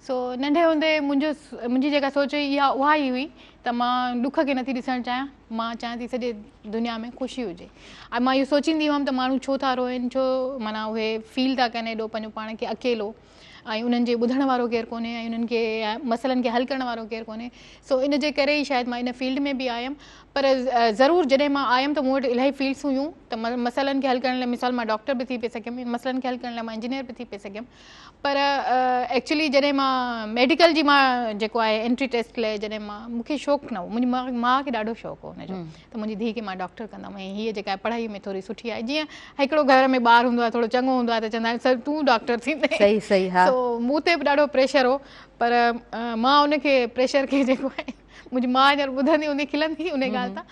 سو ننڍي هوندي منهنجو منهنجي جيڪا سوچ هئي اها اها ئي هئي ته مان ڏک کي نٿي ڏسڻ چاهيان مان چاهيان ٿي سڄي دنيا ۾ خوشي هجي ۽ مان اهو سوچيندي هئم ته ماڻهو ڇو ٿا روئن ڇو معنيٰ اهي فيل ٿا ڪن ايڏو پنهنجو پاڻ کي اڪيلو ۽ انهن جي ٻڌڻ وارو ڪير ڪونهي ۽ انهن کي مسئلن کي حل ڪرڻ وارو ڪير ڪونهي سو ان جي ڪري ئي شايد مان ان فيلڊ ۾ به آيم پر ضرور جڏهن مان آيم ته مون وٽ الاهي فيلڊس هيون ته مسئلن کي حل ڪرڻ لاء مثال مان ڊاڪٽر به ٿي پئي سگهيم مسئلن کي حل ڪرڻ لاء مان انجنيئر به ٿي پئي سگهيم پر ايڪچولي جڏهن مان ميڊيڪل جي مان جيڪو آهي انٽري ٽيسٽ لاء جڏهن مان مون کي شوق نه هو منهنجي ماء کي ڏاڍو شوق هو ان جو ته منهنجي ڌيء کي مان ڊاڪٽر ڪندم ۽ هيء جيڪا آهي پڙهائي ۾ ٿوري سٺي آهي جيئن هڪڙو گهر ۾ ٻار هوندو آهي ٿورو چڱو هوندو آهي ته چوندا آهن سر تون ڊاڪٽر ٿيندين صحيح صحيح ها سو مون تي به ڏاڍو پريشر هو پر مان ان کي پريشر کي جيڪو آهي منهنجي ماء هينئر ٻڌندي هوندي کلندي ان ڳالهه تان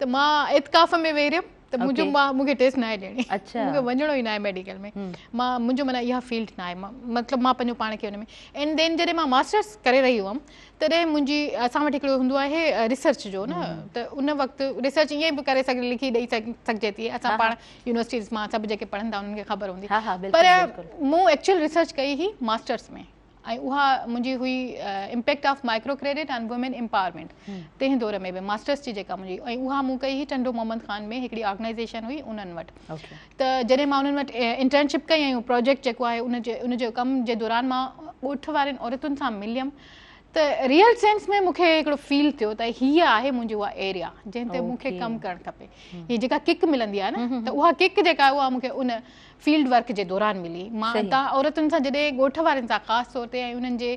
ته مان اعتڪاف ۾ ويهي رهيم ته منهنجو مان مون کي ٽيسٽ ناهي ڏيڻي مون کي وڃڻو ئي ناهي ميڊيڪل ۾ مان منهنجو معنيٰ اها فيلڊ ناهي مطلب مان پنهنجو پاڻ کي ان ۾ اينڊ then جڏهن مان ماسٽرس ڪري رهي هئم تڏهن منهنجي اسان وٽ هڪڙو هوندو آهي ريسرچ جو نه ته ان وقت ريسرچ ائين به ڪري سگهي لکي ڏئي سگهجي ٿي اسان پاڻ يونيورسٽيز مان سڀ جيڪي پڙهن ٿا انهن کي خبر هوندي پر مون ايڪچوئل ريسرچ ڪئي هئي ماسٽرس ۾ ۽ اها منهنجي هئي impact of micro credit on women empowerment تنهن دور ۾ به ماسٽرس جي جيڪا منهنجي ۽ اها مون ڪئي هئي ٽنڊو محمد خان ۾ هڪڙي آرگنائيزيشن هئي انهن وٽ ته جڏهن مان انهن وٽ انٽرنشپ ڪئي ۽ پروجيڪٽ جيڪو آهي ان جي ان جو ڪم جي دوران مان ڳوٺ وارين عورتن سان مليم ته ريئل سينس ۾ مون کي هڪڙو فيل ٿيو ته هيء آهي منهنجي اها ايريا جنهن تي مون کي ڪم ڪرڻ کپي هي جيڪا ڪڪ ملندي آهي نه ته اها ڪڪ جيڪا آهي اها مون کي ان فيلڊ ورڪ جي دوران ملي. مان تان عورتن سان جڏهن ڳوٺ وارن سان خاص طور تي ۽ انهن جي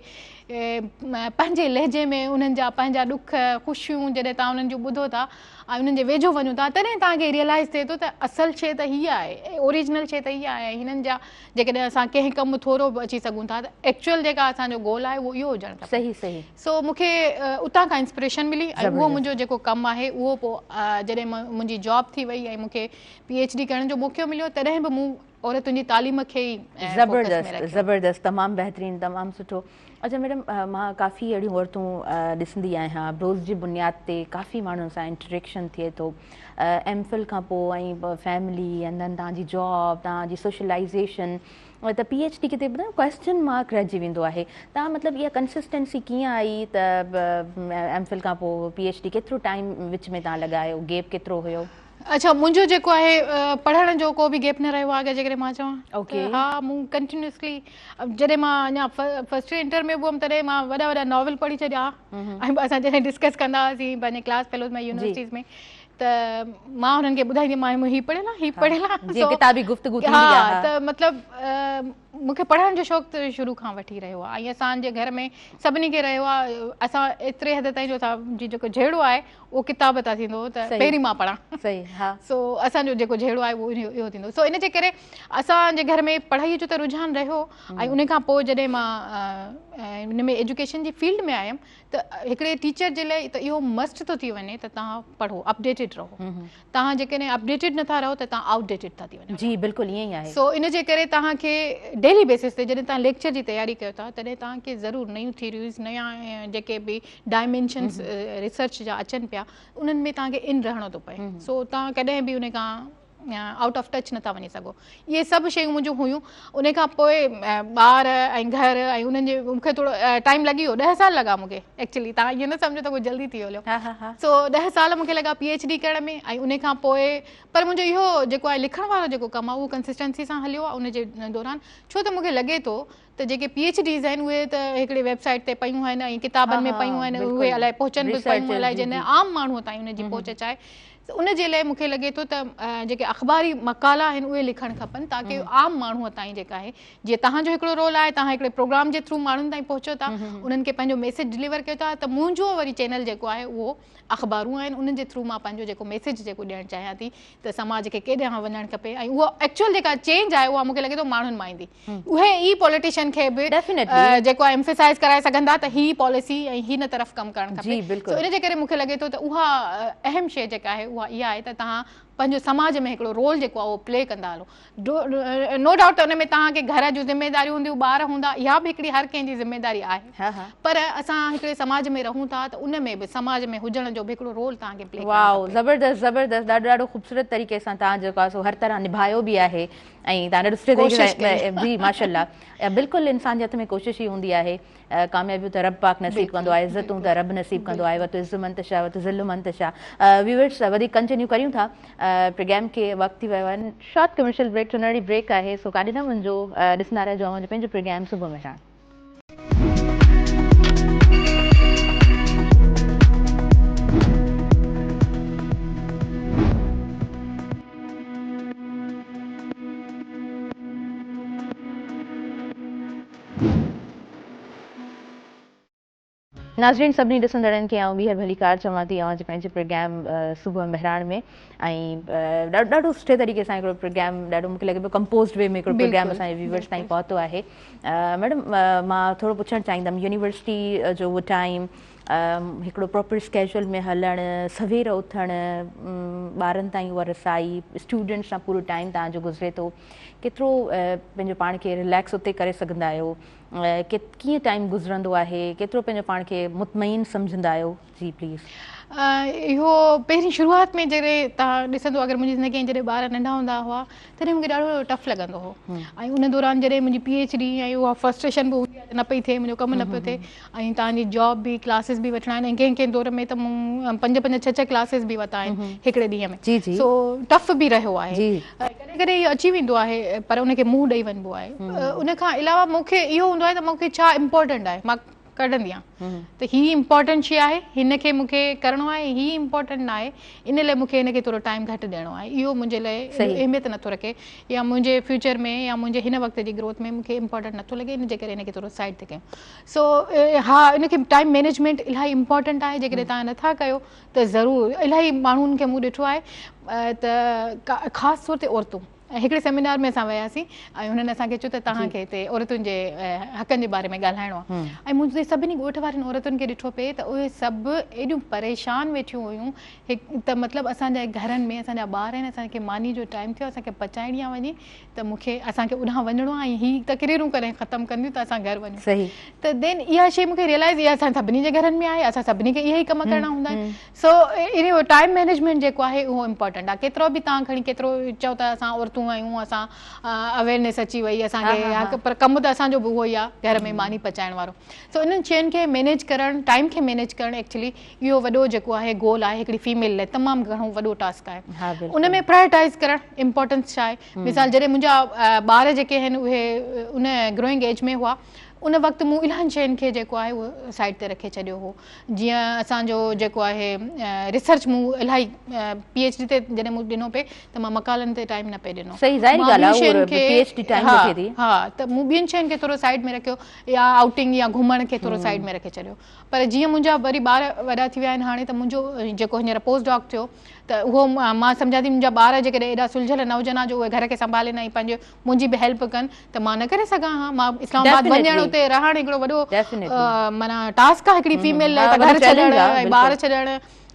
پنهنجي لهجي ۾ انهن جا پنهنجا ڏک خوشيون جڏهن تان انهن جون ٻڌو ٿا ۽ انهن جي ويجهو وڃو ٿا تڏهن تان کي ريئلائز ٿئي ٿو ته اصل شيء ته هيء آهي اوريجنل شيء ته هيء آهي ۽ هنن جا جيڪڏهن اسان ڪنهن ڪم ٿورو به اچي سگهون ٿا ته ايڪچوئل جيڪا اسان جو گول آهي اهو اهو هجڻ کپي. صحيح صحيح. سو مون کي اتان کان انسپريشن ملي ۽ اهو منهنجو جيڪو ڪم آهي اهو پوء جڏهن منهنجي جاب ٿي وئي ۽ مون کي پي ايڇ ڊي ڪرڻ جو موقعو مليو تڏهن به مون عورتن جي تعليم کي ئي فوڪس ۾ زبردست رکيو. زبردست تمام بهترين تمام سٺو اڇا ميڊم مان ڪافي اهڙيون عورتون ڏسندي آهيان روز جي بنياد تي ڪافي ماڻهن سان انٽريڪشن ٿئي ٿو ايم فل کان پوء ۽ فيملي ۽ دين توهان جي جاب توهان جي سوشلائيزيشن ته پي ايڇ ڊي ڪٿي به ڪويسچن مارڪ رهجي ويندو آهي توهان مطلب اها ڪنسسٽنسي ڪيئن آئي ته ايم فل کان پوء پي ايڇ ڊي ڪيترو ٽائيم وچ ۾ توهان لڳايو گيپ ڪيترو هيو؟ اڇا منهنجو جيڪو آهي پڙهڻ جو ڪو به گيپ نه رهيو آهي اگر جيڪڏهن مان چوان ته ها مون ڪنٽينيوسلي جڏهن مان اڃا فرسٽ ايئر انٽر ۾ به هئم تڏهن مان وڏا وڏا ناول پڙهي ڇڏيا ۽ اسان جڏهن ڊسڪس ڪندا هئاسين پنهنجي ڪلاس فيلوز ۾ يونيورسٽيز ۾ ته مان هنن کي ٻڌائيندي هيم مان هي پڙهيل آهي هي پڙهيل آهي جيئن ڪتابي گفتگو ٿيندي آهي ته مطلب مون کي پڙهڻ جو شوق ته شروع کان وٺي رهيو آهي ۽ اسان جي گهر ۾ سڀني کي رهيو آهي اسان ايتري حد تائين جو اسان جي جيڪو جهيڙو آهي اهو ڪتاب تان ٿيندو هو ته پهرين مان پڙهان صحيح ها سو اسان جو جيڪو جهيڙو آهي اهو اهو ٿيندو سو ان جي ڪري اسان جي گهر ۾ پڙهائي جو ته رجحان رهيو ۽ ان کان پوء جڏهن مان ان ۾ ايجوڪيشن جي فيلڊ ۾ آيم ته هڪڙي ٽيچر جي لاء ته اهو مسٽ ٿو ٿي وڃي ته توهان پڙهو اپڊيٽيڊ رهو توهان جيڪڏهن اپڊيٽيڊ نٿا رهو ته توهان آئوٽ ڊيٽيڊ ٿا ٿي وڃو. جي بلڪل ائين ئي آهي. سو ان جي ڪري توهان کي ڊيلي بيسس تي جڏهن توهان ليڪچر جي تياري ڪيو ٿا تڏهن توهان کي ضرور نيون ٿيوريز نيا جيڪي به ڊائمينشنس ريسرچ جا اچن پيا انهن ۾ توهان کي ان رهڻو ٿو پئي سو توهان ڪڏهن به ان کان آئوٽ آف ٽچ نٿا وڃي سگهو اهي سڀ شيون منهنجون هيون ان کان پوء ٻار ۽ گهر ۽ انهن جي مون کي ٿورو ٽائيم لڳي ويو ڏهه سال لڳا مون کي ايڪچولي توهان ائين نه سمجهو ته ڪو جلدي ٿي ويو سو ڏهه سال مون کي لڳا پي ايڇ ڊي ڪرڻ ۾ ۽ ان کان پوء پر منهنجو اهو جيڪو آهي لکڻ وارو جيڪو ڪم آهي اهو ڪنسسٽنسي سان هليو آهي ان جي دوران ڇو ته مون کي لڳي ٿو ته جيڪي پي ايڇ ڊيز آهن اهي ته هڪڙي ويب سائيٽ تي پيون آهن ۽ ڪتابن ۾ پيون آهن اهي الائي پهچن به پيون الائي جن عام ماڻهو تائين ان جي پهچ آهي ان جي لاء مون کي لڳي ٿو ته جيڪي اخباري مقالا آهن اهي لکڻ کپن تاڪه عام ماڻهو تائين جيڪا آهي جيئن توهان جو هڪڙو رول آهي توهان هڪڙي پروگرام جي ٿرو ماڻهن تائين پهچو ٿا انهن کي پنهنجو ميسيج ڊليور ڪيو ٿا ته منهنجو وري چينل جيڪو آهي اهو اخبارون آهن انهن جي ٿرو مان پنهنجو جيڪو ميسيج جيڪو ڏيڻ چاهيان ٿي ته سماج کي ڪيڏانهن وڃڻ کپي ۽ اهو ايڪچوئل جيڪا چينج آهي اها مون کي لڳي ٿو ماڻهن مان ايندي اهي ئي پوليٽيشن کي به جيڪو آهي ايمفيسائز ڪرائي سگهندا ته هي پاليسي ۽ هن طرف ڪم ڪرڻ کپي سو ان جي ڪري مون کي لڳي ٿو ته اها اهم شيء جيڪا آهي اها اها آهي ته توهان پنهنجو سماج ۾ هڪڙو رول جيڪو آهي اهو پلي ڪندا هلو نو ڊائوٽ ته ان ۾ توهان کي گهر جون ذميداريون هونديون ٻار هوندا اها به هڪڙي هر ڪنهن جي ذميداري آهي پر اسان هڪڙي سماج ۾ رهون ٿا ته ان ۾ به سماج ۾ هجڻ جو به هڪڙو رول توهان کي پلي ڪرڻ واو زبردست زبردست ڏاڍو ڏاڍو خوبصورت طريقي سان توهان جيڪو آهي سو هر طرح نڀايو به آهي ۽ توهان ڏاڍو سٺي طريقي سان جي ماشاءالله بلڪل انسان جي هٿ ۾ ڪوشش ئي هوندي آهي ڪاميابيون ته رب پاڪ نصيب ڪندو آهي عزتون ته رب نصيب ڪندو آهي وتعز من تشاء وتذل من تشاء ويورس وڌيڪ ڪنٽينيو ڪريون ٿا پروگرام کي وقت ٿي ويو آهي شارٽ ڪمرشل بريڪ سنهڙي بريڪ آهي سو ڪاڏي نه وڃجو ڏسندا رهجو اوهان جو پنهنجو پروگرام صبح مهراڻ. ناظرين سڀني ڏسندڙن کي آئون ٻيهر ڀليڪار چوان ٿي اوهان جي پنهنجي پروگرام صبح مهراڻ ۾ ۽ ڏاڍو سٺي طريقي سان هڪڙو پروگرام ڏاڍو مونکي لڳي پيو ڪمپوزڊ وي ۾ هڪڙو پروگرام اسان جي ويورز تائين پهتو آهي ميڊم مان ٿورو پڇڻ چاهيندم يونيورسٽي جو اهو ٽائيم هڪڙو پراپر اسڪيجول ۾ هلڻ، سوير اٿڻ، ٻارن تائين اها رسائي، اسٽوڊنٽس سان پورو ٽائيم توهان جو گذري ٿو، ڪيترو پنهنجو پاڻ کي رليڪس اتي ڪري سگهندا آهيو، ڪيئن ٽائيم گذرندو آهي، ڪيترو پنهنجو پاڻ کي مطمئن سمجهندا آهيو؟ جي پليز. اهو پهرين شروعات ۾ جڏهن توهان ڏسندو اگر منهنجي زندگي ۾ جڏهن ٻار ننڍا هوندا هئا تڏهن مونکي ڏاڍو ٽف لڳندو هو ۽ ان دوران جڏهن منهنجي پي ايڇ ڊي ۽ اها فرسٽريشن به هوندي آهي ته نه پئي ٿئي منهنجو ڪم نه پيو ٿئي ۽ توهان جي جاب به ڪلاسز به وٺڻا آهن ۽ ڪنهن ڪنهن دور ۾ ته مون پنج پنج ڇهه ڇهه ڪلاسز به ورتا آهن هڪڙي ڏينهن ۾ سو ٽف به رهيو آهي ڪڏهن ڪڏهن اهو اچي ويندو آهي پر ان کي منهن ڏئي وڃبو آهي ان کان علاوه مونکي اهو هوندو آهي ته مونکي ڇا امپورٽنٽ آهي مان ڪڍندي آهيان ته هي امپورٽنٽ شي آهي هن کي مون کي ڪرڻو آهي هي امپورٽنٽ نه آهي ان لاء مون کي هن کي ٿورو ٽائيم گهٽ ڏيڻو آهي اهو منهنجي لاء اهميت نٿو رکي يا منهنجي فيوچر ۾ يا منهنجي هن وقت جي گروٿ ۾ مون کي امپورٽنٽ نٿو لڳي ان جي ڪري هن کي ٿورو سائيڊ تي ڪيون سو ها ان کي ٽائيم مينيجمينٽ الاهي امپورٽنٽ آهي جيڪڏهن توهان نٿا ڪيو ته ضرور الاهي ماڻهن کي مون ڏٺو آهي ته خاص طور تي عورتون ۽ هڪڙي سيمينار ۾ اسان وياسين ۽ هنن اسان کي چيو ته توهان کي هتي عورتن جي حقن جي باري ۾ ڳالهائڻو آهي ۽ مون جتي سڀني ڳوٺ وارين عورتن کي ڏٺو پئي ته اهي سڀ ايڏيون پريشان ويٺيون هيون هڪ ته مطلب اسان جي گهرن ۾ اسان جا ٻار آهن اسان کي ماني جو ٽائيم ٿيو اسان کي پچائڻي آهي وڃي ته مون کي اسان کي اوڏانهن وڃڻو آهي ۽ هي تقريرون ڪڏهن ختم ڪنديون ته اسان گهر وڃون ته دين اها شيء مون کي ريئلائز اها اسان سڀني جي گهرن ۾ آهي اسان سڀني کي اهي ئي ڪم ڪرڻا هوندا آهن سو اهو ٽائيم مينيجمينٽ جيڪو آهي اهو امپارٽنٽ آهي ڪيترو به توهان کڻي ڪيترو چئو ته اسان عورتون آهيون اسان اويرنيس اچي وئي اسان کي حق پر ڪم ته اسان جو به اهو ئي آهي گهر ۾ ماني پچائڻ وارو سو انهن شين کي مينيج ڪرڻ ٽائيم کي مينيج ڪرڻ ايڪچولي اهو وڏو جيڪو آهي گول آهي هڪڙي فيميل لاء تمام گهڻو وڏو ٽاسڪ آهي ان ۾ پرائرٽائز ڪرڻ امپارٽنس ڇا آهي مثال جڏهن منهنجا ٻار جيڪي آهن اهي ان گروئنگ ايج ۾ هئا ان وقت مون الاهن شين کي جيڪو آهي اهو سائيڊ تي رکي ڇڏيو هو جيئن اسان جو جيڪو آهي ريسرچ مون الاهي پي ايڇ ڊي تي جڏهن مون ڏنو پئي ته مان مقالن تي ٽائيم نه پئي ڏنو صحيح ظاهري ڳالهه آهي اهو پي ايڇ ڊي ٽائيم وٺي ٿي ها ته مون ٻين شين کي ٿورو سائيڊ ۾ رکيو يا آئوٽنگ يا گهمڻ کي ٿورو سائيڊ ۾ رکي ڇڏيو پر جيئن منهنجا وري ٻار وڏا ٿي ويا آهن هاڻي ته منهنجو جيڪو هينئر پوسٽ ڊاڪ ٿيو ته اهو مان سمجهان ٿي منهنجا ٻار جيڪڏهن ايڏا سلجهيل نه هجن ها جو اهي گهر کي سنڀالين ۽ پنهنجو منهنجي به هيلپ ڪن ته مان نه ڪري سگهان ها مان اسلام آباد وڃڻ اتي رهڻ هڪڙو وڏو معنيٰ ٽاسڪ آهي هڪڙي فيميل لاء ته گهر ڇڏڻ ۽ ٻار ڇڏڻ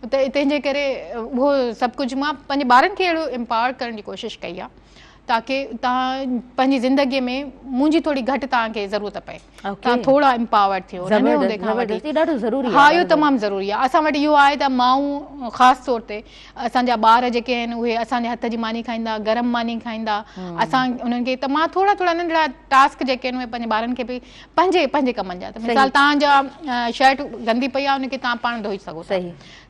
ته تنهن جي ڪري اهو سڀ ڪجهه مان پنهنجي ٻارن کي اهڙو امپاور ڪرڻ جي ڪوشش ڪئي آهي تاڪه توهان پنهنجي زندگي ۾ منهنجي ٿوري گهٽ توهان کي ضرورت پئي توهان ٿورا امپاورڊ ٿيو ننڍي هوندي کان وٺي ڏاڍو ضروري ها اهو تمام ضروري آهي اسان وٽ اهو آهي ته مائون خاص طور تي اسان جا ٻار جيڪي آهن اهي اسان جي هٿ جي ماني کائيندا گرم ماني کائيندا اسان انهن کي ته مان ٿورا ٿورا ننڍڙا ٽاسڪ جيڪي آهن اهي پنهنجي ٻارن کي به پنهنجي پنهنجي ڪمن جا ته مثال توهان جا شرٽ گندي پئي آهي ان کي توهان پاڻ ڌوئي سگهو ٿا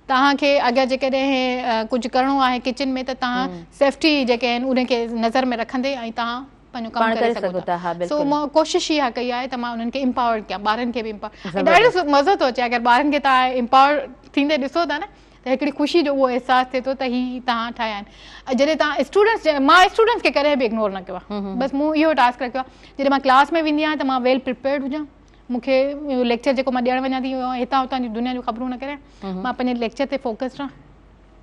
توهان کي اگر جيڪڏهن ڪجهه ڪرڻو آهي ڪچن ۾ ته توهان سيفٽي جيڪي آهن ان کي نظر ۾ رکندي ۽ توهان پنهنجو ڪم ڪري سگهو ٿا سو مان ڪوشش اها ڪئي آهي ته مان انهن کي امپاور ڪيان ٻارن کي به امپاور ڏاڍو مزو ٿو اچي اگر ٻارن کي توهان امپاور ٿيندي ڏسو ٿا نه ته هڪڙي خوشي جو اهو احساس ٿئي ٿو ته هي توهان ٺاهيا آهن ۽ جڏهن توهان اسٽوڊنٽس مان اسٽوڊنٽس کي ڪڏهن به اگنور نه ڪيو آهي بس مون اهو ٽاسڪ رکيو آهي جڏهن مان ڪلاس ۾ ويندي آهيان ته مان ويل پريپيئرڊ هجان مون کي ليڪچر جيڪو مان ڏيڻ وڃان ٿي هتان هتان جي دنيا جون خبرون نه ڪريان مان پنهنجي ليڪچر تي فوڪس رهان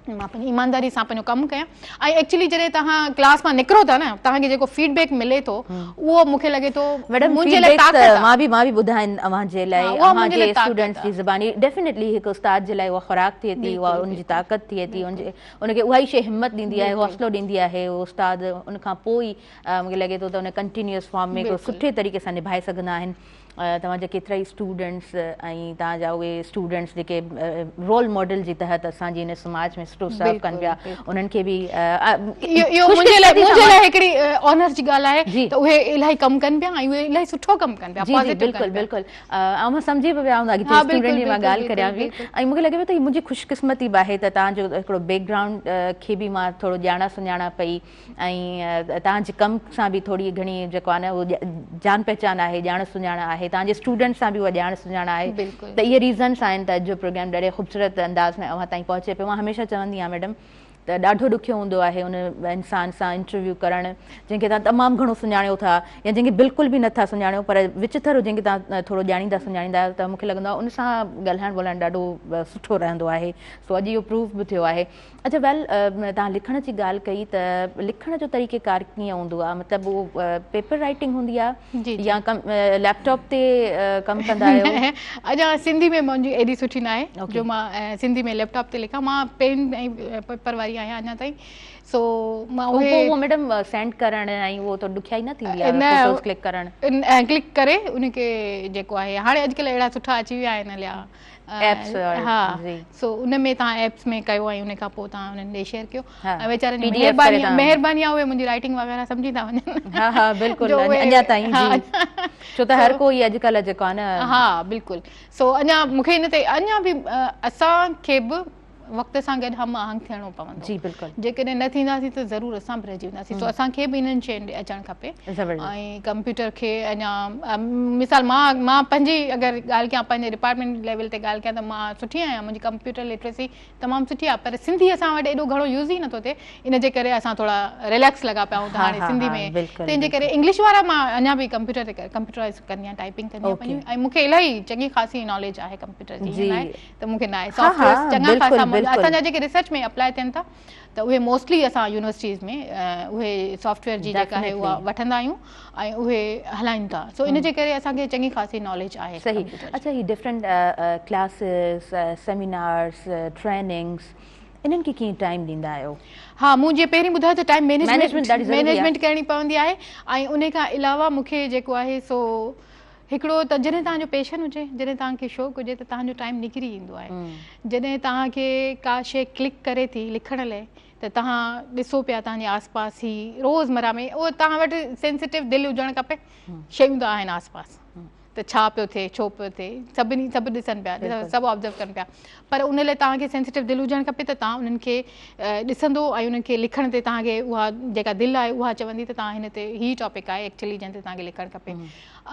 مان پنهنجي ايمانداري سان پنهنجو ڪم ڪيان ۽ ايڪچولي جڏهن توهان ڪلاس مان نڪرو ٿا نه توهان کي جيڪو فيڊ بيڪ ملي ٿو اهو مون کي لڳي ٿو ميڊم منهنجي لاء طاقت آهي. مان به ٻڌا آهن اوهان جي لاء اوهان جي اسٽوڊنٽس جي زباني ڊيفينيٽلي هڪ استاد جي لاء اها خوراڪ ٿئي ٿي اها ان جي طاقت ٿئي ٿي ان کي اها ئي شيء همت ڏيندي آهي حوصلو ڏيندي آهي اهو استاد ان کان پوء ئي مون کي لڳي ٿو ته ان ڪنٽينيوس فارم ۾ هڪڙو سٺي طريقي سان نڀائي سگهندا آهن توهان جا ڪيترائي اسٽوڊنٽس ۽ توهان جا اهي اسٽوڊنٽس جيڪي رول ماڊل جي تحت اسان جي هن سماج ۾ سٺو سرو ڪن پيا انهن کي به اهو منهنجي لاء منهنجي لاء هڪڙي آنر جي ڳالهه آهي ته اهي الاهي ڪم ڪن پيا ۽ اهي الاهي سٺو ڪم ڪن پيا جي جي بلڪل بلڪل اوهان سمجهي به ويا هوندا ڪي اسٽوڊنٽ جي مان ڳالهه ڪريان پئي ۽ مونکي لڳي پيو ته هي منهنجي خوش قسمتي به آهي ته توهان جو هڪڙو بيڪ گرائونڊ کي به مان ٿورو ڄاڻان سڃاڻان پئي ۽ توهان جي ڪم سان به ٿوري گهڻي جيڪو آهي نه اهو جان پهچان آهي ڄاڻ سڃاڻ آهي توهان جي اسٽوڊنٽ سان به اها ڄاڻ سڃاڻ آهي ته اهي ريزنس آهن ته اڄ جو پروگرام ڏاڍي خوبصورت انداز ۾ اوهان تائين پهچي پيو مان هميشه چوندي آهيان ميڊم ته ڏاڍو ڏکيو هوندو آهي ان انسان سان انٽرويو ڪرڻ جنهن کي توهان تمام گهڻو سڃاڻيو ٿا يا جنهن کي بلڪل به نٿا سڃاڻيو پر وچٿرو جنهن کي توهان ٿورو ڄاڻيندا سڃاڻيندا آهيو ته مون کي لڳندو آهي ان سان ڳالهائڻ ٻولهائڻ ڏاڍو سٺو رهندو آهي سو اڄ اهو پروف به ٿيو آهي. اڇا ويل توهان لکڻ جي ڳالهه ڪئي ته لکڻ جو طريقه ڪار ڪيئن هوندو آهي مطلب اهو پيپر رائيٽنگ هوندي آهي يا ليپ ٽاپ تي ڪم ڪندا آهيو؟ اڃا سنڌي ۾ منهنجي ايڏي سٺي ناهي جو مان سنڌي ۾ ليپ ٽاپ تي لکان مان پين ۽ پيپر واري آهيان اڃا تائين سو مان اهي پوء اهو ميڊم سينڊ ڪرڻ ۽ اهو ته ڏکيائي نه ٿيندي آهي فوٽوز ڪلڪ ڪرڻ؟ ڪلڪ ڪري ان کي جيڪو آهي هاڻي اڄڪلهه اهڙا سٺا اچي ويا آهن هليا ايپس ها سو ان ۾ توهان ايپس ۾ ڪيو ۽ ان کان پوء توهان انهن ڏي شيئر ڪيو ۽ ويچارن جي مهرباني مهرباني آهي اهي منهنجي رائيٽنگ وغيره سمجهي ٿا وڃن. ها ها بلڪل اڃا تائين جي ڇو ته هر ڪوئي اڄڪلهه جيڪو آهي نه ها بلڪل سو اڃا مون کي ان تي اڃا به اسان کي به وقت سان گڏ هم آهنگ ٿيڻو پوندو. جي بلڪل. جيڪڏهن نه ٿينداسين ته ضرور اسان به رهجي وينداسين سو اسان کي به انهن شين ڏي اچڻ کپي ۽ ڪمپيوٽر کي اڃا مثال مان مان پنهنجي اگر ڳالهه ڪيان پنهنجي ڊپارٽمينٽ ليول تي ڳالهه ڪيان ته مان سٺي آهيان منهنجي ڪمپيوٽر لٽريسي تمام سٺي آهي پر سنڌي اسان وٽ ايڏو گهڻو يوز ئي نٿو ٿئي ان جي ڪري اسان ٿورا رليڪس لڳا پيا آهيون ته هاڻي سنڌي ۾ تنهن جي ڪري انگلش وارا مان اڃا به ڪمپيوٽر تي ڪمپيوٽرائز ڪندي آهيان ٽائپنگ ڪندي آهيان پنهنجي ۽ مون کي الاهي چڱي خاصي ناليج آهي ڪمپيوٽر جي ائين ناهي ته مون کي ناهي سافٽ ويئرس چڱا خاصا اسان جا جيڪي ريسرچ ۾ اپلائي ٿين ٿا ته اهي موسٽلي اسان يونيورسٽيز ۾ اهي سافٽ ويئر جي جيڪا آهي اها وٺندا آهيون ۽ اهي هلائين ٿا سو ان جي ڪري اسان کي چڱي خاصي ناليج آهي. صحيح اڇا هي ڊفرنٽ ڪلاسز سيمينارز ٽريننگز انهن کي ڪيئن ٽائيم ڏيندا آهيو؟ ها مون جيئن پهرين ٻڌايو ته ٽائيم مينيجمينٽ مينيجمينٽ ڪرڻي پوندي آهي ۽ ان کان علاوه مون کي جيڪو آهي سو هڪڙو ته جڏهن توهان جو پيشن هجي، جڏهن توهان کي شوق هجي ته توهان جو ٽائيم نڪري ايندو آهي. جڏهن توهان کي ڪا شيء ڪلڪ ڪري ٿي لکڻ لئي ته توهان ڏسو پيا توهان جي آس پاس هي روزمره ۾ اهو توهان وٽ سينسيٽو دل هجڻ کپي شيون ته آهن آس پاس ته ڇا پيو ٿئي ڇو پيو ٿئي سڀني سڀ ڏسن پيا سڀ آبزرو ڪن پيا پر ان لاء توهان کي سينسيٽو دل هجڻ کپي ته توهان انهن کي ڏسندو ۽ انهن کي لکڻ تي توهان کي اها جيڪا دل آهي اها چوندي ته توهان هن تي هي ٽاپڪ آهي ايڪچلي جنهن تي توهان کي لکڻ کپي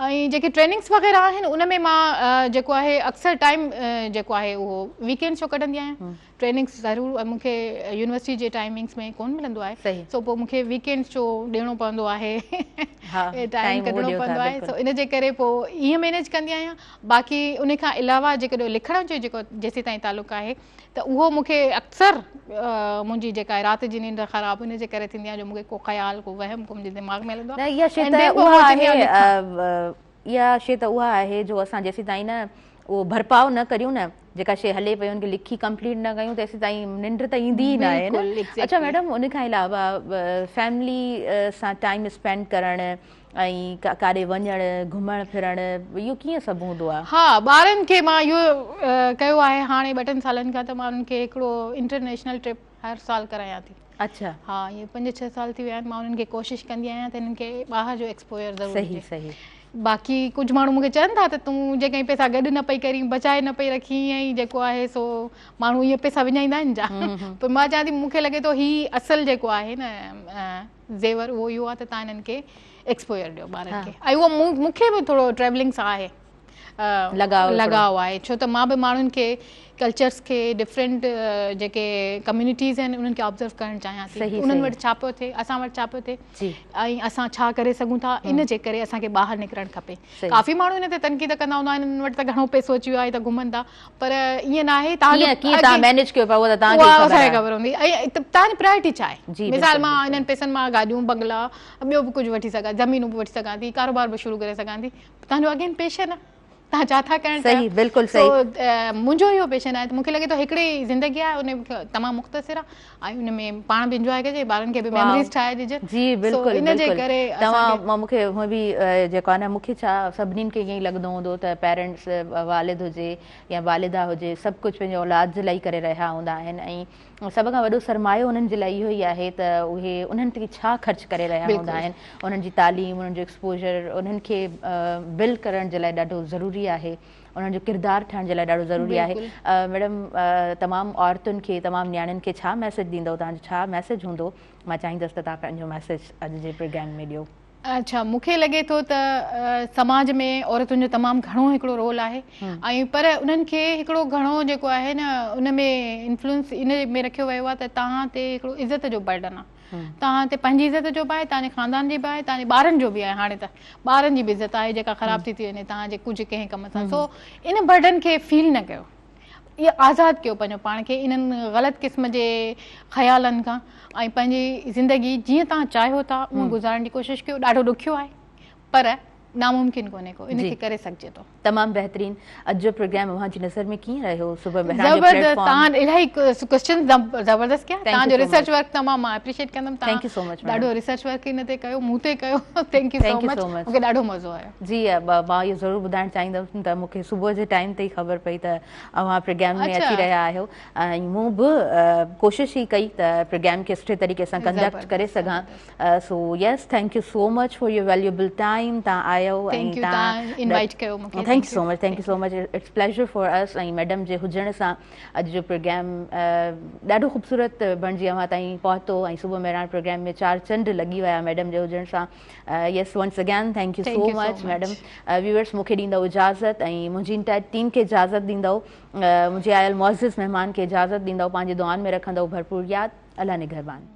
۽ جيڪي ٽريننگس وغيره آهن ان ۾ مان جيڪو آهي اڪثر ٽائيم جيڪو آهي اهو ويڪينڊس جو ڪڍندي آهيان ٽريننگس ضرور مون کي يونيورسٽي جي ٽائمنگس ۾ ڪون ملندو آهي سو پوء مون کي ويڪينڊس جو ڏيڻو پوندو آهي ٽائيم ڪڍڻو پوندو آهي سو ان جي ڪري پوء ائين مينيج ڪندي آهيان باقي ان کان علاوه جيڪڏهن لکڻ جو جيڪو جيسين تائين تعلق آهي ته اهو مون کي اڪثر منهنجي جيڪا رات جي ننڊ خراب ان جي ڪري ٿيندي آهي جو مون کي ڪو خيال ڪو وهم ڪو منهنجي دماغ ۾ هلندو آهي. نه اها شيء ته اها آهي اها شيء ته اها آهي جو اسان جيسين تائين نه اهو ڀرپاء نه ڪريون نه جيڪا شيء هلي پئي ان کي لکي ڪمپليٽ نه ڪيون تيسين تائين ننڊ ته ايندي ئي ناهي نه. اڇا ميڊم ان کان علاوه فيملي سان ٽائيم اسپينڊ ڪرڻ ۽ ڪاڏي وڃڻ، گهمڻ ڦرڻ اهو ڪيئن سڀ هوندو آهي؟ ها ٻارن کي مان اهو ڪيو آهي هاڻي ٻه ٽن سالن کان ته مان انهن کي هڪڙو انٽرنيشنل ٽرپ هر سال ڪرايان ٿي. اڇا. ها اهي پنج ڇهه سال ٿي ويا آهن مان انهن کي ڪوشش ڪندي آهيان ته انهن کي ٻاهر جو ايڪسپوزر ضرور هجي. صحيح صحيح. باقي ڪجهه ماڻهو مون کي چون ٿا ته تون جيڪڏهن پئسا گڏ نه پئي ڪرين بچائي نه پئي رکين ۽ جيڪو آهي سو ماڻهو اهي پئسا وڃائيندا آهن ڇا پر مان چوان ٿي مون کي لڳي ٿو هي اصل جيڪو آهي نه زيور اهو اهو آهي ته توهان انهن کي ايڪسپوزر ڏيو ٻارن کي ۽ اهو مون کي به ٿورو ٽريولنگ سان آهي لڳاء لڳاء آهي ڇو ته مان به ماڻهن کي ڪلچرس کي ڊفرنٽ جيڪي ڪميونٽيز آهن انهن کي آبزرو ڪرڻ چاهيان ٿي انهن وٽ ڇا پيو ٿئي اسان وٽ ڇا پيو ٿئي ۽ اسان ڇا ڪري سگهون ٿا ان جي ڪري اسان کي ٻاهر نڪرڻ کپي ڪافي ماڻهو ان تي تنقيد ڪندا هوندا آهن انهن وٽ ته گهڻو پئسو اچي ويو آهي ته گهمن ٿا پر ائين ناهي توهان جو ڪيئن توهان مينيج ڪيو پيا اها ته توهان کي خبر آهي خبر هوندي ۽ توهان جي پرائرٽي ڇا آهي مثال مان انهن پئسن مان گاڏيون بنگلا ٻيو به ڪجهه وٺي سگهان زمينون به وٺي سگهان ٿي ڪاروبار به شروع ڪري سگهان ٿي توهان جو اگين پيشن آهي توهان ڇا ٿا ڪرڻ صحيح بلڪل صحيح منهنجو اهو پيشن آهي ته مونکي لڳي ٿو هڪڙي زندگي آهي ان تمام مختصر آهي ۽ ان ۾ پاڻ به انجواء ڪجي ٻارن کي به ميموريز ٺاهي ڏجن جي بلڪل ان جي ڪري توهان مون کي هونء به جيڪو آهي نه مون کي ڇا سڀني کي ائين ئي لڳندو هوندو ته پيرنٽس والد هجي يا والده هجي سڀ ڪجهه پنهنجي اولاد جي لاء ئي ڪري رهيا هوندا آهن ۽ سڀ کان وڏو سرمايو انهن جي لاء اهو ئي آهي ته اهي انهن تي ڇا خرچ ڪري رهيا هوندا آهن انهن جي تعليم انهن جو ايڪسپوجر انهن کي بلڊ ڪرڻ جي لاء ڏاڍو ضروري آهي انهن جو ڪردار ٺهڻ جي لاء ڏاڍو ضروري آهي. ميڊم تمام عورتن کي تمام نياڻين کي ڇا ميسيج ڏيندؤ توهان جو ڇا ميسيج هوندو مان چاهيندس ته توهان پنهنجو ميسيج اڄ جي پروگرام ۾ ڏيو. اڇا مون کي لڳي ٿو ته سماج ۾ عورتن جو تمام گهڻو هڪڙو رول آهي ۽ پر انهن کي هڪڙو گهڻو جيڪو آهي نه ان ۾ انفلوئنس ان ۾ رکيو ويو آهي ته توهان تي هڪڙو عزت جو برڊن آهي توهان تي پنهنجي عزت جو به آهي توهان جي خاندان جي به آهي توهان جي ٻارن جو به آهي هاڻي ته ٻارن جي به عزت آهي جيڪا خراب ٿي ٿي وڃي توهان جي ڪجهه ڪنهن ڪم سان سو ان برڊن کي فيل نه ڪيو اهو آزاد ڪيو پنهنجو پاڻ کي انهن غلط قسم جي خيالن کان ۽ پنهنجي زندگي جيئن توهان چاهيو ٿا اونئن گذارڻ جي ڪوشش ڪيو ڏاڍو ڏکيو آهي پر ناممڪن ڪونهي ڪو ان کي ڪري سگهجي ٿو. تمام بهترين اڄ جو پروگرام اوهان جي نظر ۾ ڪيئن رهيو صبح مهراڻ جو پليٽ فارم. زبردست توهان الاهي ڪويسچنز زبردست ڪيا توهان جو ريسرچ ورڪ تمام مان اپريشيٽ ڪندم thank you so much ڏاڍو ريسرچ ورڪ ان تي ڪيو مون تي ڪيو thank you so much مون کي ڏاڍو مزو آيو. جي مان اهو ضرور ٻڌائڻ چاهيندس ته مون کي صبح جي ٽائيم تي ئي خبر پئي ته اوهان پروگرام ۾ اچي رهيا آهيو ۽ مون به ڪوشش ئي ڪئي ته پروگرام کي سٺي طريقي سان ڪنڊڪٽ ڪري سگهان so yes thank you so much for your valuable time توهان آيو ۽ توهان انوائٽ ڪيو مون کي thank you so much thank you so much it's pleasure for us ۽ madam جي هجڻ سان اڄ جو پروگرام ڏاڍو خوبصورت بڻجي اوهان تائين پهتو ۽ صبح مهراڻ پروگرام ۾ چار چنڊ لڳي ويا ميڊم جي هجڻ سان yes once again thank you so much madam viewers مون کي ڏيندؤ اجازت ۽ منهنجي انٽائر ٽيم کي اجازت ڏيندؤ منهنجي آيل معزز مهمان کي اجازت ڏيندؤ پنهنجي دعائن ۾ رکندؤ ڀرپور ياد الله نگهبان.